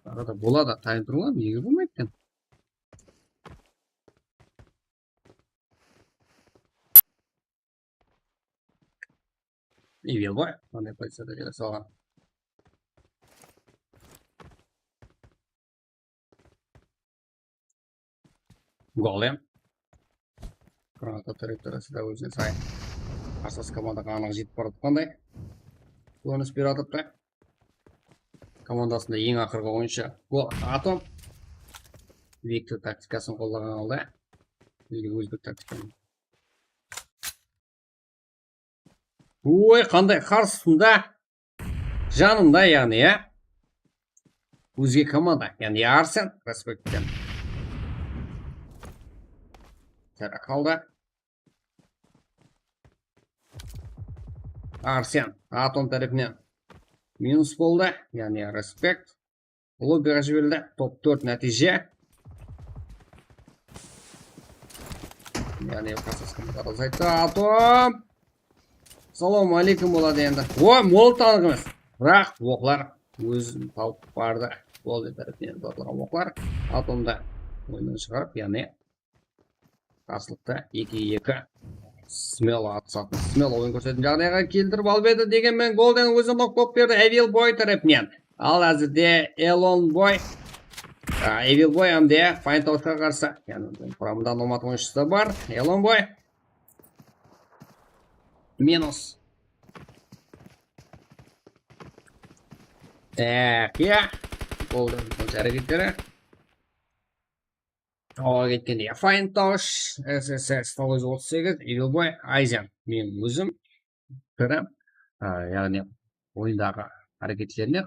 Taǵı da boladı, tayın turıp alam, nege bolmaydı eken? Evil boy, qanday poziciyada jere salǵan. Golem. Granata trajektoriyası da ózine sayın. Qarsılas komandaǵa anıq jetip baratqanday kórinis berip atırıptı. Komandasında eń aqırǵı oyınshı Go-, Atom. Viktor taktikasın qollaǵan halda. Bizge ózbek taktikanı. Oy, qanday qarsısında, janında, yaǵnıy, ya. Ózge komanda, yaǵnıy Arsen, Respect penen. Tara qaldı. Arsen, Atom tárepinen minus boldı, yaǵnıy Respect. Lobbiǵa jiberildi. Top tórt nátiyje. Yaǵnıy, qarsılas komanda azaydı. Atom! Salawma aleykum boladı endi. O, molot anıq emes. Biraq oqlar ózin tawıp bardı. Golden tárepinen uzatılǵan oqlar Atomdı oyınnan shıǵarıp, yaǵnıy, qarsılıqta eki eki. Smelo atısatın, Smelo oyın kórsetin jaǵdayǵa keltirip alıp edi. Degenmen, Golden ózi nok bolıp berdi Evil Boy tárepinen. Al, házirde Elon Boy, a, Evil Boy hám de Fine Toshqa qarsı. Yaǵnıy, quramında Nomad oyınshısı da bar. Elon Boy. Minus. Tak, ya. Golden háreketleri. Awa ketkende, ya, Fine Tosh, S S S, toǵız júz otız segiz, Evil Boy, Aizen, men ózim, Krim, a, yaǵnıy oyındaǵı háreketlerine.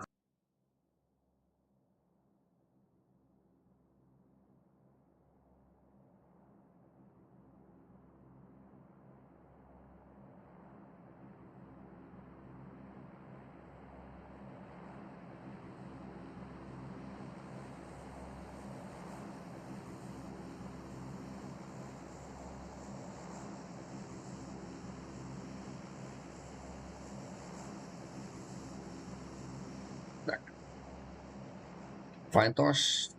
Fayntosh,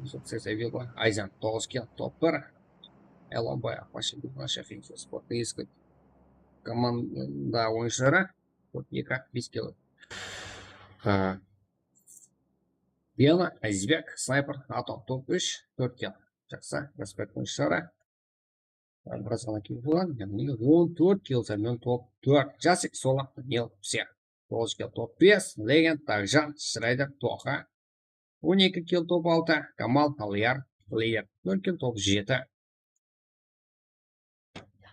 Ayzan, toǵız kill, top bir. Elonbay Aqbashin, Gulnasha, Fenfil, Sportnıy, Eskil komanda oyınshıları, top eki, bes kill. Ha. Biyana, Azizbek, Snayper, Atom, top úsh, tórt kill. Jaqsı, respekt oyınshıları. Biraz ǵana kill bolǵan, yaǵnıy on tórt kill, men top tórt. Jasik, Solaq, Nil, Psix. Toǵız kill, top bes, Legend, Dagjan, Shrayder, Toqa. On eki kill, top altı, Kamal, Alıyar, Lider, tórt kill, top jeti.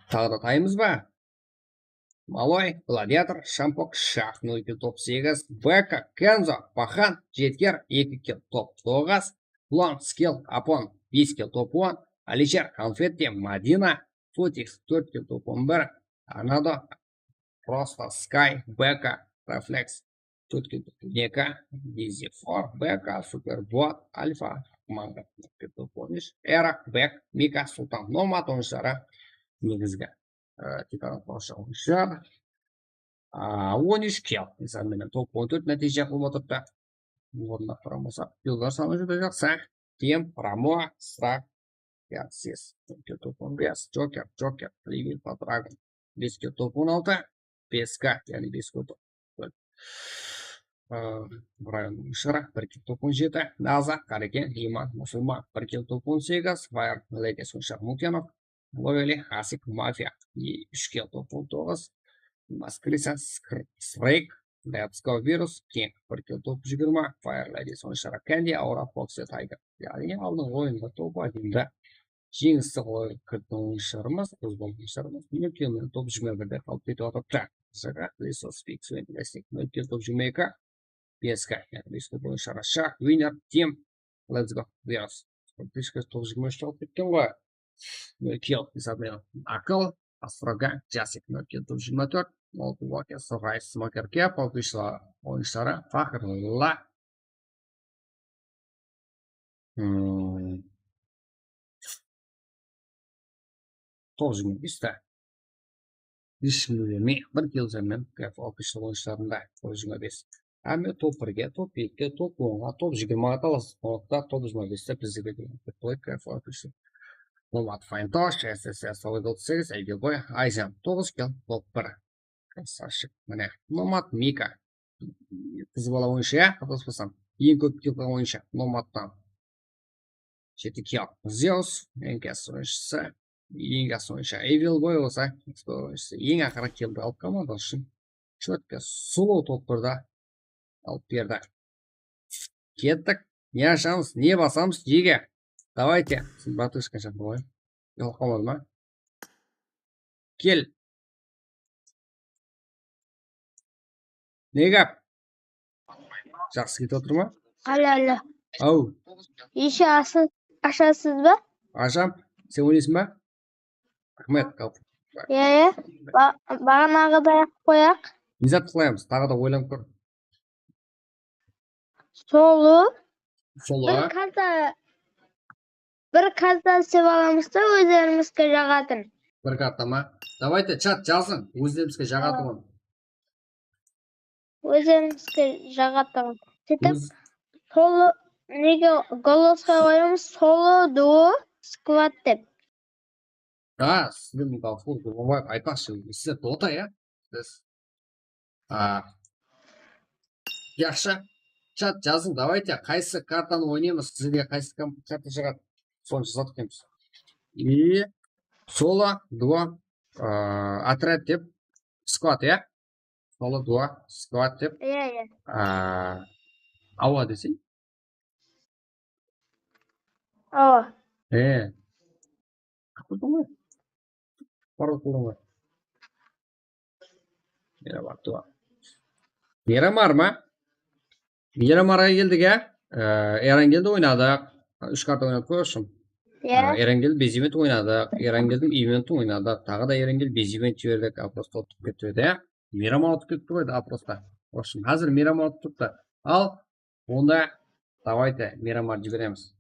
Taǵı da taymız ba? Maloy, Gladiator, Shampok, Shah, nol kill, top segiz, Beka, Kenzo, Paxan, Jetker, eki kill, top toǵız, Long, Skill, Apon, bes kill, top on, Alisher, Konfetti, Madina, Futix, tórt kill, top on bir, Tornado, Prosto, Sky, Beka, Refleks, tórt kill, top on eki, Dizzy, For, Beka, Superbot, Alfa, Manga, tórt kill, top on úsh, Era, Bek, Mika, Sultan, Nomad oyınshıları, negizgi, e, Titan, Porsche oyınshılar. A, on úsh kill. Esap menen top on tórt nátiyje qılıp otırıptı. Orında qaramasaq, killlar sanı júdá jaqsı. Tim, Ramo, Strak, Yarsis, tórt kill, top on bes, Joker, Joker, Living, Dragon, bes kill, top on altı, Peska, yaǵnıy bes kill, top, a, Brian Shırak, bir kill, top on jeti, Naza, Qareken, Iman, Musulman, bir kill, top on segiz, Fire, Ladies, Shar, Mutyanov, Loveli, Asik, Mafia, úsh kill, top on toǵız, Maskrisan, Srek, Let's Go Virus, King, bir kill, top jigirma, Fire Ladies, oyınshıları, Candy, Aura, Foxy, Tiger. Yaǵnıy aldınǵı oyında top aytında jeńisti qolay kiritken oyınshılarımız, qozǵalǵan oyınshılarımız, nol kill menen top jigirma birde qalıp ketip atırıptı. Zaga, Resource Fix, Win Classic, nol kill, top jigirma eki, P S K, yaǵnıy bes kill boyınsha Shah, Winner, Tim, Let's Go, Virus. Fishka toǵız jigirma úshte alıp ketken ǵoy. Nol kill esap menen Akıl, Astroga, Jasik, nol kill, top jigirma tórt, Multiwalker, Survive, Smoker, Kep, official oyınshıları, Faxrilla. Hmm. Toǵız jigirma beste. Hesh kimge bermey, bir kill menen Kep official oyınshılarında toǵız jigirma bes. Hámme top birge, top ekige, top onǵa, top jigirmaǵa talasıp, top jigirma beste bizlerge kelgen. Kep official. Nomad, Fayntosh, S S S, Solid otız segiz, Egelboy, Ayzan, toǵız kill, top bir. Krasavshik. Mine, Nomad, Mika. Qız bala oyınshı, ya, qatnaspasam. Eń kóp kill qılǵan oyınshı Nomadtan. Jeti kill. Zeus, eń kası oyınshısı. Eń kası oyınshı Evil Boy bolsa, Xbox oyınshısı. Eń aqırı killdi alıp komanda ushın. Chetka, slow topırdı alıp berdi. Kettik. Ne ashamız, ne basamız, jege. Давайте. Siz bratishka shaqırıp qoyıń. Yoq, qalmadı ma? Kel. Ne gáp? Jaqsı ketip atır ma? Alo, alo. Aw. Eshe ashasız ba? Asham. Sen oynaysıń ba? Raxmet, Gaup. Iya, iya. Ba-, baǵanaǵıday-aq qoyaq. Ne zat qılaymız? Taǵı da oylanıp kór. Solo. Solo. Bir karta, bir karta islep alamız da, ózlerimizge jaǵatın. Bir karta ma? Давайте, chat jazıń, ózlerimizge jaǵatın. Ózlerimizge jaǵatın. Sóytip, solo, nege, голосqa qoyamız, solo, duo, skvad dep. Ha, sizler, Gafur Gurbanbaev, aytpaqshı, sizler Dota, ya? Siz. A. Yaqshı. Chat jazıń, давайте, qaysı kartanı oynaymız, sizlerge qaysı kom-, karta shıǵadı, sonı jazat ekenbiz. И solo, duo, a, отряд dep, skvad, ya? Solo, duo, skvad dep. Iya, iya. A, awa deseń. Awa. E. Qapırdań ǵoy. Parol qıldıń ǵoy. Miramar, duo. Miramar ma? Miramarǵa keldik, ya. E, Erangeldi oynadıq. Úsh karta oynadık ǵoy, ushın. Iya. E, Erangel Bezivent oynadıq. Erangeldiń Iventin oynadıq. Taǵı da Erangel Bezivent jiberdik. Aprosta utıp ketip edi, ya. Miramar utıp ketip qoydı aprosta. Ushın, házir Miramar utıp turıptı. Al, onda, давайте, Miramar jiberemiz.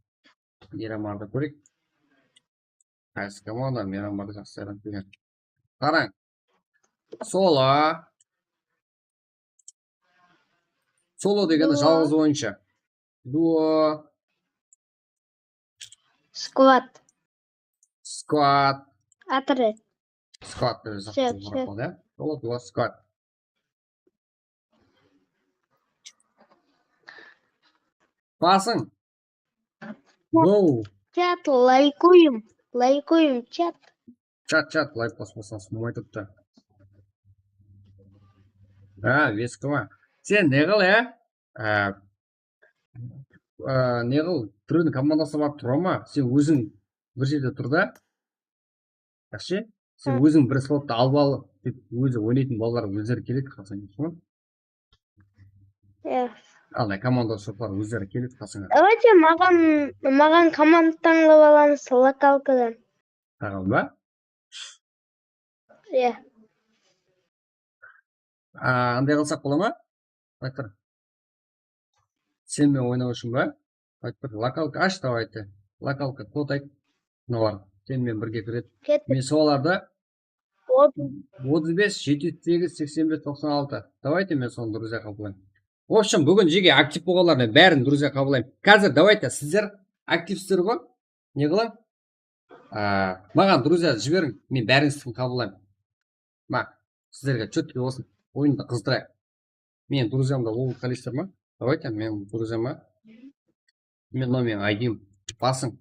Miramardı kóreyik. Qaysı komanda Miramardı jaqsı yaratpegen? Qarań. Solo. Solo degeni duo. Jalǵız oyınshı. Duo. Squad. Squad. Otret. Squad dep Всё, всё. Squad. Squad. Basıń. Go. Chat, laykuyım. Laykuyım, chat. Chat, chat, layk baspasańız bolmay turıptı. Ha, Veskova. Sen ne qıl, ya? Á, á, ne qıl, birewdiń komandasına barıp tura ma? Sen óziń bir jerde tur da. Yaqshı? Sen Hı. Óziń bir slottı alıp al, dep ózi oynaytın balalar ózleri keledi, qalsań, dep. Ya. Al, komanda shotlar ózleri keledi, qalsań. Давайте maǵan, maǵan komanda tańlap alamız lokalkadan. Taǵam ba? Ya. A, anday qılsaq bola ma? Aytır. Sen menen oynaw ushın ba? Aytır, lokalka ash, давайте. Lokalka, kod ayt. Mınalar sen menen birge kiredi. Kettik. Men solardı Otız. Otız bes, jeti júz segiz, seksen bes, toqsan altı. Давайте men sonı друзья qabılayın. В общем, búgin jeke aktiv bolǵanlar men bárin друзья qabılayın. Házir давайте sizler aktivsizler ǵoy. Ne qılayın? Á, maǵan друзья jiberiń, men bárińizdikini qabılayın. Ma, sizlerge четкий bolsın. Oyındı qızdırayıq. Meniń друзьямда ol qalaysızlar ma? Давайте, meniń друзьяма. Men mınaw meniń I D-im. Basıń.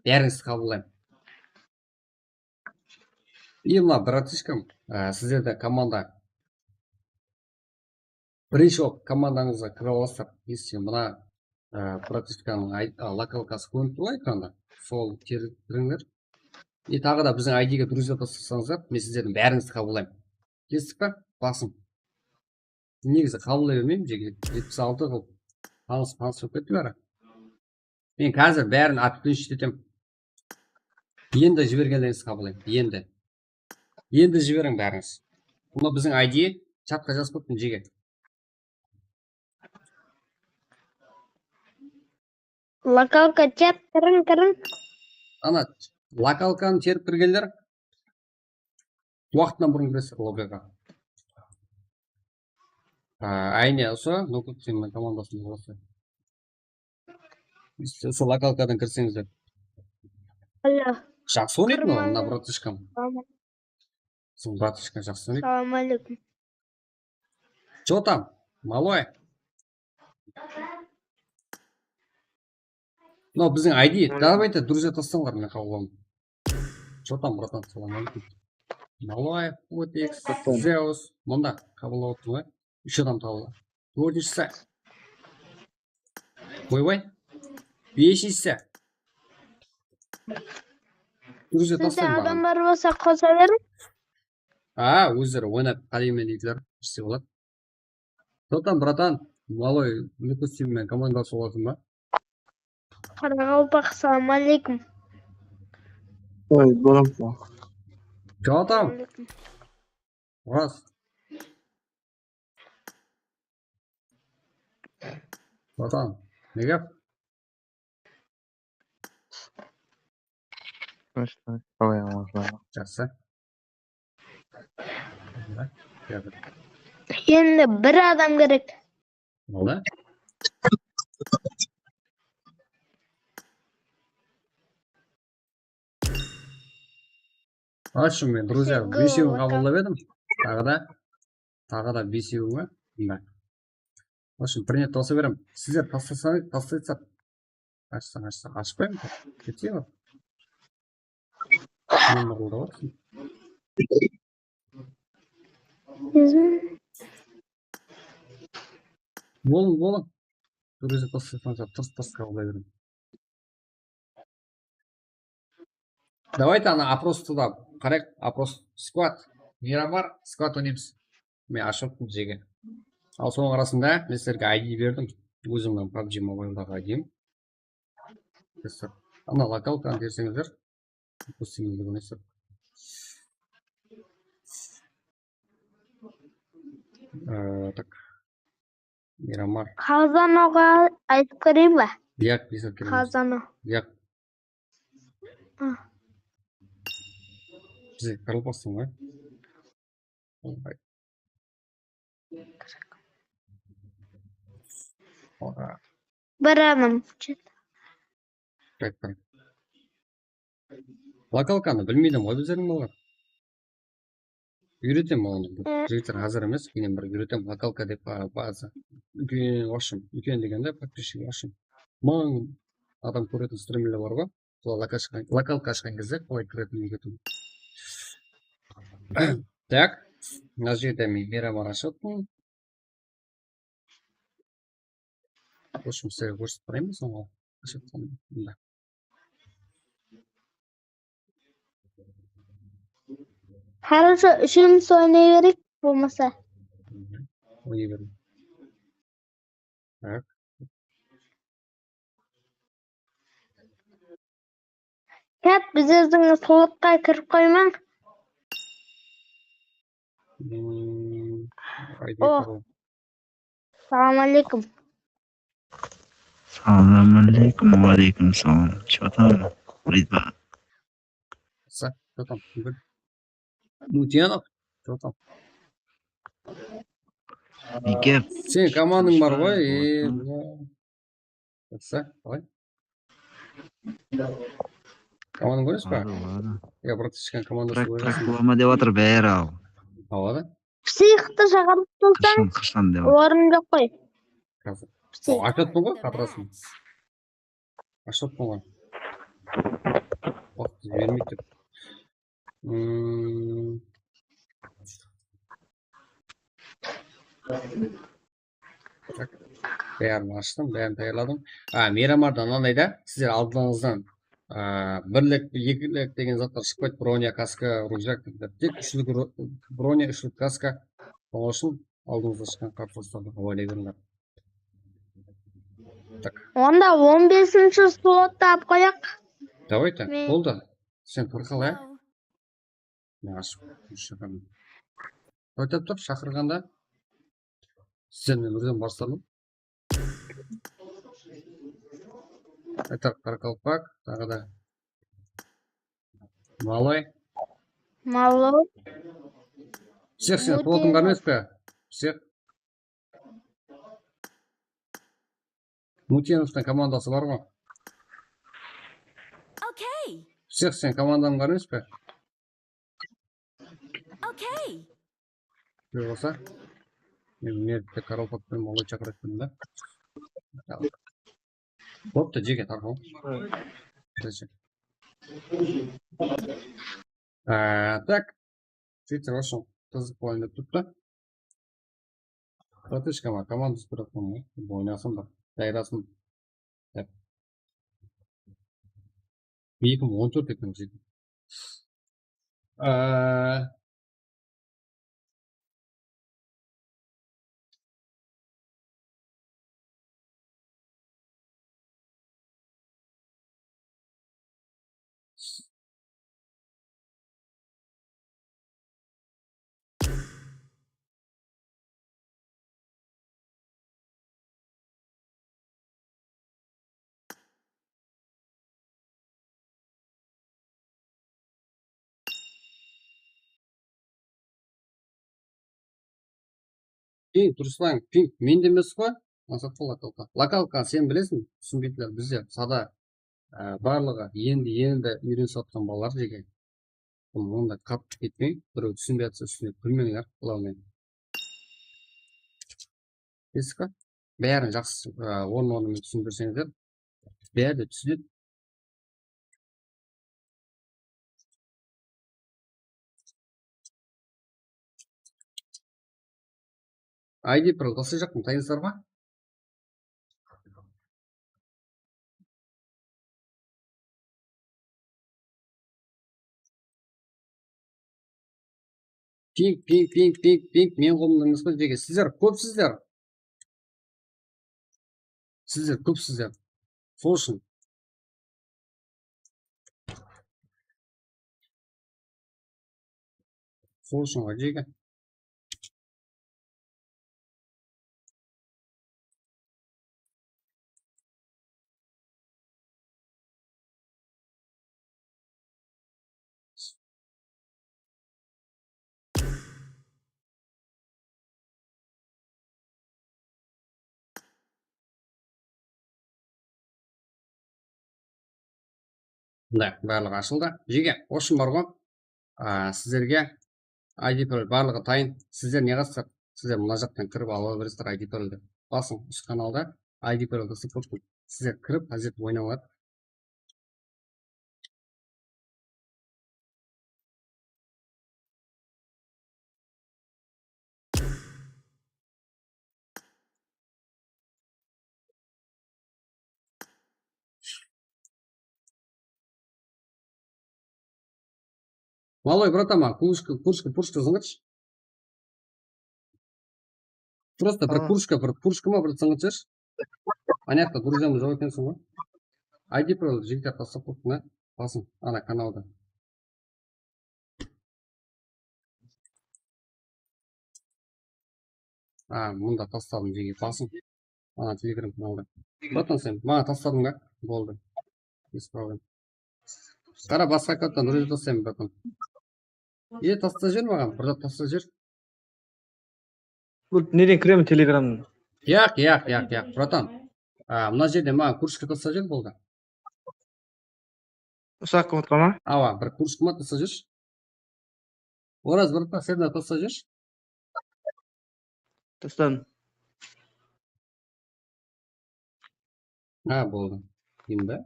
Bárińizdi qabıllayman. И mına, братишкам, á, sizlerde komanda. Birinshi bolıp komandańızǵa kirip alasızlar. Если mına, á, bratishkanıń ay-, á, lokalkası kórinip tur ǵoy ekranda. Sol terip kirińler. И taǵı da biziń I D-ge друзья taslasańızlar, men sizlerdiń bárińizdi qabıllayman. Kestik pa? Basıń. Negizi qabıllay bermeymen, jeke jetpis altı qıl. Tanıs, tanıs bolıp ketti bári. Men házir bárin отключить etemen. Endi jibergenlerińizdi qabıllayman. Endi. Endi jiberiń bárińiz. Bunda biziń I D, chatqa jazıp qoyıptım, jeke. Lokalka, chat, kiriń, kiriń. Ana, lokalkanı terip kirgenler waqtınan burın kiresiz lokalka. Á, áyne usı Nokut seniń komandasında bolsa. Usı lokalkadan kirseńizler. Allo. Jaqsı oynaydı mınaw, mına Qırman. Bratishkam. Salam. Biziń Bratishka jaqsı oynaydı. Salam aleykum. Чё там, малой? Mınaw biziń I D, давайте, друзья taslańlar, men qabılladım. Чё там, братан, salam aleykum. Малой, Otix, Zeus, mında qabıllap otırmız ba? Úsh adam tabıldı. Dórdinshisi. Oybay. Beshinshisi. Druziya, Sizde taslayın adam maǵan. Bar bolsa, qosa beriń. A, ózleri oynap qáleymen deydiler. Ishse boladı. Что там, братан? Малой, допустим, men komandası bolasın ba? Qaraqalpaq, salam aleykum. Ой, здорово. Что там? Aleykum. Oraz. Bratан, ne gáp? Тыныштıq, qalay aman-sawma? Jaqsı. Gel. Endi bir adam kerek. Boldı. Açın men, друзья, Sen besewin gol qabıllap edim. Taǵı da, taǵı da besewin ba? Mına. Açın, принять tasa berem. Sizler taslasa, taslaysa. Açsań, açsań, ashpayman. Kete ber. Men mırıldap atırman. Bolıń, bolıń. Druziya, taslasań, tırıs-tırıs qabıllay berem. Давайте ana oprosta da qarayıq, oпрос, squad. Miramar, squad oynaymız. Men ashıp jege. Al, sonıń arasında men sizlerge I D berdim. Ózimniń PUBG Mobile'daǵı I D'm. Ana lokalkanı berseńizler. Ózimizdi bilesizler. Ee, tak. Miramar. Qazanoǵa aytıp koreyin ba? Yaq, esap keremiz. Qazano. Yaq. Ah. Bizge qırılpastıń ǵoy. Oybay. Oha. Bir adam. Lokalkanı bilmeydi ǵoy bizlerdiń balalar. Úyretem oǵan. Jigitler, házir emes, keyin bir úyretem. Lokalka dep, a, baza. Úlken, в общем, úlken degende, подписчиги, в общем, mıń adam kóretin strimler bar ǵoy. Sol lokalka ashqan, lokalka ashqan gezde qalay kiretin úyretem. Так, mına jerde men Miramar ashıp atırman. В общем, sizlerge kórsetip qoyayın ba sońǵı ashıp atqanımdı? Mında. Хорошо, úshimiz oynay bereyik, bolmasa. Oynay beriń. Так. Kep, bizlerdiń slotqa kirip qoymań. Hmm, ayda O. Salam aleykum. Salam aleykum, aleykum salam. Что там, Ризван? Что там? Мутьянов? Что там? Nege? Sen komandań bar ǵoy, e, Jaqsı, qalay? Komandanı kóresiz ba? Baradı, baradı. Ya, bratishkan komandası. Bırak, bırak, boladı dep atır bári al. Awadı. Psixtı shaqırıp tursań, qashan, qashan dep atır. Orın joq qoy. Házir. Psix. O, aytıp atırman ǵoy, qatırasań. Ashıp atırman ǵoy. Waqıt bermeydi dep. Hmm. Tak, bárin ashtım, bárin tayarladım. A, Miramardan anday da, sizler aldıńızdan, a, birlik, ekilik degen zatlar shıqpaydı, bronya, kaska, rujak dep. Tek úshlik ru-, bronya, úshlik kaska. Sonıń ushın aldıńızda shıqqan qartoslardı awaylay berińler. Tak. Onda on besinshi slottı alıp qoyaq. Давайте, boldı. Sen tarqal, ya. Aytıp tur, shaqırǵanda sizler menen birden baslarman. Aytar qaraqalpaq, taǵı da Maloy. Maloy. Psix, sen slotıń bar emes pe? Psix. Mutyanovtıń komandası bar ǵoy. Okey. Psix, sen komandań bar emes pe? Okey. Kútip alsa, men merde Qaraqalpaq penen Maloy shaqırayın da. Boptı, jeke, tarqal. Á, tak. Twitter, в общем, qızıq bolayın dep turıptı. Bratishkama komandası berip atırman, oynasın bir, jayrasın dep. Eki mıń on tórt eken, jeke. Á, Ping, durıslań, ping mende emes ǵoy. Mansatqa lokalka. Lokalka sen bilesiń, túsinbeydiler bizde sada, á, barlıǵı endi, endi úyrenisip atırǵan balalar jeke. Bul onday qattı ketpeń, birew túsinbey atsa, túsinip bilmeńler, qıla almaydı. Esik pa? Bárin jaqsı, a, orın-ornınan túsindirseńizler, bári de túsinedi. I D bir taslayjaqpın, tayınsızlar ma? Ping, ping, ping, ping, ping, men qolımda emes pa, jeke. Sizler kópsizler. Sizler kópsizler. Sol ushın. Sol ushın ǵoy, jeke. Mına barlıǵı ashıldı. Jege, oshın bar ǵoy. A, sizlerge I D parol barlıǵı tayın. Sizler ne qılsızlar? Sizler mına jaqtan kirip alıp beresizler I D paroldi. Basıń usı kanalda I D parol taslap qoyıptım. Sizler kirip, házir oynap alasızlar. Малой, братан, maǵan кружка, кружка, кружка zıńǵırshı. Просто bir krujka, bir krujka ma, bir sıńǵıt jiberish. Ana jaqta друзьям joq ekensiń ǵoy. I D parol jigitler taslap qoyıptı, mına. Basıń, ana kanalda. A, mında tasladım, jege, basıń. Ana Telegram kanalda. Bratан, sen maǵan tasladıń ba? Boldı. Без проблем. Qara, basqa akkaunttan друзья taslayman, bratан. E, taslap jiber maǵan, bir zat taslap jiber. Bul neden kiremen, Telegramnan? Yaq, yaq, yaq, yaq, bratан. A, mına jerde maǵan krujka taslap jiber, boldı. Usı akkauntqa ma? Awa, bir krujka ma taslap jibershi. Oraz, bratан, sen de taslap jibershi. Tasladım. Ha, boldı. Endi.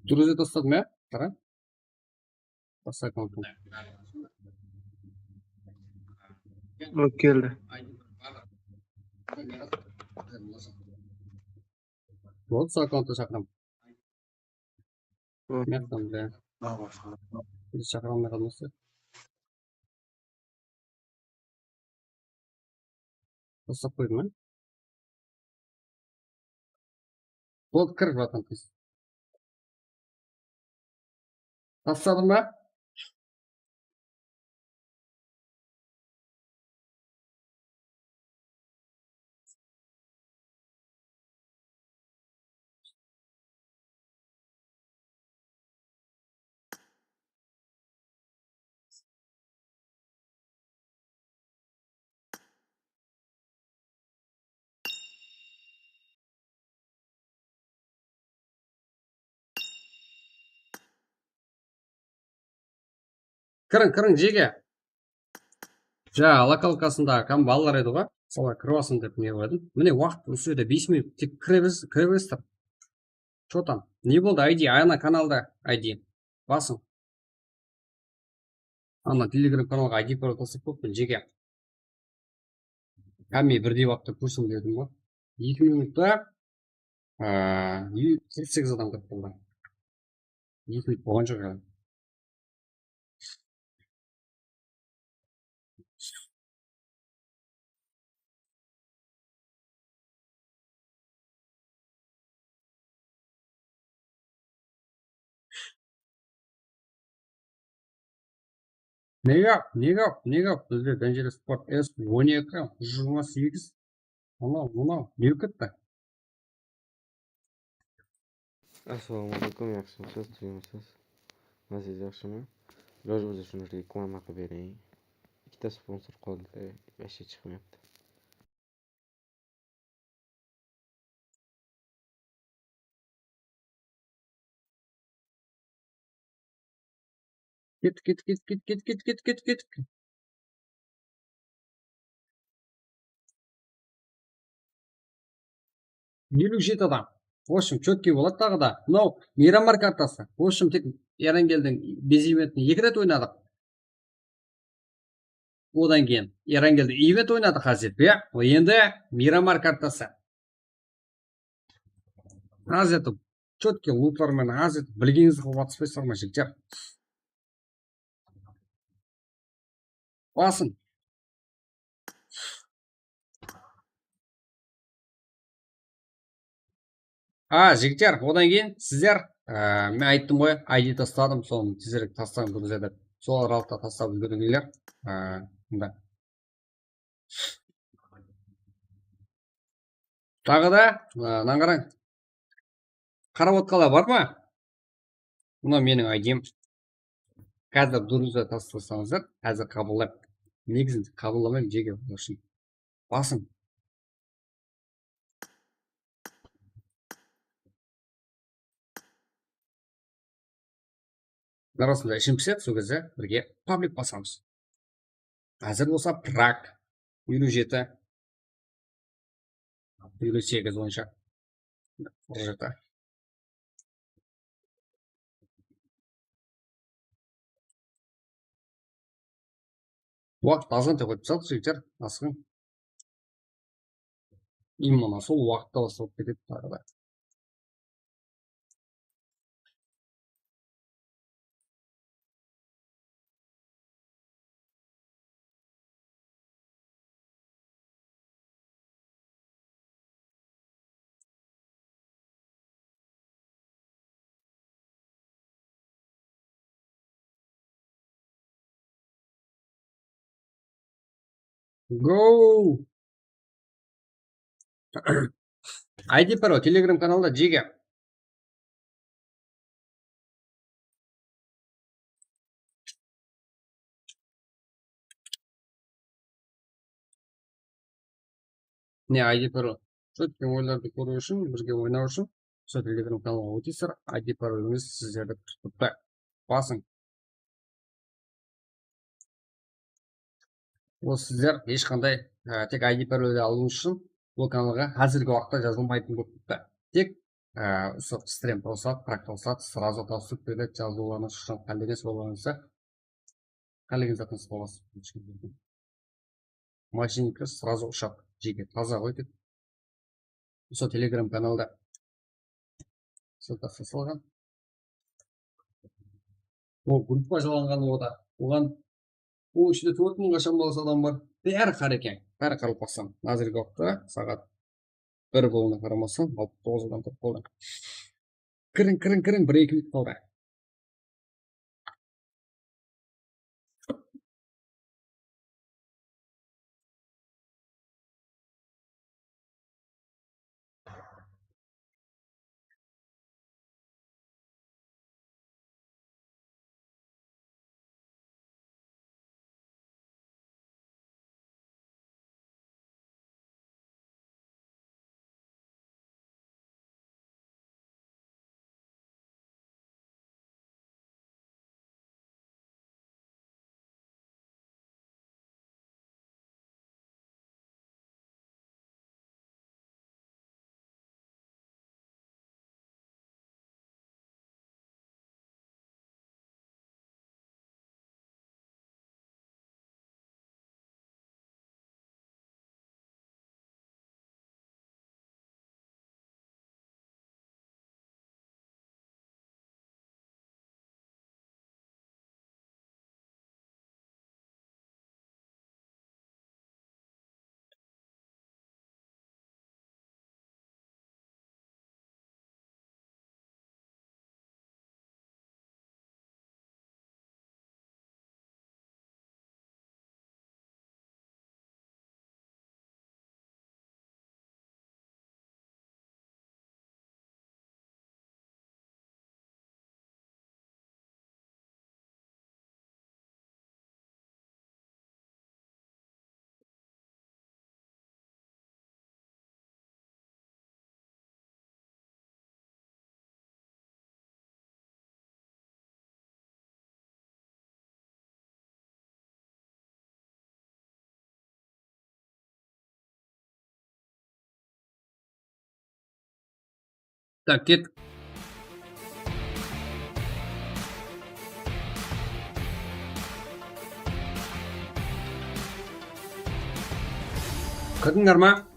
Durıs tasladım, ya? Qara. Bas akkauntım. Bul keldi. Boldı, sol akkauntqa shaqıraman. Hı. Mıyaqtan, bile. Biz shaqıra almay qalmasın. Taslap qoydım, ha? Boldı, kir, bratан, tez. Tasladıń ba? Kiriń, kiriń, jege. Ja, lokalkasında kam balalar edi ǵoy. Solar kirip alsın dep ne qıp edim. Mine, waqıt usı jerde bes minut. Tek kire beriń, kire berińizler. Что там? Ne boldı, I D? Ana kanalda I D. Basıń. Ana Telegram kanalǵa I D parol taslap qoyıppan, jege. Hámme birdey waqıtta kórsin dedim ǵoy. Eki minutta, a, qırq segiz adam kirip qaldı. Eki minut bolǵan joq hali. Nega, nega, nega bizde Dangerous Sport S on eki, jigirma segiz? Mınaw, mınaw, ne bolıp ketti? Assalamu aleykum, yaqshımısız, túyimisiz? Aziz, yaqshıma? Biror ózi ushın reklama qılıp bereyin. Ikkita sponsor qolda, vashshe shıqmayaptı. Ket, ket, ket, ket, ket, ket, ket, ket. Eliw jeti adam. В общем, чёткий boladı taǵı da. Mınaw Miramar kartası. В общем, tek Erangeldiń bezementini eki ret oynadıq. Odan keyin Erangeldi event oynadıq házir, ya. Endi Miramar kartası. Az etip, чёткий lutlar menen az etip, bilgenińizdi qılıp atıspaysızlar ma, jigitler? Basıń. A, jigitler, odan keyin sizler, e, men ayttım ǵoy, I D tasladım, sonı tezirek taslań, durıs etip. Sol aralıqta taslap úlgerińler. E, mında. Taǵı da, e, mınan qarań. Qarap otqanlar bar ma? Mına meniń I D-m. Házir durıs etip taslasańızlar, házir qabıllayman. Negizinde qabıllamayman, jege, ushın. Basıń. Arasında ishim pisedi, sol gezde birge pablik basamız. Házir bolsa Prag, eliw jeti, eliw segiz boyınsha bir jeti. Waqıt azǵantay qoyıpsalar, jigitler, asıǵıń. Именно sol waqıtta baslalıp ketedi taǵı da. Go! I D parol, Telegram kanalda, jege. Ne, I D parol. Sóytken oyınlardı kóriw ushın, birge oynaw ushın sol Telegram kanalǵa ótińizler, I D parolińiz sizlerdi kútip turıptı. Basıń. Ol sizler hesh qanday, e, tek I D paroldi alıw ushın bul kanalǵa házirgi waqıtta jazılmaytın bolıp turıptı. Tek, e, usı strem tawsıladı, Prag tawsıladı, srazu tawsılıp beredi, jazıwlarıńız ushın qálegen sorawlarıńızdı, qálegen zatıńızdı alasız. Moshinnikler srazu ushadı, jege taza ǵoy dep. Usı Telegram kanalda ssılkası salǵan. O gruppa jalanǵan o da. Oǵan, o ishinde tórt mıń qashan balası adam bar. Bári qara eken. Bári qaraqalpaqstan. Házirgi waqıtta saǵat bir bolıwına qaramastan, alpıs toǵız adam kirip qaldı. Kiriń, kiriń, kiriń, bir-eki minut qaldı. Tak, ket. Kirdińler ma?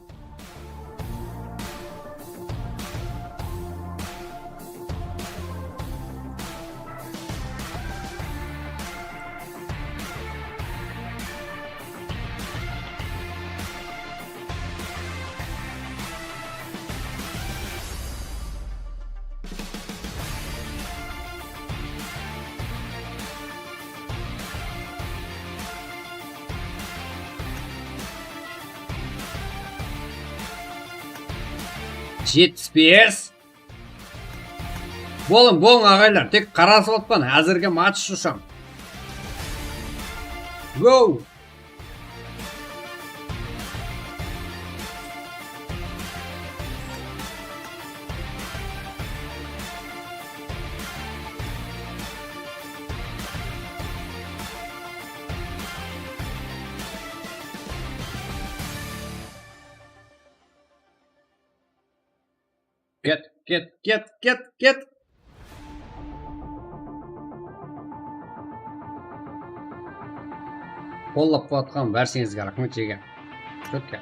Jetpis bes. Bolıń, bolıń, aǵaylar, tek qarasıp atpan, házirgi match ushın. Go! Ket, ket, ket, ket, ket. Qollap-quwatlaǵan bársheń raxmet, jege. Kópke.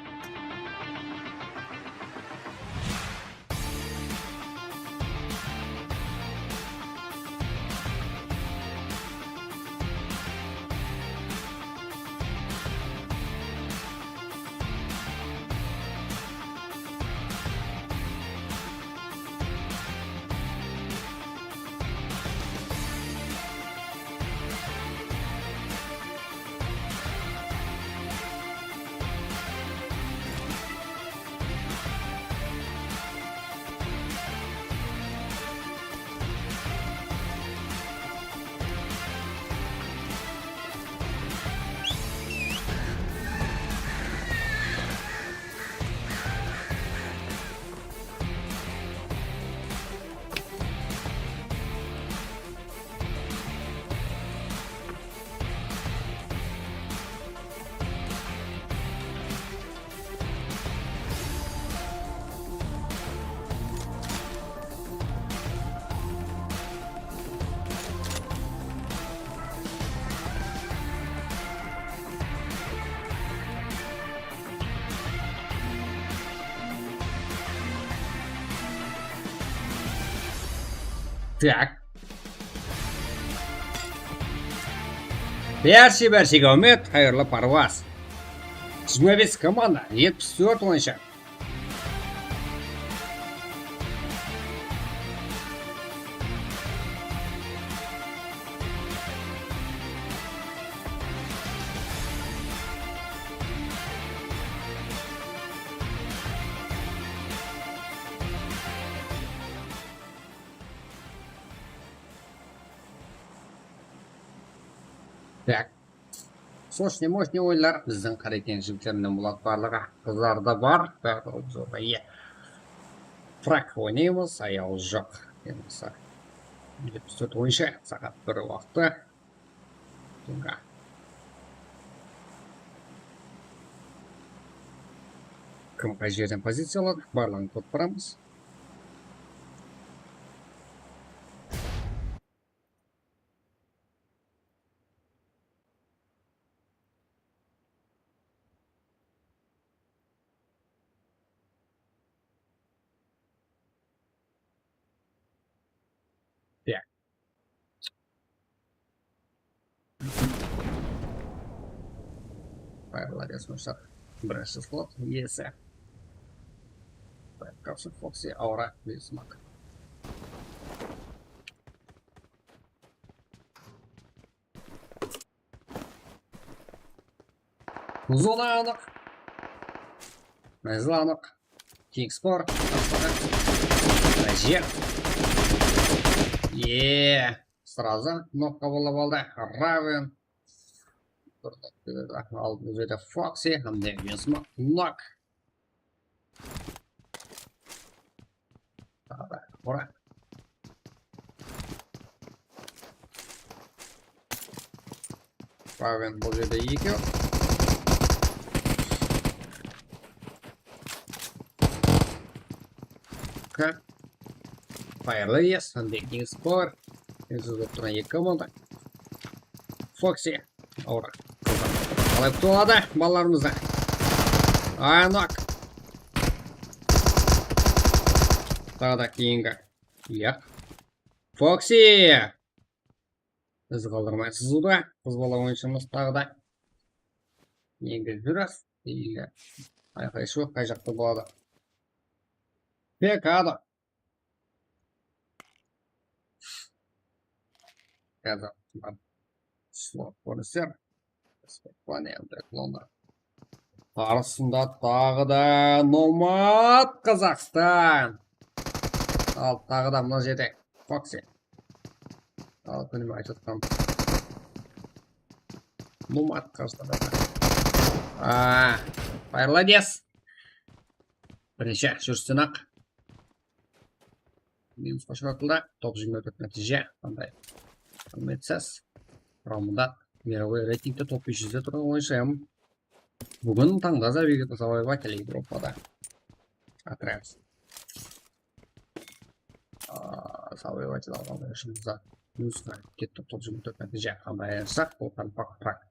Tak. Bárshi, bárshege áwmet, hayırlı parwaz. Jigirma bes komanda, jetpis tórt oyınshı. Tak. Sochne mochne oyınlar bizdiń Qarekeń jigitler menen boladı barlıǵı. Qızlar da bar, barlıǵı zorda, iya. Frak oynaymız, ayaw joq. Endi jetpis tórt oyınshı, saat bir waqtı. Kim qay jerden poziciya aladı, barlıǵın kórip baramız. Ya. Bayırlar esmasa. Birinshi slot iyesi. Kapsın Foxy, Aura, Bismarck. Zona anıq. Menzil anıq. Kings bar. Jer. Eee. Srazı nokqa bolıp aldı. Raven. Al, bul jerde Foxy hám de Bismarck. Nok. Ora. Raven bul jerde ekew. K. Fire Ladies, Hunting Kings Power. Endi sóz bolıp turǵan eki komanda. Foxy. Aura. Qalay kútip aladı balalarımızdı. Anok. Taǵı da keyingi. Yaq. Foxy. Iz qaldırmay sızıwda. Qız bala oyınshımız taǵı da. Endi júr. Eyle. Ayqay shu qay jaqta boladı. Pekado. Házir slot kórinsem. Panelde klonlar. Qarshısında taǵı da Nomad Qazaqstan. Al, taǵı da mına jerde Foxy. Al, kúnime aytıp atqan. Nomad Qazaqstan. Aa, Fire Ladies. Birinshi júristen-aq. Minusqa ushıratıldı. Top jigirma tórt nátiyje. Qanday qánigetsiz. Quramında мировой reytingte top bes júzde turǵan oyınshı. Búgin tańda Zabigita Sabaeva keledi Evropada. Otrяд. Давай, давай, давай, давай, шын за. Минусqa ketti, toqsan jigirma tórt nátiyje. Qanday ayırsak, bul qarpaq, pak.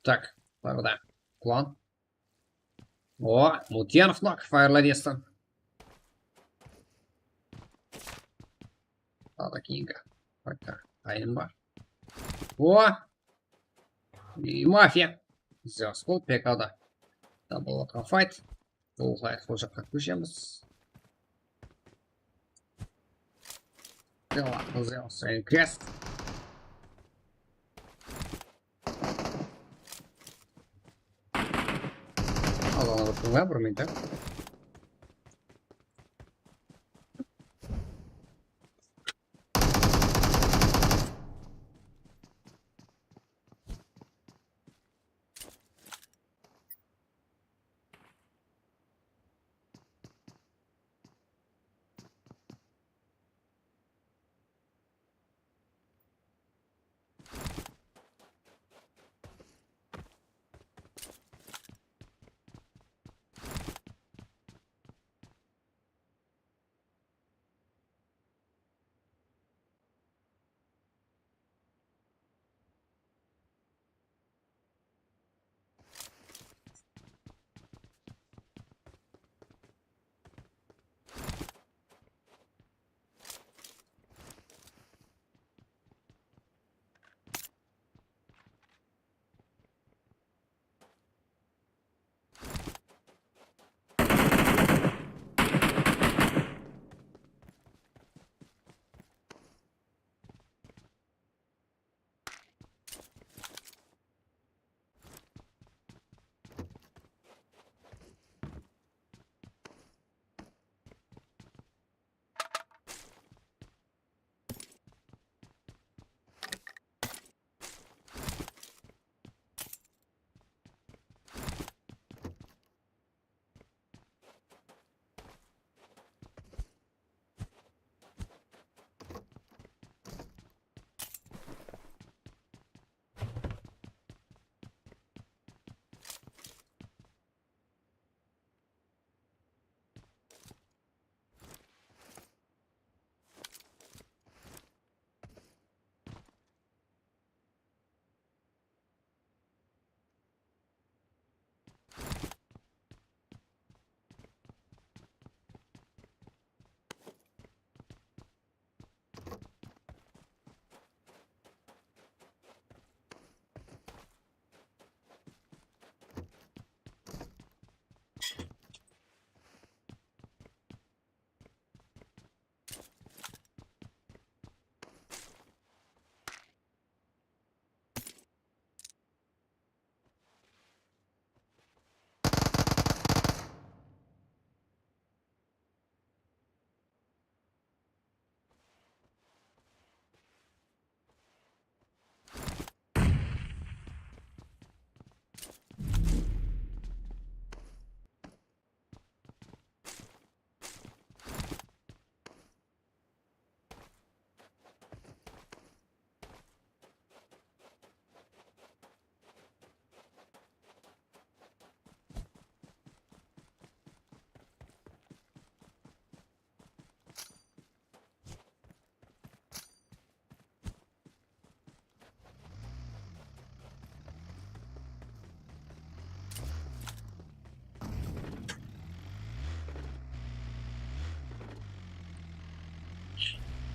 Tak, tағы da. Klan. O, Mutyanov nok, fayırlay bersin. Tағы da keyingi. Qayta, qayın bar. O! I mafiya. Zeus bul P K da. Tam bolıp atırǵan fayt. Bul fayt, sol jaqqa kóshemiz. Zeus, Zeus, sen kes. Al, al, al, al, bir minut.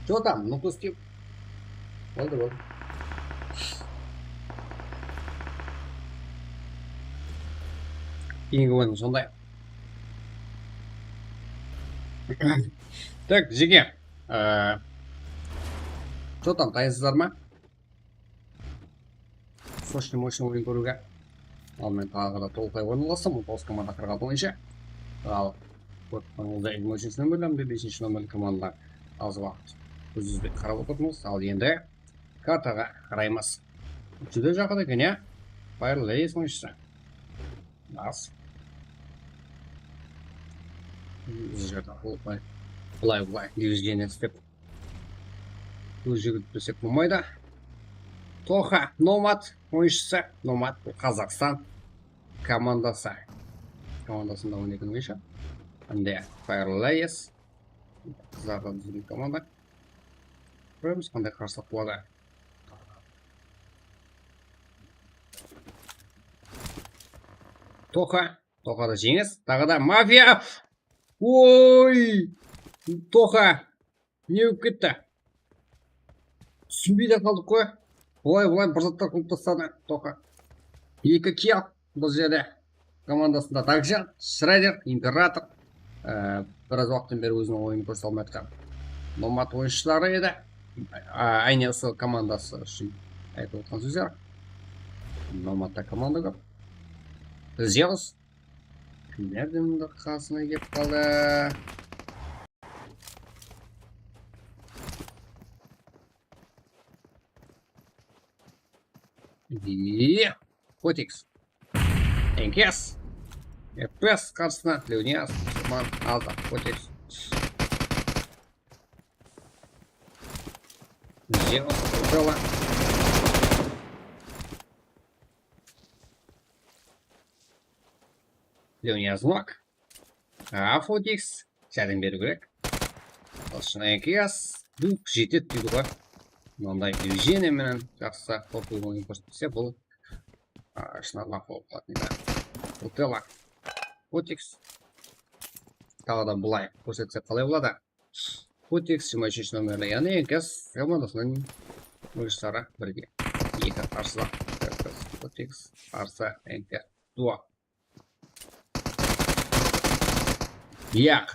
Что там? Ну, пусти. Boldı, boldı. Keyingi oyın sonday. Tak, jeke. Ee, что там, tayınsızlar ma? Сочный, мощный oyın kóriwge. Al, men taǵı da tolqay orınlastım, on toǵız komanda qırq altı boyınsha. Al, kórip turǵanıńızday, elliw úshinshi nomerler hám de besinshi nomerli komandalar az waqıt úzsizbey qarap otırmız. Al, endi kartaǵa qaraymız. Júdá jaqın eken, ya? Fire Layers oyınshısı. Az. Biz jerde bılay, bılay, bılay, движение islep. Bul jigit desek bolmaydı. Toxa, Nomad oyınshısı. Nomad, bul Qazaqstan komandası. Komandasında on eki oyınshı. Mine, Fire Layers. Qızarda bizdiń komanda. Kóremiz, qanday qarsılıq boladı. Toqa. Toqada jeńiz. Taǵı da mafiya. Oy! Toqa. Ne bolıp ketti? Túsinbey de qaldıq ǵoy. Bulay-bulay bir zatlar qılıp tasladı Toqa. Eki kill bul jerde. Komandasında Dagjan, Shredder, Imperator. Ee, biraz waqıttan beri óziniń oyının kórsetip almay atqan Nomad oyınshıları edi. Aa, áyne usı komandası ushın aytıp atqan sózler. Nomadta komanda kóp. Zeus. Kimlerden mında qasına kelip qaldı? Iye, Fotix. Enkes. Epes qarsısına Leonidas, Musulman, Alta, Fotix. Zeus, Ujala. Leonidas Nok. A, Fotix. Járdem beriw kerek. Al, shınayan kiyas. Bul jetedi deydi ǵoy. Mınanday Evgeniya menen jaqsı top oyın kórsetpese, bul, a, shınarlaq bolıp qaladı. Utela. Fotix. Taǵı da bılay kórsetsek qalay boladı? Fotix, jigirma úshinshi nomerli, yaǵnıy Enkes komandasınıń oyınshıları birge. Eki qarsılıq. Fotix, qarsı Enkes. Duo. Yaq.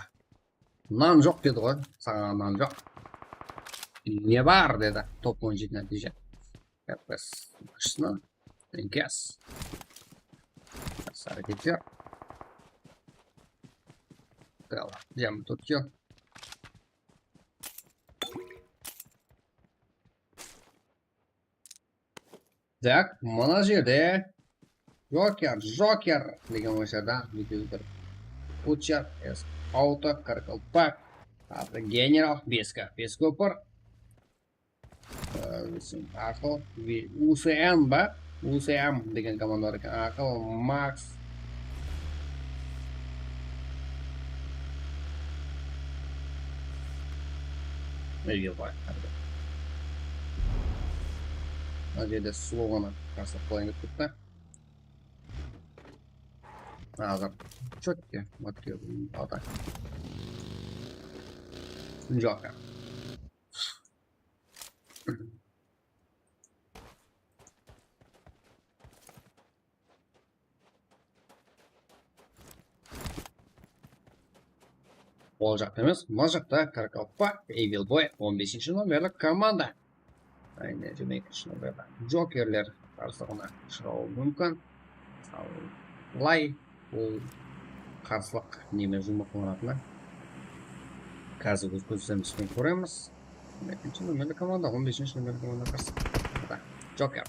Nan joq dedi ǵoy. Saǵan nan joq. Ne bar dedi. Top on jeti nátiyje. F P S. Ashsın. Enkes. Jaqsı háreketler. Jam tutıyor. Tak, mına jerde Joker, Joker degen oyınsharda videodur. Butcher, S Auto, Karkalpak, General, Beska, Beskopır. Aqıl, U C M ba? U C M degen komanda bar eken. Aqıl, Max. Evil Boy. Mına jerde sloganı qarsı qoyıp ketti. Házir. Chotke, motke, atak. Joker. Ol jaqta emes, mına jaqta Karkalpak, Evil Boy, on besinshi nomerli komanda. Áyne, jigirma ekinshi nomerli Jokerler qarsılığına shıǵıwı múmkin. Al, bılay, bul qarsılıq neme juwmaq qılınatını házir óz kózimizbenen kóremiz. Ekinshi nomerli komanda, on besinshi nomerli komanda qarsı. Joker.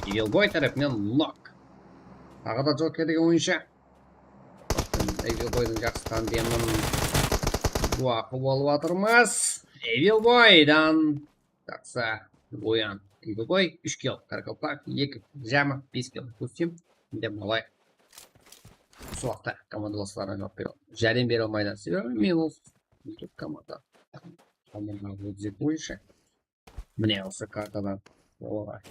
Evil Boy tárepinen nok. Taǵı da Joker degen oyınshı. Evil Boydıń jaqsı tanıtayın. Duo qılıp alıp atırmız. Evil Boydan jaqsı oyan. Evil Boy úsh kill, Karkalpak eki, jámi bes kill. Kórsem, mende bılay usı waqıtta komandalaslarına juwap bere, járdem bere almaydı. Sebebi men ol komanda, komanda boyınsha. Mine, usı kartadan olar.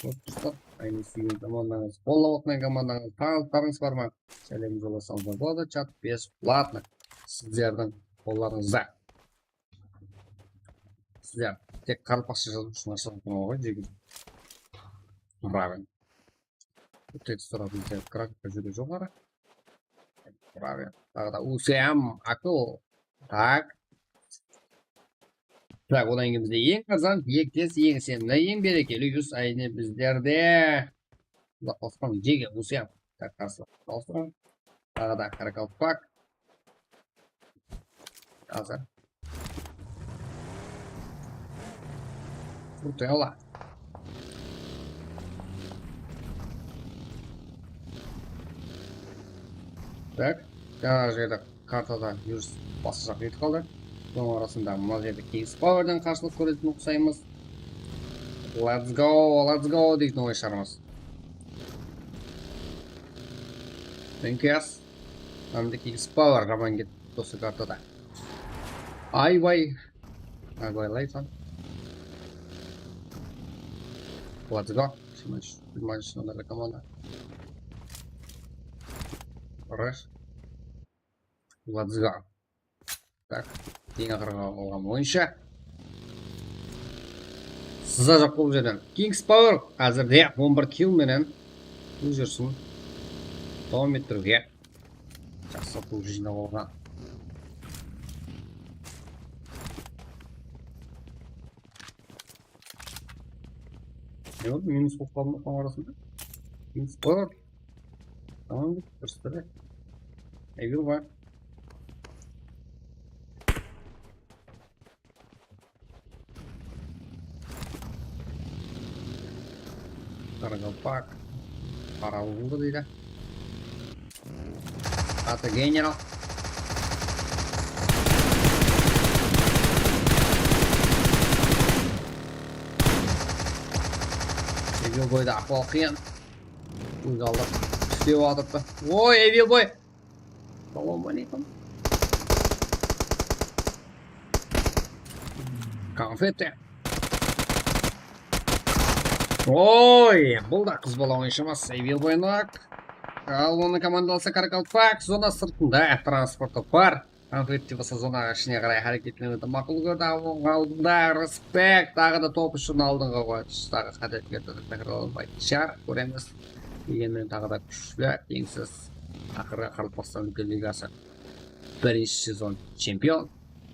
Dostlar, áyne, súygen komandańız, qollap atırǵan komandańız, tańlılıqlarıńız bar ma? Sálem jollasańızlar boladı, chat besplatno. Sizlerdiń qollarıńızda. Sizler tek qaraqalpaqsha jazıw ushın ashıp atırman ǵoy, jigit. Bravo. Tez turıp bizde grafikka júdá joqarı. Bravo. Taǵı da U C M, akıl. Tak. Tak, odan keyin bizde eń arzan, eń tez, eń isenimli, eń berekeli yus, áyne bizlerde. Uzaqlasqan jege U C M. Tak, qarsı. Uzaqlasqan. Taǵı da Karkalpak. Házir. Krutaya. Tak, jańa jerde kartada júris basqashaq ketip qaldı. Sonıń arasında mına jerde Kings Powerden qarsılıq kóretin uqsaymız. Let's go, let's go deytin oyınsharımız. Enkes. Hám de Kings Power jaman ketip tursa kartada. Aybay. Aybay Layson. Let's go. Jigirma úsh, jigirma úsh nomerli komanda. Rush. Let's go. Tak, eń aqırǵı alǵan boyınsha. Sızajaq bul jerden. Kings Power házirde on bir kill menen óz júrisin dawam ettiriwge. Jaqsı pul jıynap alǵan. Ne boldı? Minus bolıp qaldı ma, soń arasında? Minus bar. Tamam, durıs, durıs. Evil bar. Qaraqalpaq. Qaraqalpaq deydi. Atı general. Evil boyda ahval qıyın. Óz aldı. Islep atırıptı. Oy, Evil boy. Salawma aleykum. Konfeti. Oy, bul da qız bala oyınshı emas, Evil boy nok. Al, onıń komandalısı Qaraqalpaq, zona sırtında transportı bar. Konfeti bolsa zona ishine qaray háreketlenedi. Maqul kórdi, al, onıń aldında respekt, taǵı da top ushın aldınǵa qoydı. Taǵı qáteliklerdi tákirarlanbay shar kóremiz. Degenmen taǵı da kúshli, teńsiz. Aqırǵı Qaraqalpaqstan Úlken Ligası birinshi sezon chempion.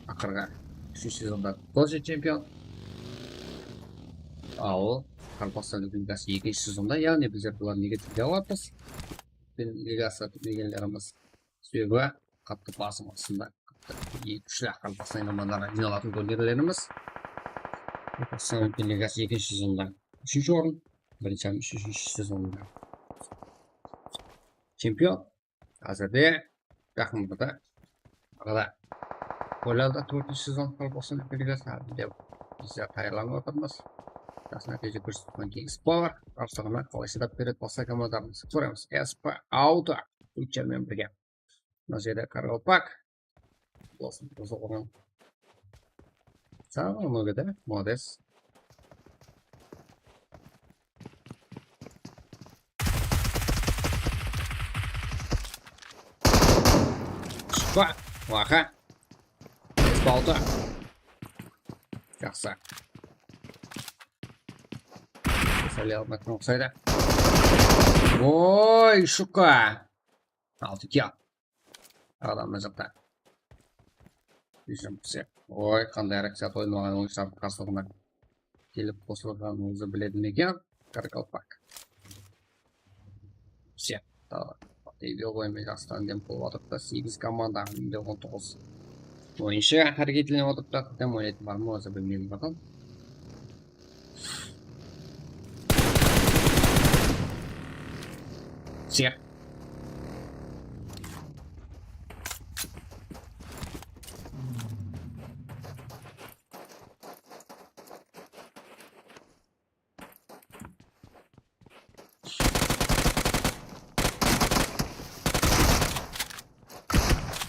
Aqırǵı úshinshi sezonda тоже chempion. Al, Qaraqalpaqstan Úlken Ligası ekinshi sezonda, yaǵnıy bizler bulardı nege tilge alamız? Úlken Ligası degenlerimiz sebebi qattı basım astında, qattı kúshli Qaraqalpaqstan komandaları jıynalatın turnirdemiz. Qaraqalpaqstan Úlken Ligası ekinshi sezonda úshinshi orın, birinshi hám úshinshi sezonında chempion. Házirde jaqınlarda arada oylandı tórtinshi sezon Qaraqalpaqstan Úlken Ligası, házirde bizler tayarlanıp atırmız. Jaqsı nátiyje kórsetken Kings Power qarsılıǵına qalay shıdap beredi basqa komandalarımız. Kóremiz. S P Auto, Ucha menen birge. Mına jerde Qaraqalpaq. Bolsın, bolsın, qoyın. Sağ ol, Noge de, молодец. Shıqpa, Waxa. Spalta. Jaqsı. Sálel almatın oqsaydı. Oy, shuka. Altı kill. Adam mına jaqta. Bizden bizge. Oy, qanday háreket oynaǵan oyınsılardıń qarsılıǵına kelip qosılǵanıńızdı biledi meken? Qaraqalpaq. Bizge. Tamam. Evil boy menen jaqsı tándem bolıp atırıptı. Segiz komanda, endi on toǵız oyınshı háreketlenip atırıptı. Kim oynaytın bar ma, ózi bilmeymen, baqın. Sıyaq.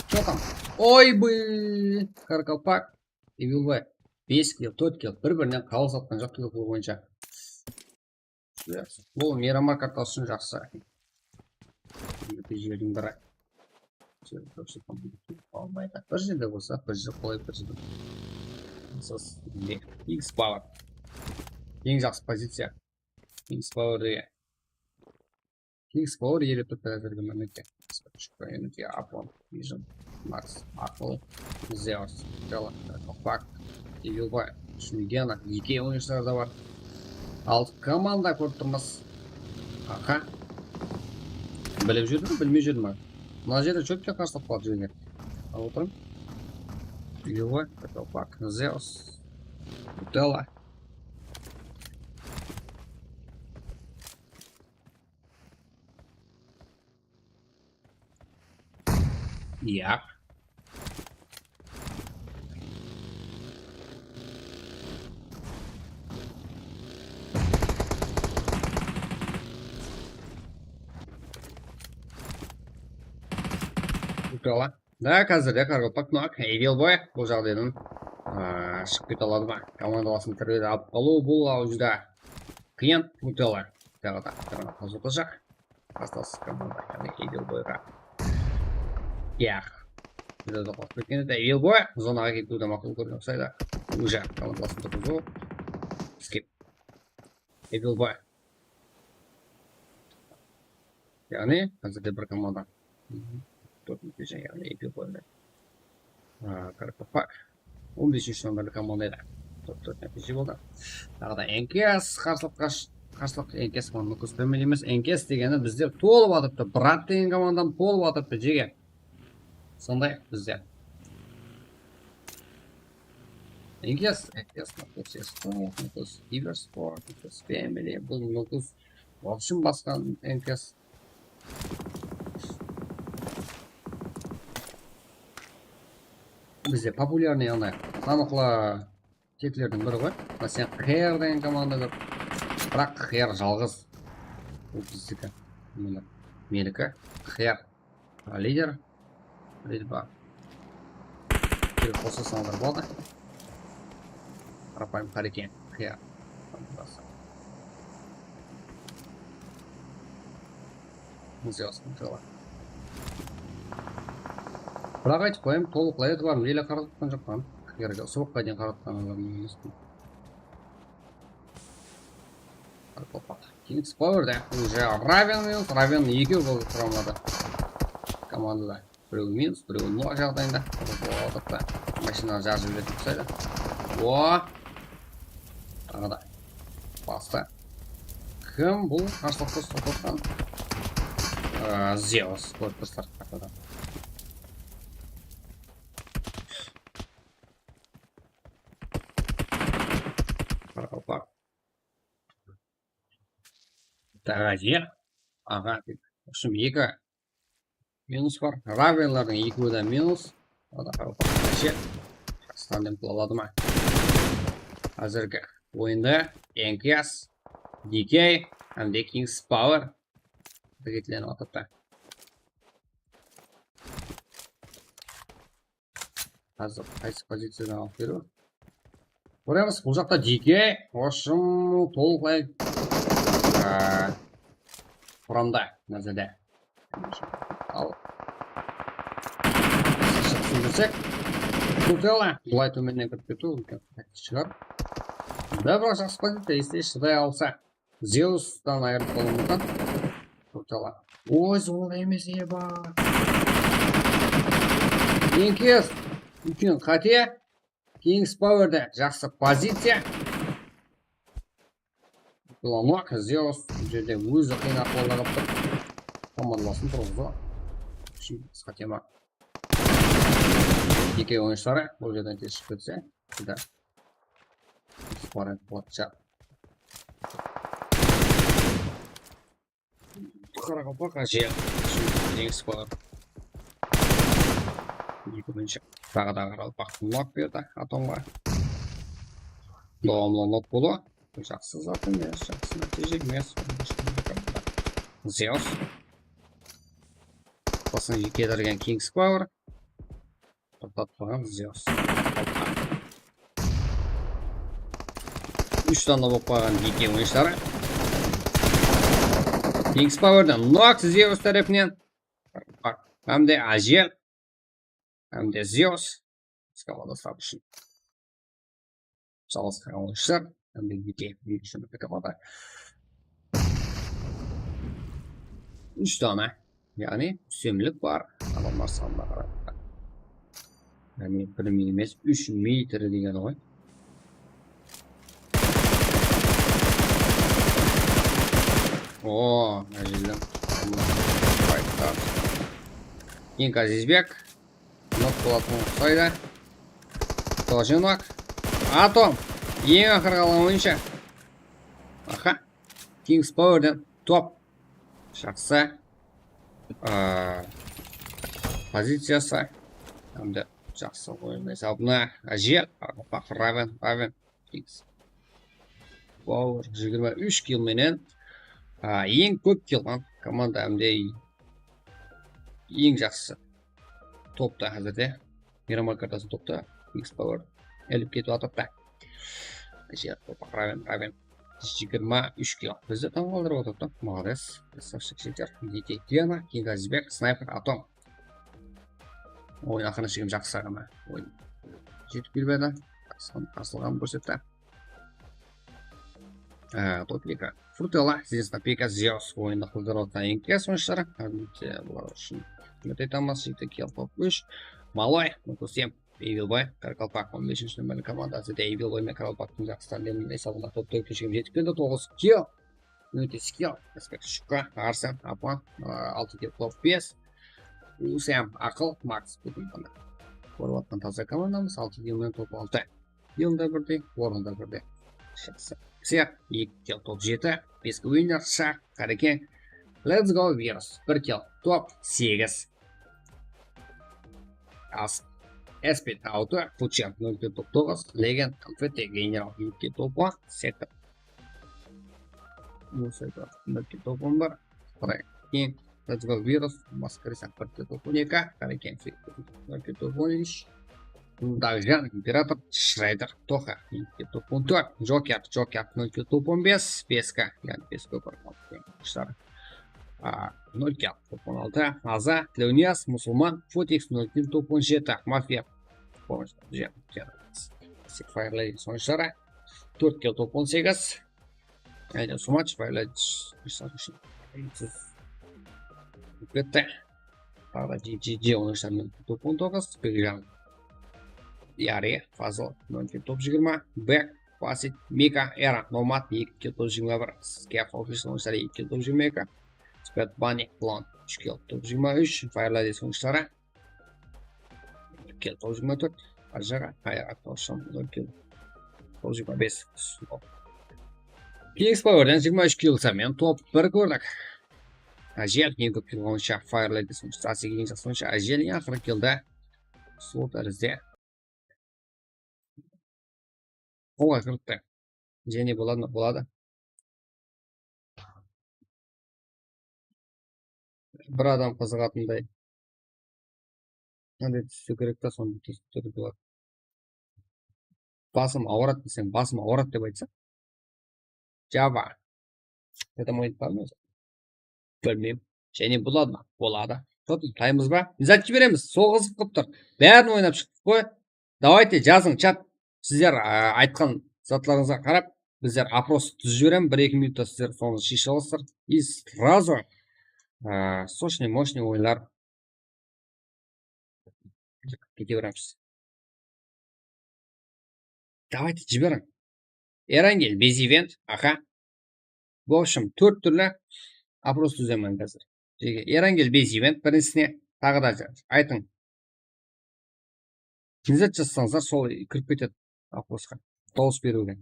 Что там? Oy bıy! Qaraqalpaq. Evil boy. Bes kill, tórt kill. Bir-birinen qalıs atqan joq kill qılıw boyınsha. Jaqsı. Bul Miramar kartası ushın jaqsı. Endi jerdiń biri. Almaydı. Bir jerde bolsa, bir jer qolay bir jerde. Misal, mine, Kings Power. Eń jaqsı poziciya. Kings Power degen. Kings Power elep turıptı házirgi momentte. Aplon, Vision, Max, Apple, Zeus, Gala, Opak, Evil Boy, Shungena, eki oyınshilar da bar. Altı komanda kórip turmız. Aha. Bilip júrdi ma, bilmey júrdi ma? Mına jerde chópke qarsılap qaldı júrgen. Al otırıń. Evil Boy, Opak, Zeus, Nutella. Iya. Nutella. Da, házirde Qaraqalpaq nok, Evil Boy bul jaǵdaydan, aa, shıǵıp kete aladı ma? Komanda basın tiredi alıp qalıw bul, al júdá qıyın, unutıp alayıq. Taǵı da, taǵı da qazıp otırjaq. Qarsalasız komanda, yaǵnıy Evil Boyǵa. Yaq. Bizde de qosıp ketken edi. Evil Boy zonaǵa ketiwdi maqul kórgen uqsaydı. Уже komandalasın turǵızıw. Skip. Evil Boy. Yaǵnıy, házirde bir komanda. Tórtinshi, yaǵnıy Evil Boy. Aa, Karakopak. On besinshi nomerli komanda edi. Top tórt nátiyje boldı. Taǵı da N K S qarsılıqqa sh-, qarsilıq N K S komanda Nukus Family emes. N K S degeni bizde tolıp atırıptı. Brat degen komandam tolıp atırıptı, jege. Sonday bizde. N K S, N K S, Nukus Esport, Nukus Kibersport, Nukus Family, bul Nukus. В общем, basqa N K S. Bizde populyarnıy, yaǵnıy, tanıqlı teklerdiń biri ǵoy. Mına sen Qıyar degen komanda kóp. Biraq Qıyar jalǵız. Bul bizdiki. Mine, meniki. Qıyar. Lider. Lider bar. Kelip qosasańlar boladı. Qarapayım Qareken. Qıya. Bizde osqın qıla. Biraq aytıp qoyayın, tolıqlay etibarım ele qaratqan joqpan. Qıyarǵa usıbıqqa deyin qaratqan adamım emesin. Kings Power da. Уже Raven minus, Raven ekew boldı quramada. Komandada. Birewi minus, birewi nok jaǵdayında. Otırıptı. Mashinanı jarıp jiberetin uqsaydı. O! Taǵı da. Bastı. Kim bul? Qarsılıqta uslap otırǵan. Aa, Zeus. Kórip tur sırtqı qapıdan. Qaraqalpaq. Daraja. Aǵa, ushım eki minus bar. Ravenlardıń ekewi de minus. Qaraqalpaq. Jaqsı tandem qıla aladı ma? Házirgi oyında N K S, D K hám de Kings Power hareketlenip atırıptı. Házir qaysı poziciyadan alıp beriw? Kóremiz, bul jaqta D K, в общем, tolıqlay, aa, quramda, nazarda. Al. Shıǵısın bersek, Kutela, bılay tómennen kirip ketiw, úlken qáte shıǵar. Da, biraq jaqsı poziciya, este shıday alsa. Zeustan ayırıp bolıwı múmkin. Kutela. Oy, zor emes, eba. N K S, úlken qáte. Kings Power da jaqsı poziciya. Bul nok, Zeus bul jerde ózi qıyın ahwalda qalıp tur. Komandalasın turǵızıw ushın qısqa tema. Eki oyınshıları bul jerden tez shıǵıp ketse, júdá usı variant boladı shıǵar. Qaraqalpaq áje. Jeńis bolar. Eki birinshi. Taǵı da qaraqalpaq nok berdi Atomǵa. Dawamlı nok bolıw. Jaqsı zat emes, jaqsı nátiyje emes. Zeus. Basın kedergen Kings Power. Toqtatpaǵan Zeus. Úsh dana bolıp qalǵan D K oyınshıları. Kings Powerden nok Zeus tárepinen. Hám de Ajel. Hám de Zeus. Biz komandası ushın. Jalǵız qalǵan oyınshılar. Hám de D K, D K ushın komanda. Úsh dana. Yaǵnıy, ústemlik bar. Adamlar sanına qaraǵanda. Yaǵnıy, bir mi emes, úsh mi tiri degeni ǵoy. O, mına jerden. Eń Azizbek. Nok bolatın uqsaydı. Тоже nok. Atom. Eń aqırǵı alıwınsha. Aha. Kings Powerden top. Jaqsı. Aa, poziciyası. Hám de jaqsı oyın esabına. Ájel. Raven, Raven. Kings Power jigirma úsh kill menen, a, eń kóp kill alǵan komanda hám de eń jaqsısı topta házirde. Miyramal kartasın topta Kings Power ilip ketip atırıptı. Raven, Raven. jigirma úsh kill. Bizdi tań qaldırıp otırdı. Молодец. Krasavchik jeter. Dite Diana, Kinga Zibek, Snayper, Atom. Oyın aqırına shekem jaqsı aǵama. Oyın jetip kelmedi. Asılǵan, asılǵanın kórsetti. Á, Topika. Frutella, Zvezda Pika, Zeus oyında qıldırıp atqan eń kez oyınshıları. Álbette, bular ushın húrmet aytamız. Jigitler, Kelpop úsh. Maloy, Nukusem, Evil Boy, Qaraqalpaq on besinshi nomerli komandası da Evil Boy men Qaraqalpaqtıń jaqsı tandeminiń esabında top tórtke shekem jetip keldi. Toǵız kill. Únete skill, respekt, Shuka, Arsen, Apa, a, altı kill, top bes. Usem, Aqıl, Max, búgin mına kórip atqan taza komandamız, altı kill menen top altı. Yıl da birdey, orın da birdey. Shıqsı. Siyaq, eki kill, top jeti, beski winner, Shaq, Qarekeń. Let's go, Virus, bir kill, top segiz. As, Espit, altı, Fuchemp, nol kill, top toǵız, Legend, Konfetti, General, eki kill, top on, Sektor. Musayka, nol kill, top on bir, Qarekeń, Let's go, Virus, Maskarisak, bir kill, top on eki, Qarekeń, nol kill, top on úsh, Dagjan, Imperator, Shrayder, Toxa, eki kill, top on tórt, Joker, Joker, nol kill, top on bes, Peska, yaǵnıy Peska, bir kill, A, nol kill, top on altı, Aza, Tilewnyaz, Musulman, Futix, nol kill, top on jeti, Mafiya, Fire Lady sońshıları, tórt kill, top on segiz. Áne, Sumaç, Fire Lady, ketti. Taǵı da G G G, onıń ishinde top on toǵız, Begjan, Yari, Fazıl, nol kill, top jigirma, Bek, Basit, Mika, Era, Nomad, eki kill, top jigirma bir, Skef, Official, onıń ishinde eki kill, top jigirma eki, Spet, Bunny, Clone, úsh kill, top jigirma úsh, Fire Lady sońshıları, bir kill, top jigirma tórt, Arjaǵa, Hayrat, Tawsham, nol kill, top jigirma bes, Snow. Kings Powerden jigirma úsh kill samen top bir kórdik. Ájel, eń kóp kill boyınsha Fire Lady sońshısı, Asik eń jaqsı oyınshı, Ájel eń aqırǵı killde. Sol tárizde. Oǵay qırıqtı. Jáne boladı ma? Boladı. Bir adam qızıǵatınday. Qanday túsiw kerek ta, sonı túsirip boladı. Basım awıradı deseń, basım awıradı dep aytsa. Java. Zaten oynadıp qaldım ózi. Bilmeymen. Jáne boladı ma? Boladı. Totem taymız ba? Zat jiberemiz. Sol qızıq qılıp tur. Bárin oynap shıqtıq ǵoy. Давайте, jazıń, chat. Sizler, a, aytqan zatlarıńızǵa qarap, bizler oпрос dúzip jiberemiz. Bir-eki minutta sizler sonı sheship alasızlar. И сразу, a, сочный, мощный oyınlar. Kete beremiz. Давайте, jiberiń. Erangel, Bezivent, aha. В общем, tórt túrli oпрос dúzemen házir. Erangel, Bezivent birinshisine, taǵı da aytıń. Ne zat jazsańızlar, sol kirip ketedi oprosqa. Dawıs beriwge.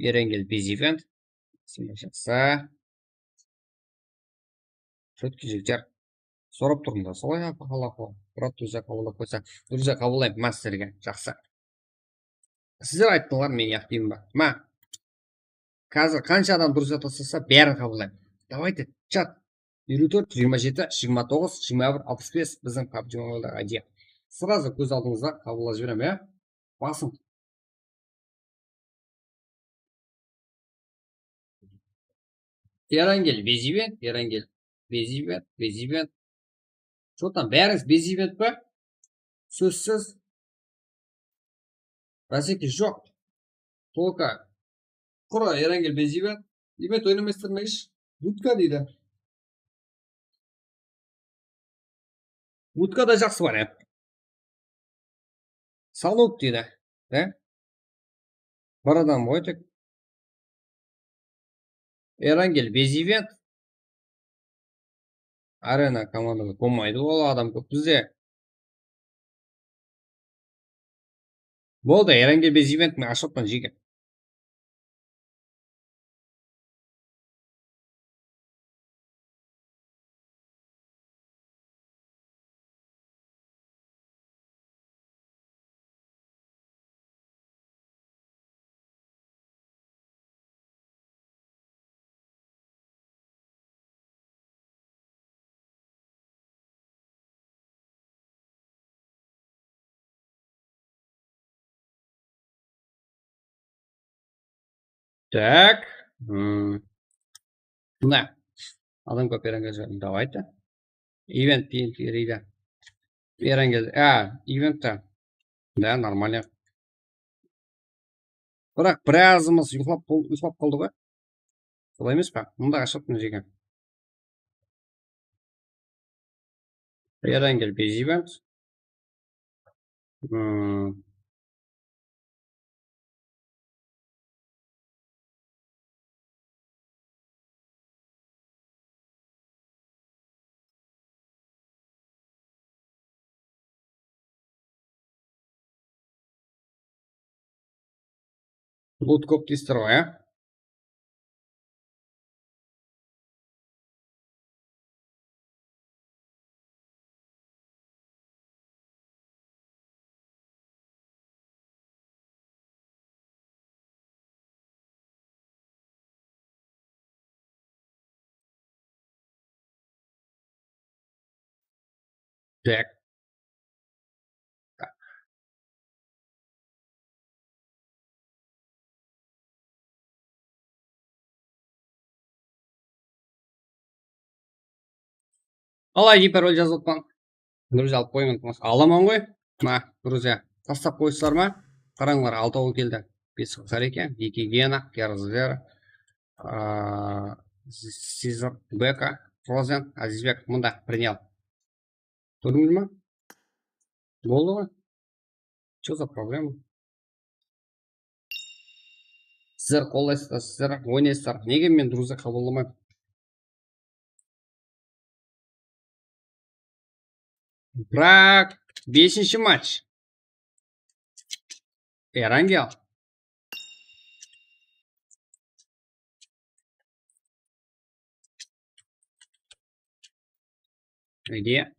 Erangel, Bezivent. Jaqsı. Sótki jigitler. Sorap turdım da, solay ǵo, Murat, durıs qabıllap qoysa. Durıs qabıllayman, masterge. Jaqsı. Sizler ayttıńlar, men yaq deymen ba? Ma. Házir qansha adam durıs jazıp taslasa, bárin qabıllayman. Давайте, chat. Eliw tórt, jigirma jeti, jigirma toǵız, jigirma bir, alpıs bes, biziń PUBG Mobile-daǵı I D. Сразу kóz aldıńızda qabıllap jiberemen, ya. Basıń. Erangel, Bezivent, Erangel, Bezivent, Bezivent. Что там, bárińiz Bezivent pa? Sózsiz. Baseki joq. Только qurı Erangel, Bezivent. Event oynamaysızlar ma hesh? Dudka deydi. Utka da jaqsı variant. Saluk deydi. E? Bir adam ǵoy tek. Erangel, Bezivent. Arena komandada bolmaydı, ol adam kóp bizde. Boldı, Erangel, Bezivent, men ashıppan, jigit. Так, Hmm. Mına. Adam kóp Erangel. Давайте. Event P N T deydi. Erangel. A, event ta. Да, нормально. Biraq birazımız uyqlap, uyqlap qaldı ǵoy. Solay emes pa? Mında ashıp mına jerge. Erangel Beziband. Hmm. Bul kóp tester ǵoy, á? Так. Al, I D parol jazıp atpan. Друзья, alıp qoyıń, iltimas. Alaman ǵoy. Mına, друзья, tastap qoysızlar ma? Qarańlar, altawı keldi. Bes qızar eken. Eki Gena, Gerzer, a, Sizar, Beka, Frozen, Azizbek. Mında, принял. Kórdińiz ma? Boldı ǵoy. Что за проблема? Sizler qollaysızlar, sizler oynaysızlar. Nege men друзья qabıllamayman? Biraq, besinshi match. Erangel. Ege.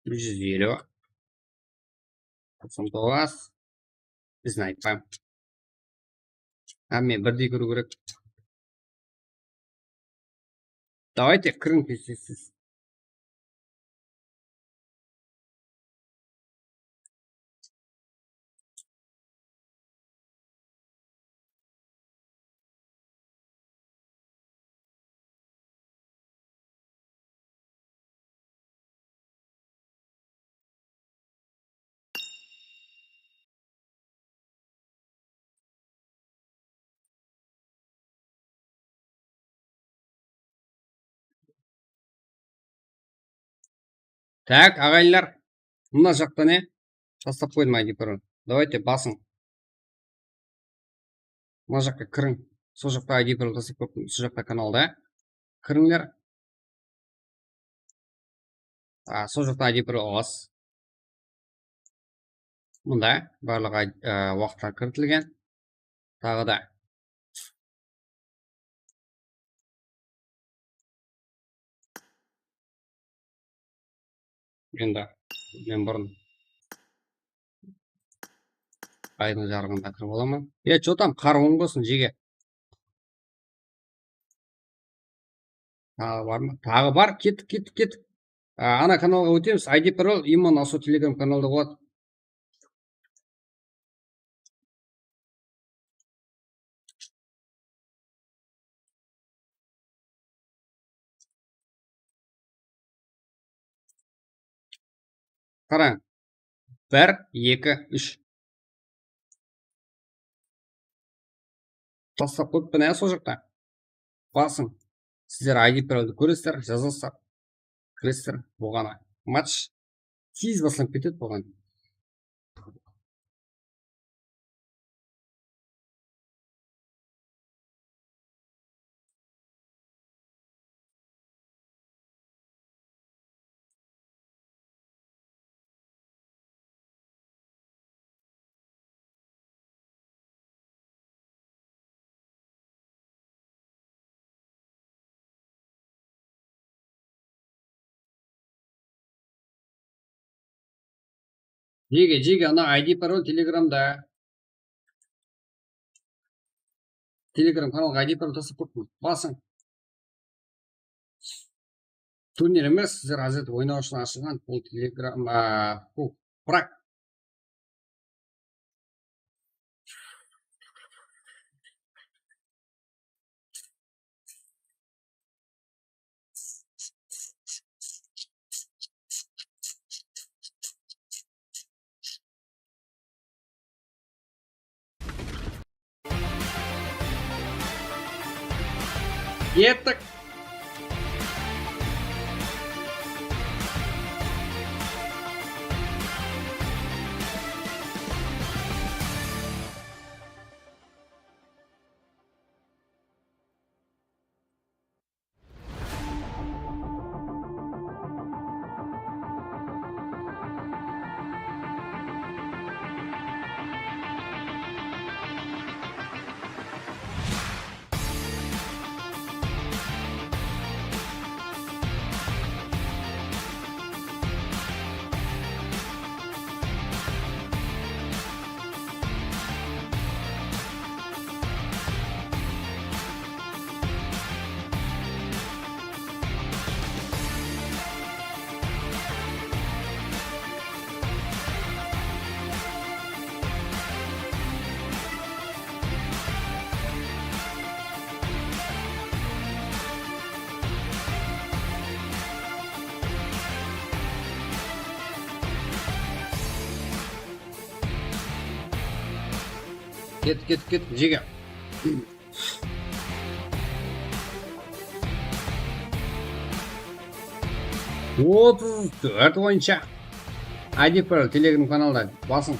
Úsh júz eliw. Toqsan toǵız. Biziń aytpayım. Hámme birdey kóriw kerek. Давайте, kiriń tez-tez. Tak, aǵayinler, mına jaqta ne? Taslap qoydım I D parol. Давайте, basıń. Mına jaqqa kiriń. Sol jaqta I D parol taslap qoyıptım. Sol jaqta kanalda. Kirińler. A, sol jaqta I D parol alasız. Mında barlıq I D, e, waqıtlar kiritilgen. Taǵı da. Endi men burın aydıń jarıǵında kirip alaman. E, что там, qar oń bolsın, jege. Taǵı bar ma? Taǵı bar. Kettik, kettik, kettik. A, ana kanalǵa ótemiz. I D parol именно usı Telegram kanalda boladı. Qarań. Bir, eki, úsh. Taslap qoyıppan, ya, sol jaqta. Basıń. Sizler I D paroldı kóresizler, jazasızlar. Kiresizler, bolǵanı. Match tez baslanıp ketedi bolǵan. Jege, jege, ana I D parol Telegramda. Telegram kanalǵa I D parol taslap qoyıppan. Basıń. Turnir emes, sizler azet oynaw ushın ashılǵan. Bul Telegram, a, bul Prag. Kettik. Ket, ket, ket, jege. Otız dört oyınsha. Adipral Telegram kanalda basıń.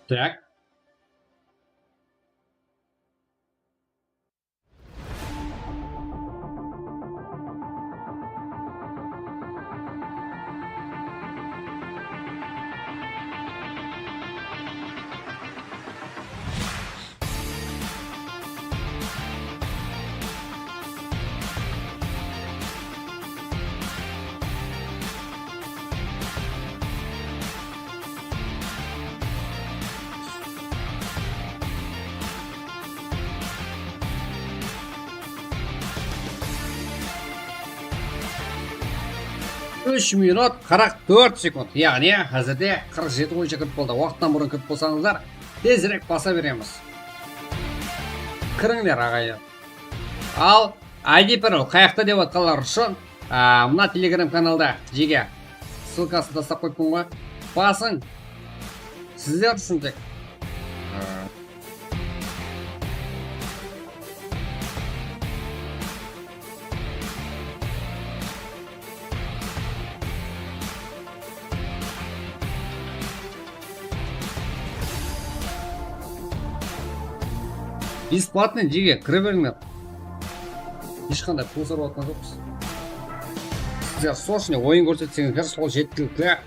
Так. Úsh minut qırq tórt sekund. Yaǵnıy, házirde qırq jeti oyınsha kirip boldı. Waqıttan burın kirip bolsańızlar, tezirek basa beremiz. Kirińler, aǵayın. Al, I D Pearl qayaqta dep atqanlar ushın, a, mına Telegram kanalda, jege, ssılkasın taslap qoyıppın ǵoy. Basıń. Sizler ushın tek. A, Бесплатный, jege, kire berińler. Hesh qanday pul sorap atqan joqpız. Sizler srochno oyın kórsetseńizler, sol jetkilikli.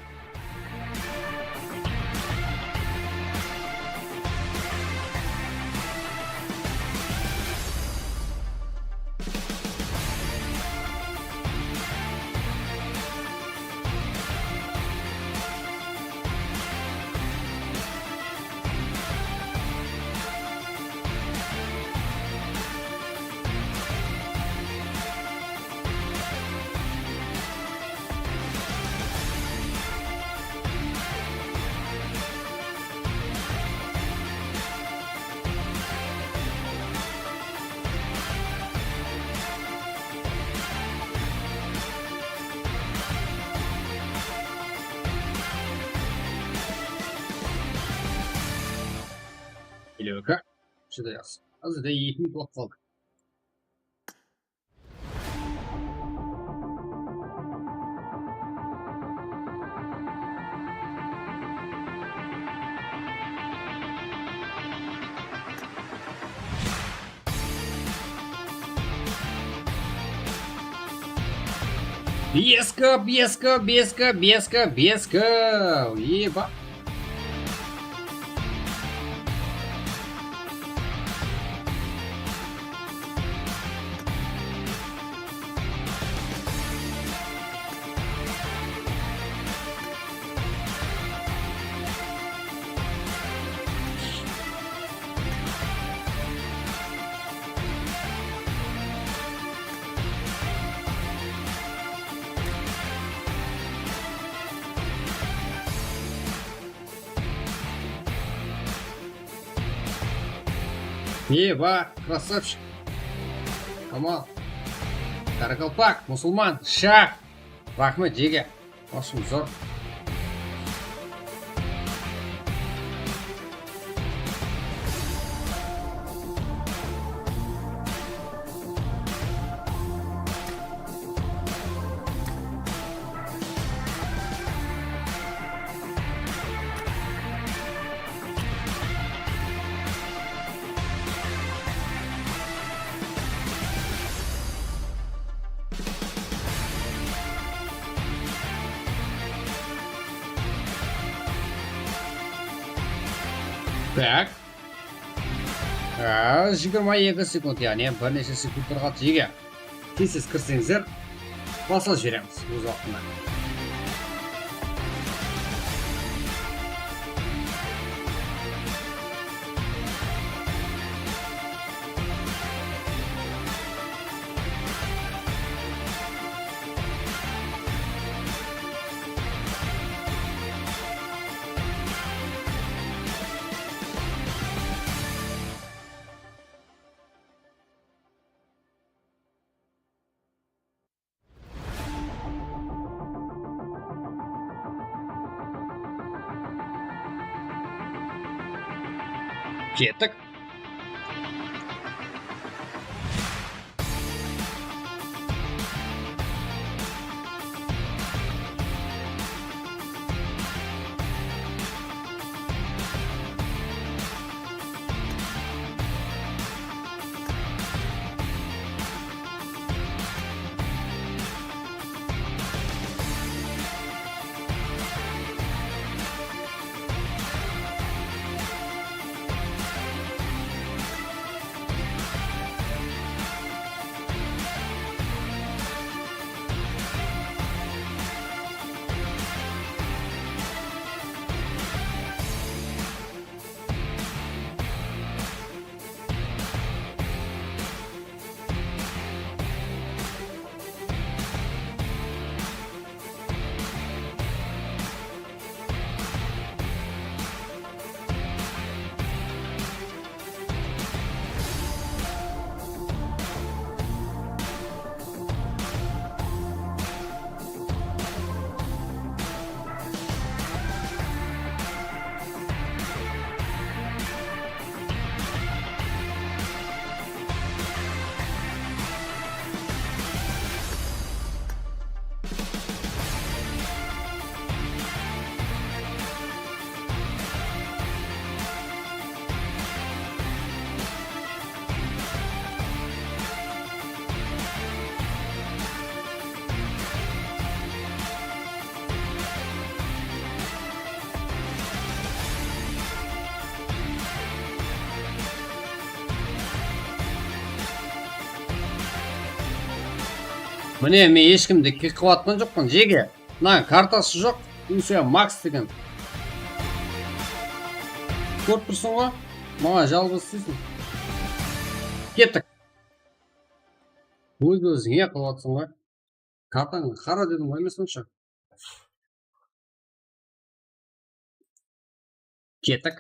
Elli eki. Júdá jaqsı. Házir de eki minut waqıt qaldı. Besko, besko, besko, besko, besko. Eba. Eba, красавчик. Kamal. Qarakalpaq, musılman, shax. Raxmet, jege. Basım zor. Tak. Á, jigirma eki sekund, yaǵnıy bir neshe sekundlar qaldı, jege. Tez-tez kirseńizler, basıp jiberemiz óz waqtında. Kettik. Mine, men hesh kimdi kek qılıp atqan joqpan, jege. Mına kartası joq, Usia Max degen. Kórip tursıń ǵoy, maǵan jalbız isleysiń. Kettik. Óz-ózińe qılıp atırsań ǵoy. Kartań qara dedim ǵoy, emes onsha. Kettik.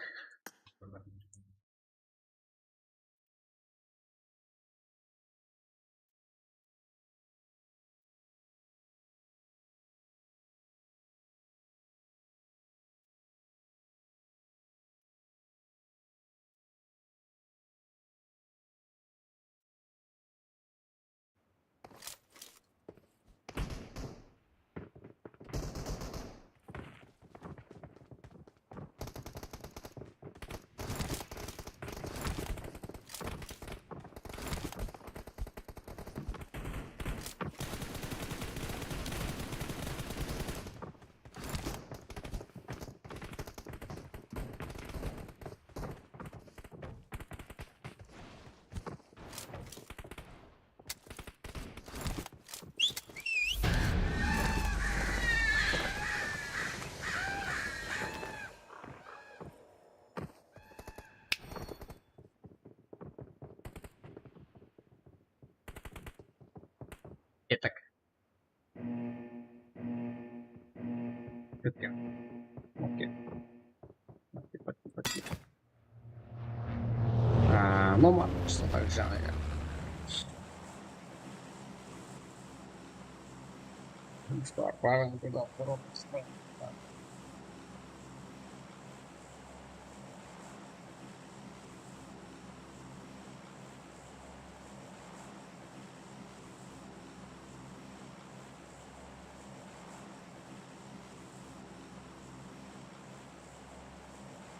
Kettik. Ketken. Okey. Okey, okey, okey. А, ну, ладно, что так же, я. Что, правильно, когда коробка стоит.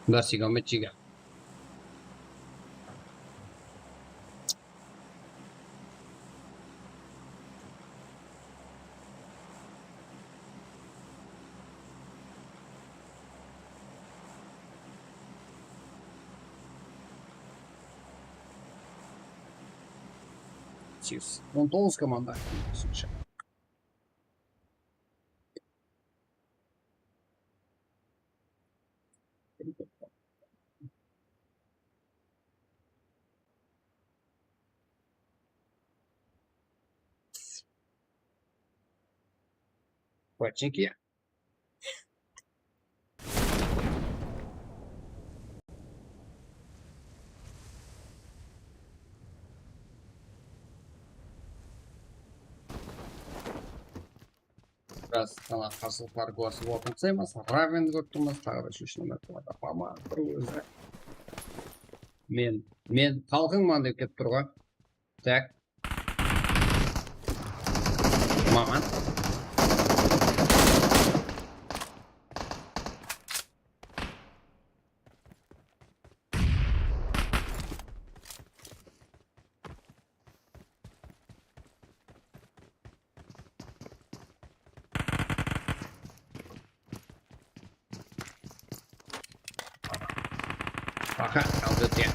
Bársige úmit, jiger. Segiz. On toǵız komanda. Починки. Biraz ǵana qarsılıqlar kúwası bolıp atsaymız. Raven kórip turmız, taǵı da úshinshi nomer komanda. Mama bir ózi. Men, men xalqıńman dep kelip tur ǵoy. Tak. Maman. Aha, aldı diye.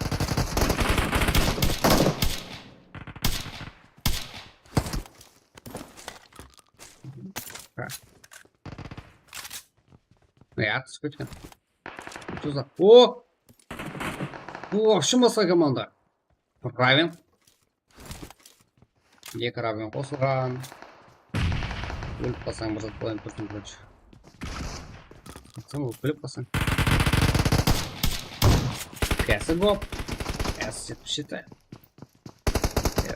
Ha. Ya, túsip ketken. Tuzaq. O! Bu вообще basqa komanda. Raven. Eki Raven qosılǵan. Ólip qalsań, bir zat bolayın tursin, короче. Atsań, ólip qalsań. Kásip op. S jetpis jeti.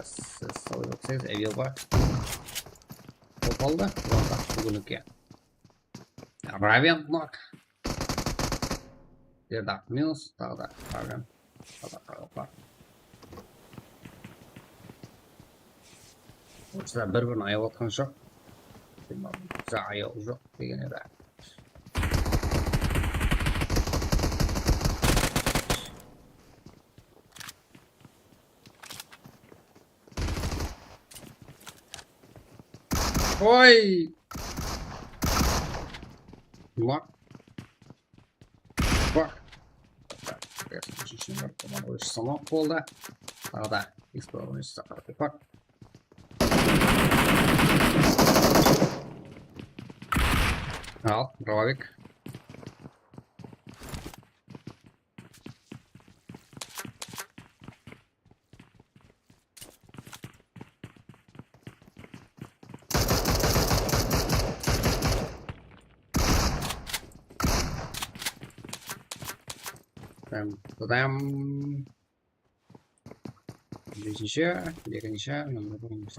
S, S otız segiz, Evil bar. Top aldı. Bularda búginiki. Raven nok. Berdi minus, taǵı da Raven. Taǵı da Raven bar. Bizler bir-birin ayap atqan joq. Bizler ayaw joq degen edi. Oy! Ulan. Bak. Úshinshi nomer komanda oyınshısı nok boldı. Taǵı da X bir oyınshısı qaraqalpaq. Al, Ravik. Bam, bam. Birinshi, ekinshi, nomer bir, nomer bir.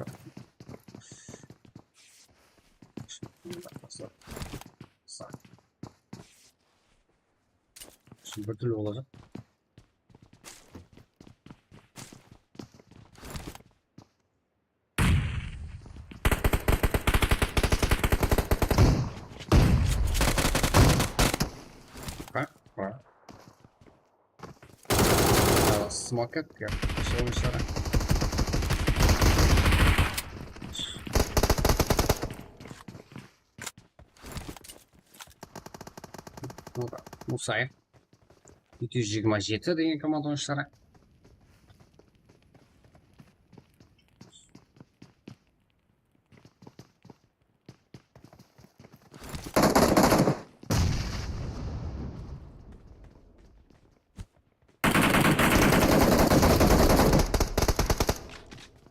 Saq. Saq. Şimdi bir türlü olacaq. Ha, ha. Smoke et, ya. Şey oyuncuları. Musay. Jeti júz jigirma jeti degen komanda oyınshıları.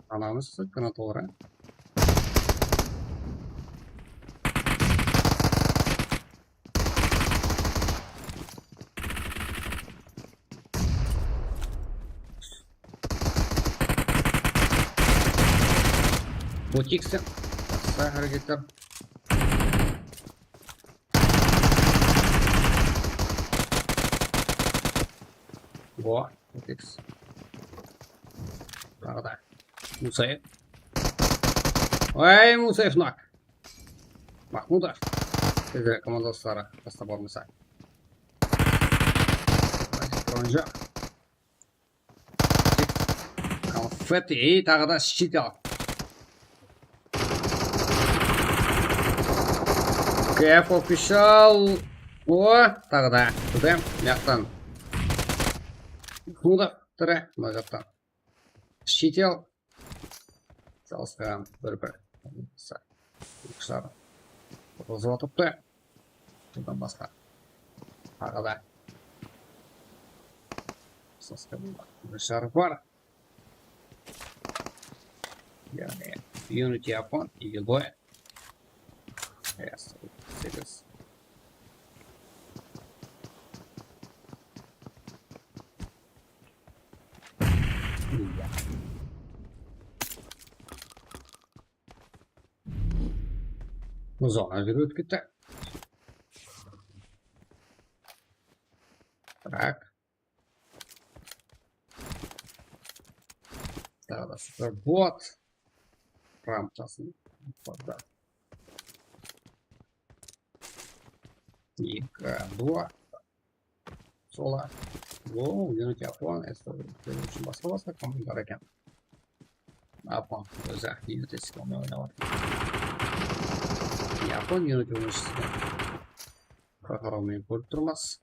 Anamız granatalar, ha? Botiksen. Jaqsı háreketler. O, Botiks. Taǵı da. Musaev. Ay, Musaev nak. Mahmudov. Bizler komandasları taslap barmasa. Dronjı. Konfetti, ey, taǵı da shit al. Kf official. O, taǵı da. Kúdem, mıyaqtan. Kúdem, tire, mına jaqtan. Shit al. Jalısqan bir-bir. Qızıp atırıptı. Bunnan basqa. Taǵı da. Sasqa bir sharı bar. Yaǵnıy, Unity Apon, Eagle Boy. Yes, segiz. Zona bir ótip ketti. Tak. Taǵı da super bot. Ramkasın. Eki, два. Sola. O, Unity Apon, endi ushın basqa-basqa komandalar eken. Apon ózi Unity sklonı oynap atır. Yapon Unity oynaǵıshısı. Qara-qara menen kórip turmız.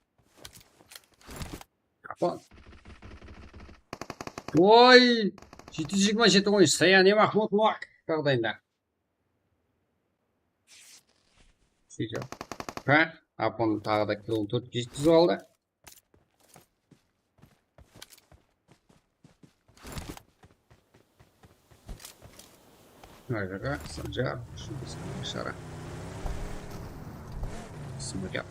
Apon. Oy! Jeti júz jigirma jeti oyınshısı, yaǵnıy Mahmud Muak jaǵdayında. Sóytip. Ha? Apon taǵı da kill tórt jetkizip aldı. Mına jerge Sanjar, ushın biz shara. Smokap.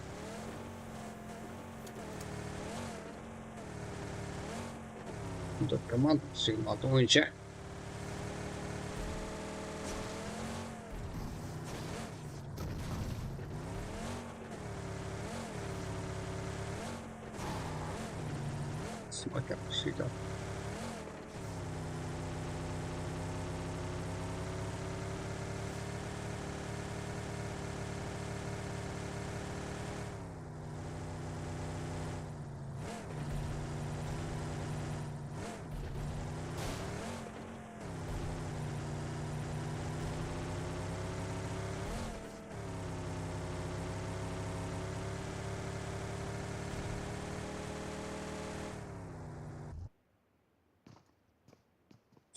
Tórt komanda, jigirma altı oyınshı. Смотрим, что там.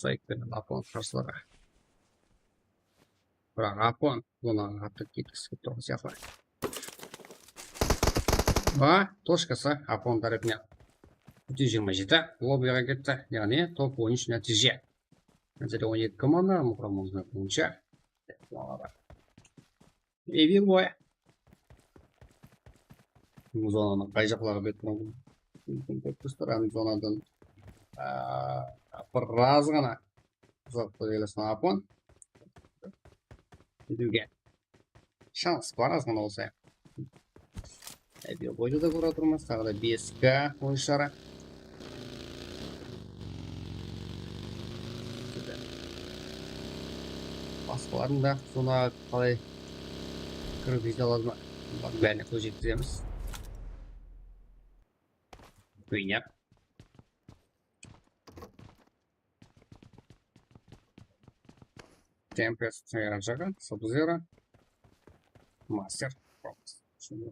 Sayık penen Apon qarsılaǵa. Biraq Apon bunı qattı ketkisi kelip turǵan sıyaqlı. Va tochkası Apon tárepinen. Úti jigirma jeti lobbyǵa ketti, yaǵnıy top on úsh nátiyje. Mına jerde on eki komanda, Muqram Muznık boyınsha. Ebil boy. Zonanıń qay jaqlarǵa bet bolıwı múmkin dep turıptır. Hám zonadan, aa, biraz ǵana uzaqta joylасqan Apon. Ketiwge shans bar, azǵana bolsa. Ebil boydı da kórip atırmız. Taǵı da B S K oyınshıları. Basqalardıń da sońına qalay kirip jete aladı ma? Bulardıń bárine kóz jetkizemiz. Kúyinep. Tempest, Rajaga, Sub-Zero, Master,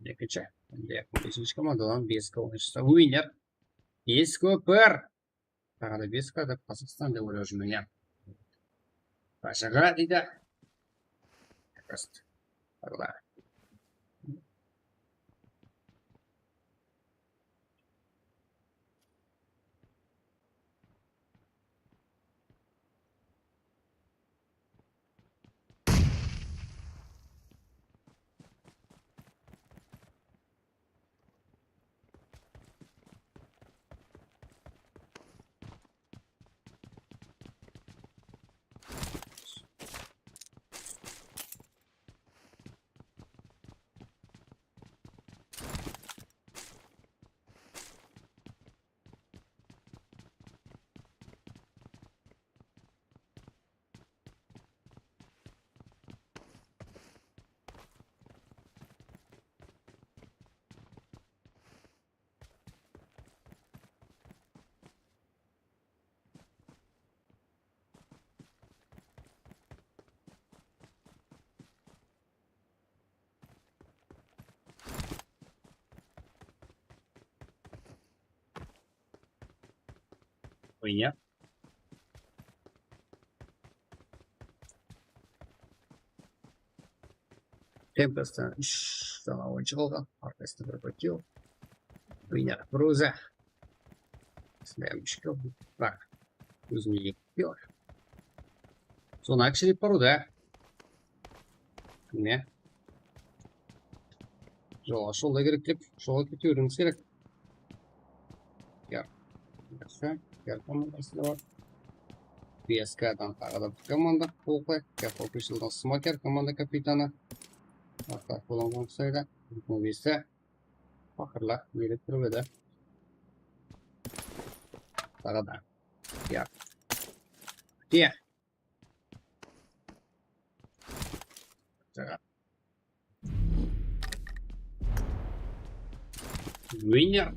ekinshi. Endi besinshi komandadan B S K oyınshısı Winner. B S K bir. Taǵı da B S K dep Qazaqstan dep oylap júrmen ya. Rajaga deydi. Просто. Taǵı da. Oynayıq. Tempest'ten úsh dana oyınshı qalǵan. Arkasında bir kill. Oynayıq bir ózi. Islayman úsh kill. Bak. Ózime eki kill. Sonı akshilep barıwda. Mine. Jolǵa, jolda kerek dep, jolǵa ketiwimiz kerek. Ya. Jaqsı. Ger komandası da bar. B S K-dan taǵı da bir komanda. Qolqay. Ger Official'dan Smoker komanda kapitanı. Arqa qolanǵan sayda. Búgin beste. Paqırlar. Nede turıp edi. Taǵı da. Ya. Ya. Winner.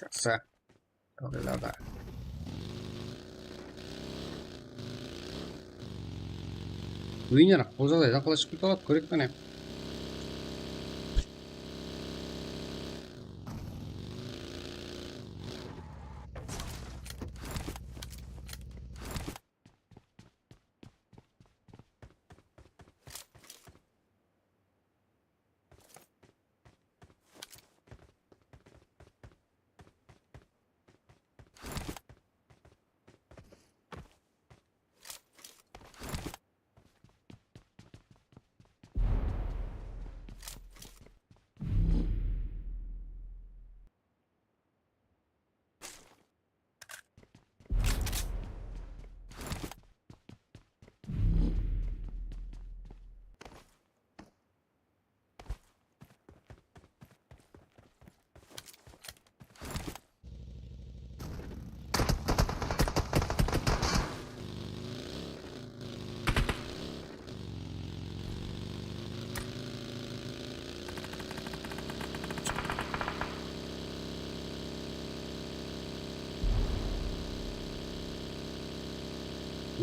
Jaqsı. Qaldaylarda. Winner, bul jaǵdaydan qalay shıǵıp kete aladı, kóreyik qáne.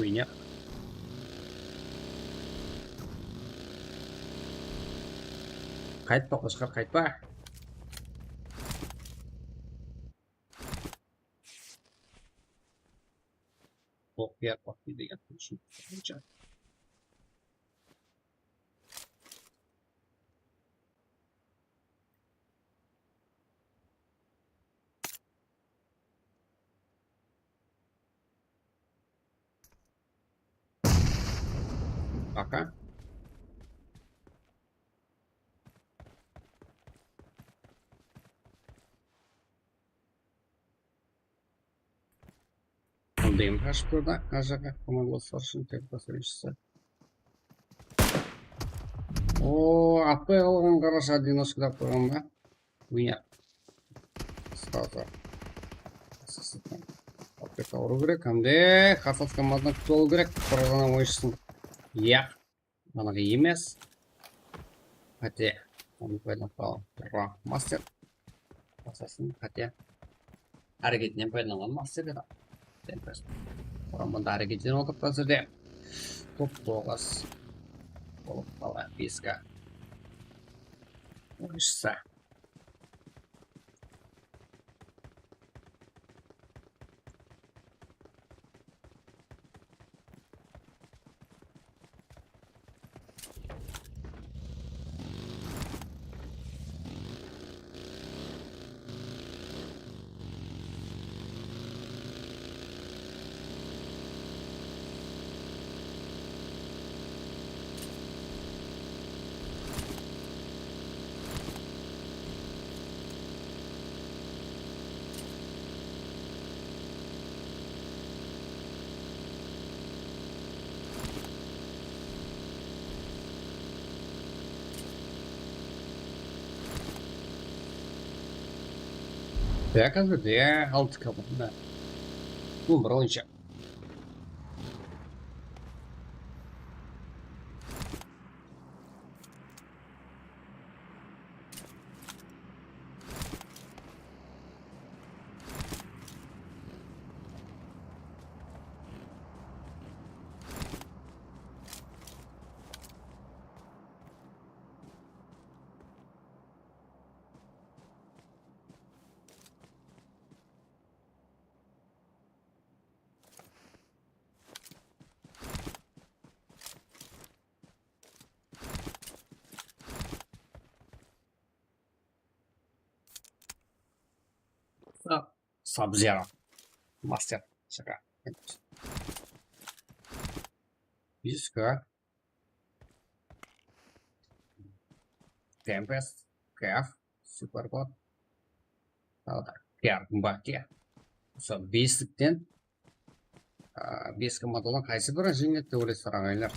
Oynayıq. Qaytpa, qosqır, qaytpa. Oq, ya, oq, degen ushın. Пока. Aldayım qashıp turdı. Ajaǵa komandalar ushın tek basırıncısı. O, atpay qalǵan qarash, odinochka da qoyǵan ba? Mine. Srazu. Atpay urıw kerek, hám de qarsı komandını kútip alıw kerek. Bir ǵana oyınshısın. Yaq. Manaǵı emes. Háte, onı paydalanıp alalım. Turǵan master. Basasın, háte. Háreketinen paydalanǵan master edi. Tempest. Quramında háreketinen otırıptı házirde. Top toǵız. Bolıp qala, beska. Oyınshısı. Tak, házirde altı komanda. On bir oyınshı. Sub-Zero. Master. Shaka. Biska. Tempest. Kef. Superbot. Tawda. Kef. Bakya. Sol beslikten Aa, bes komandadan qaysı biri jeńedi dep oylaysızlar, aǵayinler?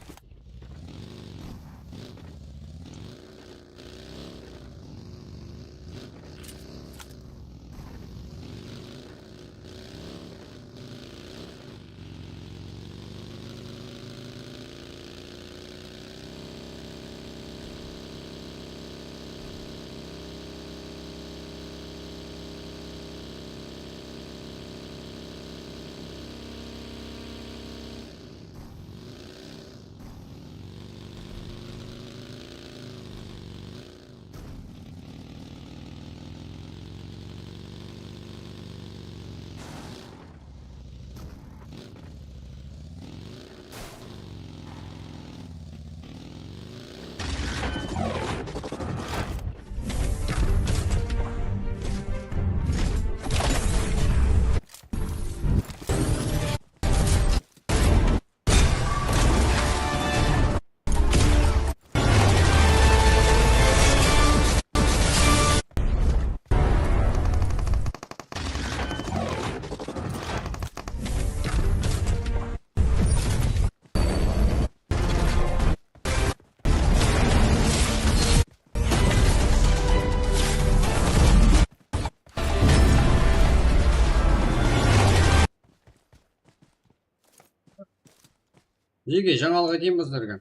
Bizge jańalıq aytayın ba sizlerge?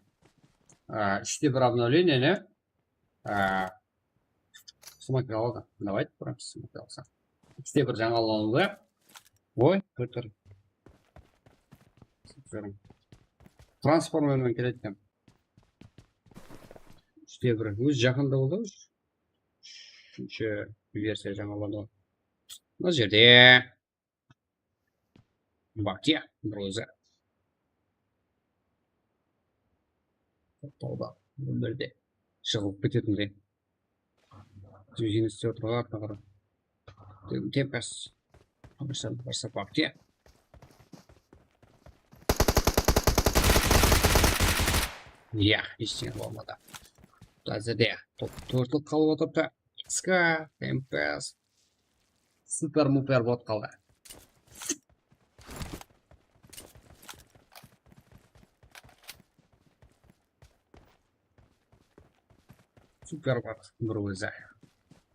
Á, úshte bir обновление, ne? Á, smoker aladı. Давайте, прям smoker alsaq. Úshte bir jańalanıwı. Oy, kir, kir. Transformer menen keledi eken. Úshte bir. Ózi jaqında boldı. Úshinshi versiya jańalandı. Mına jerde. Bakya, bir ózi. Tawda, bir de jıǵılıp ketetin re. Júz jetpis otırǵan atına qara. Tem-, temkas. Barsa, barsa, Bakya. Ya, hesh bolmadı. Tazede. Top tórtlik qalıp otırdı. Iska, temkas. Super muper bot qaldı. Super bot bir ózi.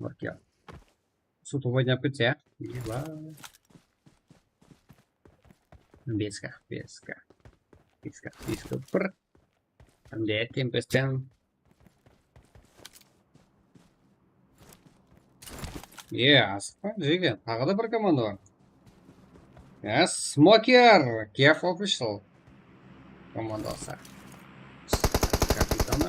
Bakya. Sutup oynap ketse, ya? Eba. Beska, beska. Beska, beska, bir. Hám de tempesten. Ye, asıqpań, jege. Taǵı da bir komanda bar. Ya, Smoker, Kef Official. Komandası. Kapitanı.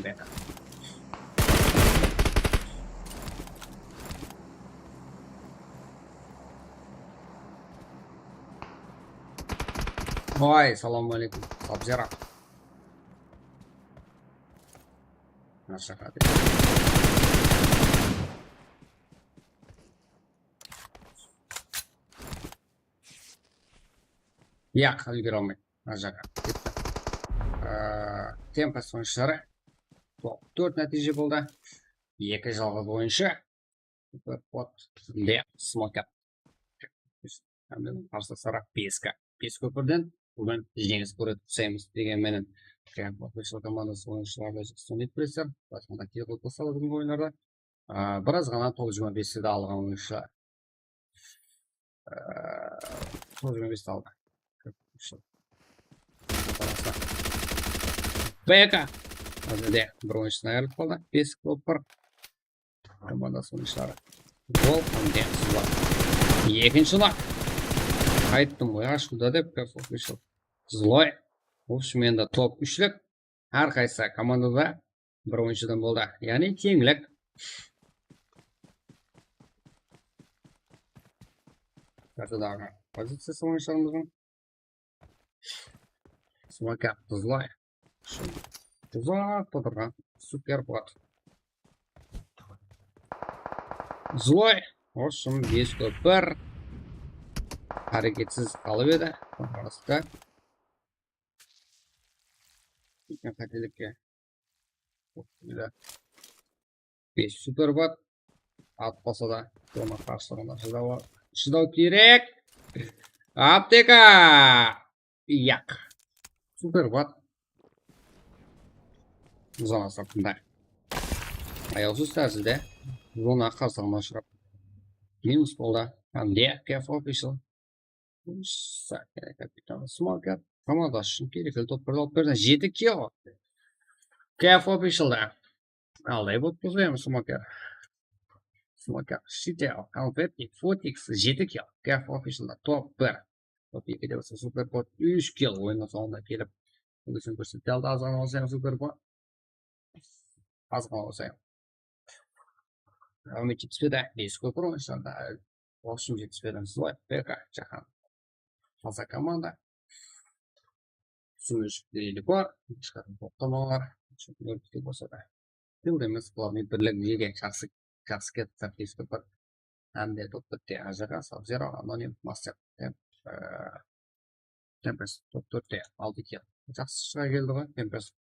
Beta. Vay, salam aleykum. Sabzera. Aşaǵa. Yaq, úlgere almaydı. Mına jaǵa ketti. Aa, Tempest oyınshıları. Top tórt nátiyje boldı. Eki jalǵız oyınshı. Pot, Lep, Smoker. Hám de qarsı taraf Peska. Pes kópirden búgin jeńis kóretuǵın usaymız degen menen. Official komandası oyınshıları da jaqsı oynaydı, bilesizler. Basqanda keyingi qılıp saladı búgingi oyınlarda. Aa, biraz ǵana top jigirma besti de alǵan oyınshı. Aa, top jigirma besti aldı. Beka. Házirde bir oyınshısına ayırılıp qaldı. Pes kópir. Komandası oyınshıları. Gol, hám de Zloy. Ekinshi lak. Ayttım ǵoy, ashıldı dep, Kef Official. Zloy. В общем, endi top úshlik. Hár qaysı komandada bir oyınshıdan boldı. Yaǵnıy, teńlik. Kartadaǵı poziciyası oyınshılarımızdıń. Smoker, Zloy. Uzaqta turǵan Super bot. Zloy. Urıshım bes kóp bir. Háreketsiz qalıp edi. Arasında. Ketken qátelikke. Bes super bot. Atpasa da, onıń qarsılığında shıdaw, shıdaw kerek. Apteka! Yaq. Super bot. Zona sırtında. Ayawsız tárizde. Zona qarsılığına ushırap. Minus boldı. Hám de, Kef Official. Kapitan Smoker. Komanda ushın kerekli top bir alıp berdi. Jeti kill. Kef Officialda. Alday bolıp tursa, Smoker. Smoker, Shitel, Konfetti, Fotix, jeti kill. Kef Officialda top bir. Top ekide bolsa Superbot úsh kill. Oyınnıń sońına kelip, ózin kórsete aldı, azǵana bolsa hám Superbot. Azǵana bolsa hám. Áwmet jetpedi, bes kópir oynasanda. Ushın jetpedi, Zloy, P K, Jahan. Taza komanda. Sumeshik deydi bar, heshqanday toqtamalar, nörtke bolsa da. Build emes, главный birlik jege jaqsı, jaqsı ketip, bes kópir. Hám de top bitti, A J K, Sub-Zero, Anonim, Master. Hám, e, Tempest top tórtte altı kill. Jaqsı shıǵa keldi ǵoy, Tempest.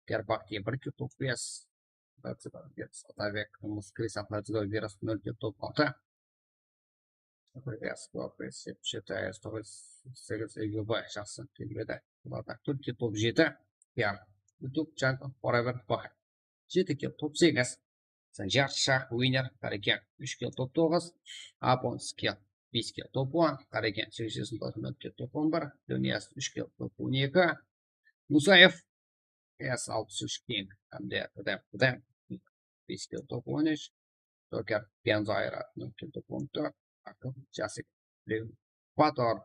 Gerbakti bir kill, top bes. Atavek, Muskris, Atlético, Virus, nol kill, top altı. Yes, top bes, jeti, S T segiz, Egilbay, jaqsı kelmedi. Bularda tórtte top jeti. Yar. YouTube, Jungle, Forever, Bahar. Jeti kill, top segiz. Sen Jarshaq, Winner, Qareken, úsh kill, top toǵız. Apon, Skill, bes kill, top on. Qareken, segiz kill, nol kill, top on bir. Dúnyas, úsh kill, top on eki. Musaev, S altmış üç King, hám de Kıdem, Kıdem, bes kill, top on úsh. Joker, Genzo, Ayrat, nol kill, top on tórt. Akıl, Jasik, Lew, Pator,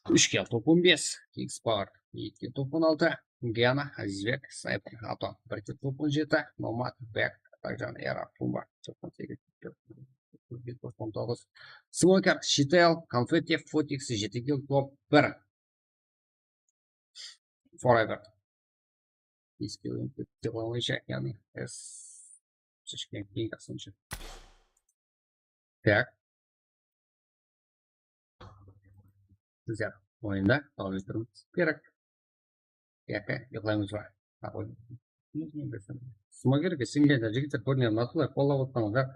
úsh kill, top on bes, Kings Power, eki kill, top on altı, Giana, Azizbek, Sniper, Atom, bir kill, top on jeti, Nomad, Bek, Atakjan, Era, Pumba, top on segiz, top on toǵız, Smoker, Shitel, Konfetti, Fotix, jeti kill, top bir, Forever. Eski oyın, kete qoymayınsha, yaǵnıy, S, sheshken keyin qasınsha. Tak. Bizler oyında davam ettirimiz kerek. Yaqı, yıqlaymız ba? Smokerge singenler, jigitler, kórinen nasılay qollap otsańızlar.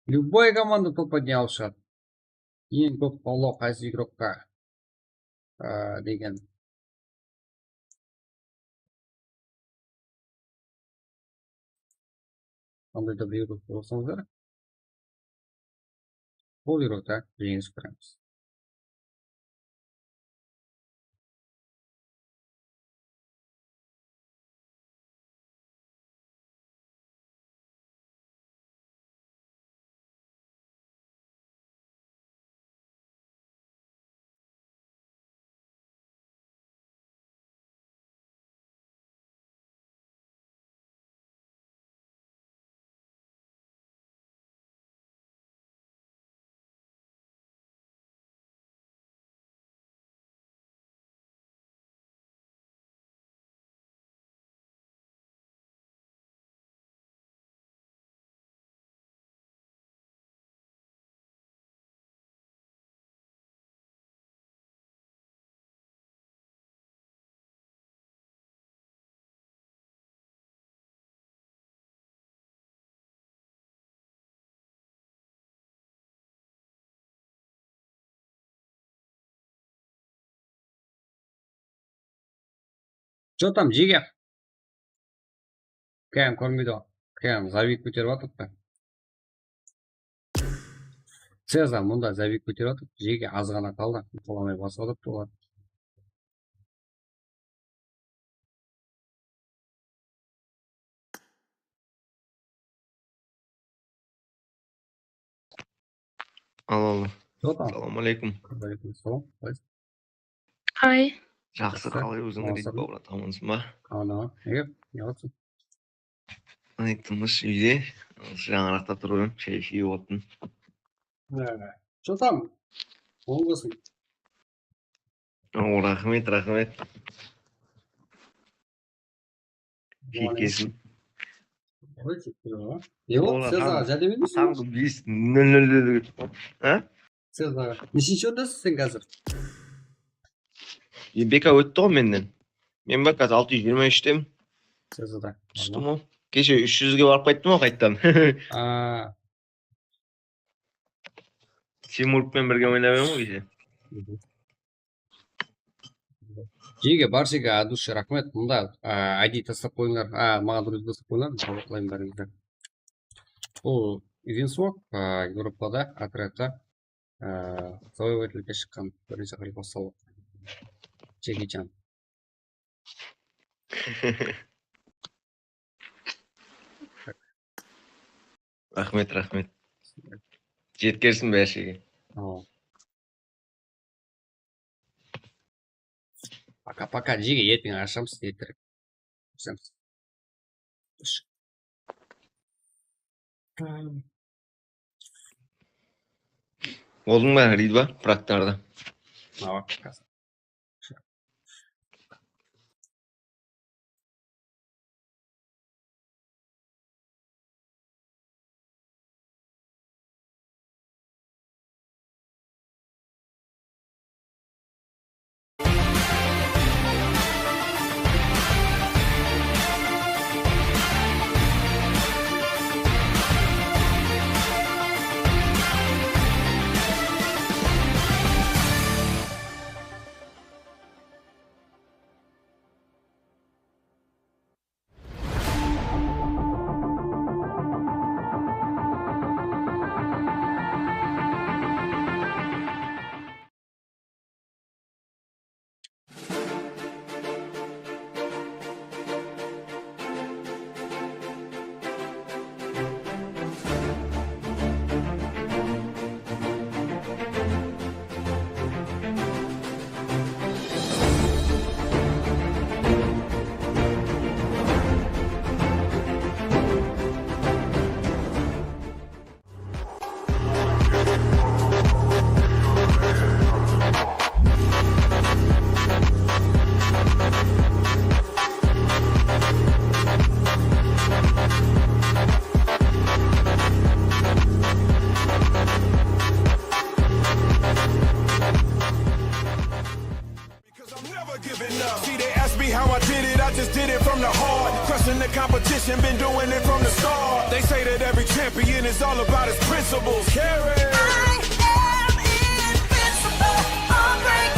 Любой komanda top odni alıp shıǵadı. Eń kóp qollaw qaysı igrokqa, a, degen. Qanday da bir igrok bolsańızlar, bul igrokta jeńilis kóremiz. Что там, Jiger? Kayam kórmeydi ǵoy. Kayam zabit kóterip atırıptı. Cezar mında zabit kóterip atır. Jege azǵana qaldı. Qolamay basıp atırıptı olar. Al, al. Jota. Assalawma aleykum. Aleykum assalam. Qalaysań? Hay. Jaqsı, jaqsı. Qalay óziń, Rit bawır, aman-sın ba? Ana, ne, ne qılsın? Ay, tınısh úyde. Jańaraqta turıp edim, shay iship otırmın. Jotam. Oń bolsın. O, raxmet, raxmet. Keyikkesin. Ой, jep keliyor. Ne boldı? Olar Sezar, tańǵı, járdem etmeysiz be? Tańǵı bes nol nol dege. Ha? Sezar, neshinshi orındasız sen házir? E, B K ótti ǵoy mennen. Men bak, házir altı júz jigirma úshtem. Sezar. Tústim ǵoy. Keshe úsh júzge barıp qayttım ǵoy qayttan. Aa. Timurkpen birge oynap edim ǵoy keshe. Jege, barshaǵa от души raxmet. Mında, a, I D taslap qoyıńlar. A, maǵan друзья taslap qoyıńlar. Qabıqlayın bárińizdi. Bul Eventswap, a, Evropada, otrядta, a, завоевательge shıqqan birinshi xalifa Saul. Jeki Chan. Raxmet, raxmet. Jetkersin bárshege. Awa. Paka-paka, jege, erteń ashamız, erterek. Kóremiz. Boldıń ba, Ridva, Pragtarda? Awa. Because I'm never giving up. See, they ask me how I did it, I just did it from the heart. Crushing the competition, been doing it from the start. They say that every champion is all about his principles. Carry. I am invincible, unbreakable.